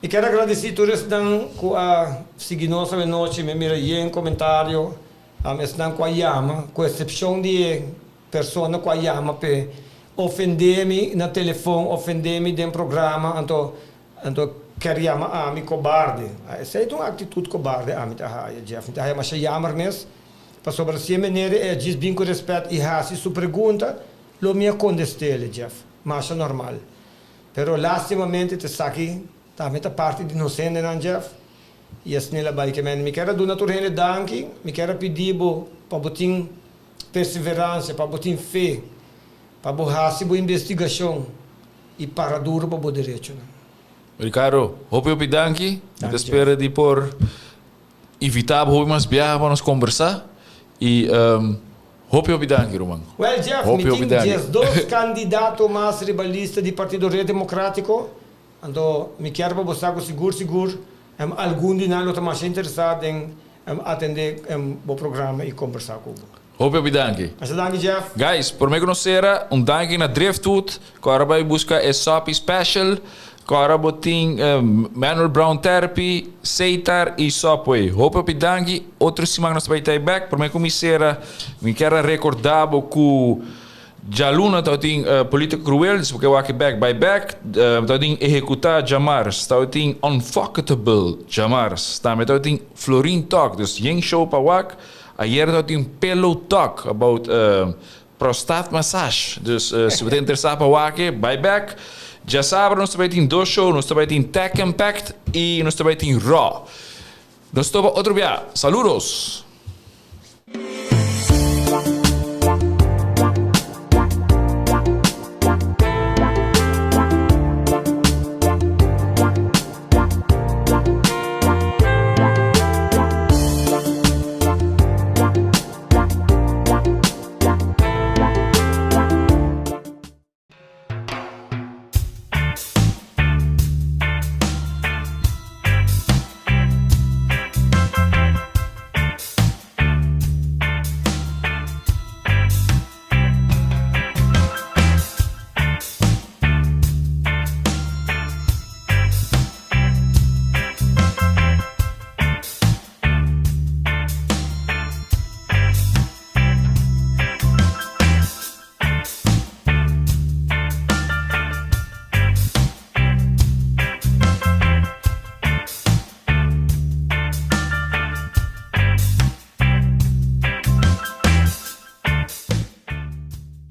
Mi kier a gradisi tur esnan ku a sigui nos awenochi, mi a mira yen komentario, Esnan ku a yama, ku eksepshon di e persona ku a yama p'e ofendé mi na telefon, ofendé mi den programa, anto anto ker yama ami kobarde. Esei ta un aktitut kobarde ami ta haya, Jeff. Mi ta haya masha yamer mes, pasobra si e meneer e a djis bin ku rèspèt i hasi su pregunta, lo mi a kondest'el, Jeff. Masha normal. Pero lastimamente ta esaki tambe ta parti di nos hendenan, Jeff. I asina el a bai. Ke mende, mi kier a duna tur hende danki, mi kier a pidi bo pa bo tin perseveransia, pa bo tin fe, pa bo hasi bo investigashon i para duru pa bo derechonan. Ricardo, hopi hopi danki. Mi ta spera di por invita bo hopi mas biaha pa nos kombersá. I hopi hopi danki ruman. Well Jeff, mi tin diesdos kandidato mas riba lista di Partido Red Democratico. Anto mi kier pa bo sa ku sigur sigur algun di nan lo ta masha interesá den atendé bo programa i kombersá ku bo. Hopi hopi danki. Masha danki Jeff. Guys, prome ku nos sera, un danki na Driftwood, ku ora bai buska e Soppy Special, ku ora bo tin Manuel Brown Therapy, Seitar i Subway. Hopi hopi danki, otro siman nos ta bai ta bek. Prome ku mi sera, mi kier a rekorda bo ku. Djaluna tabatin Politica Cruel, dus bo ke wak e bek bai bek. Tabatin Ehecuta djamars, tabatin Unfucketable djamars, tambe tabatin Florin Talk, dus yen show pa wak. Ayer tabatin Pillow Talk about prostate massage, dus si bo ta interesa pa wak e, bai bek. Djasabra nos ta bai tin dos show, nos ta bai tin Tech Impact y nos ta bai tin Raw. Nos topa otro bia. Saludos!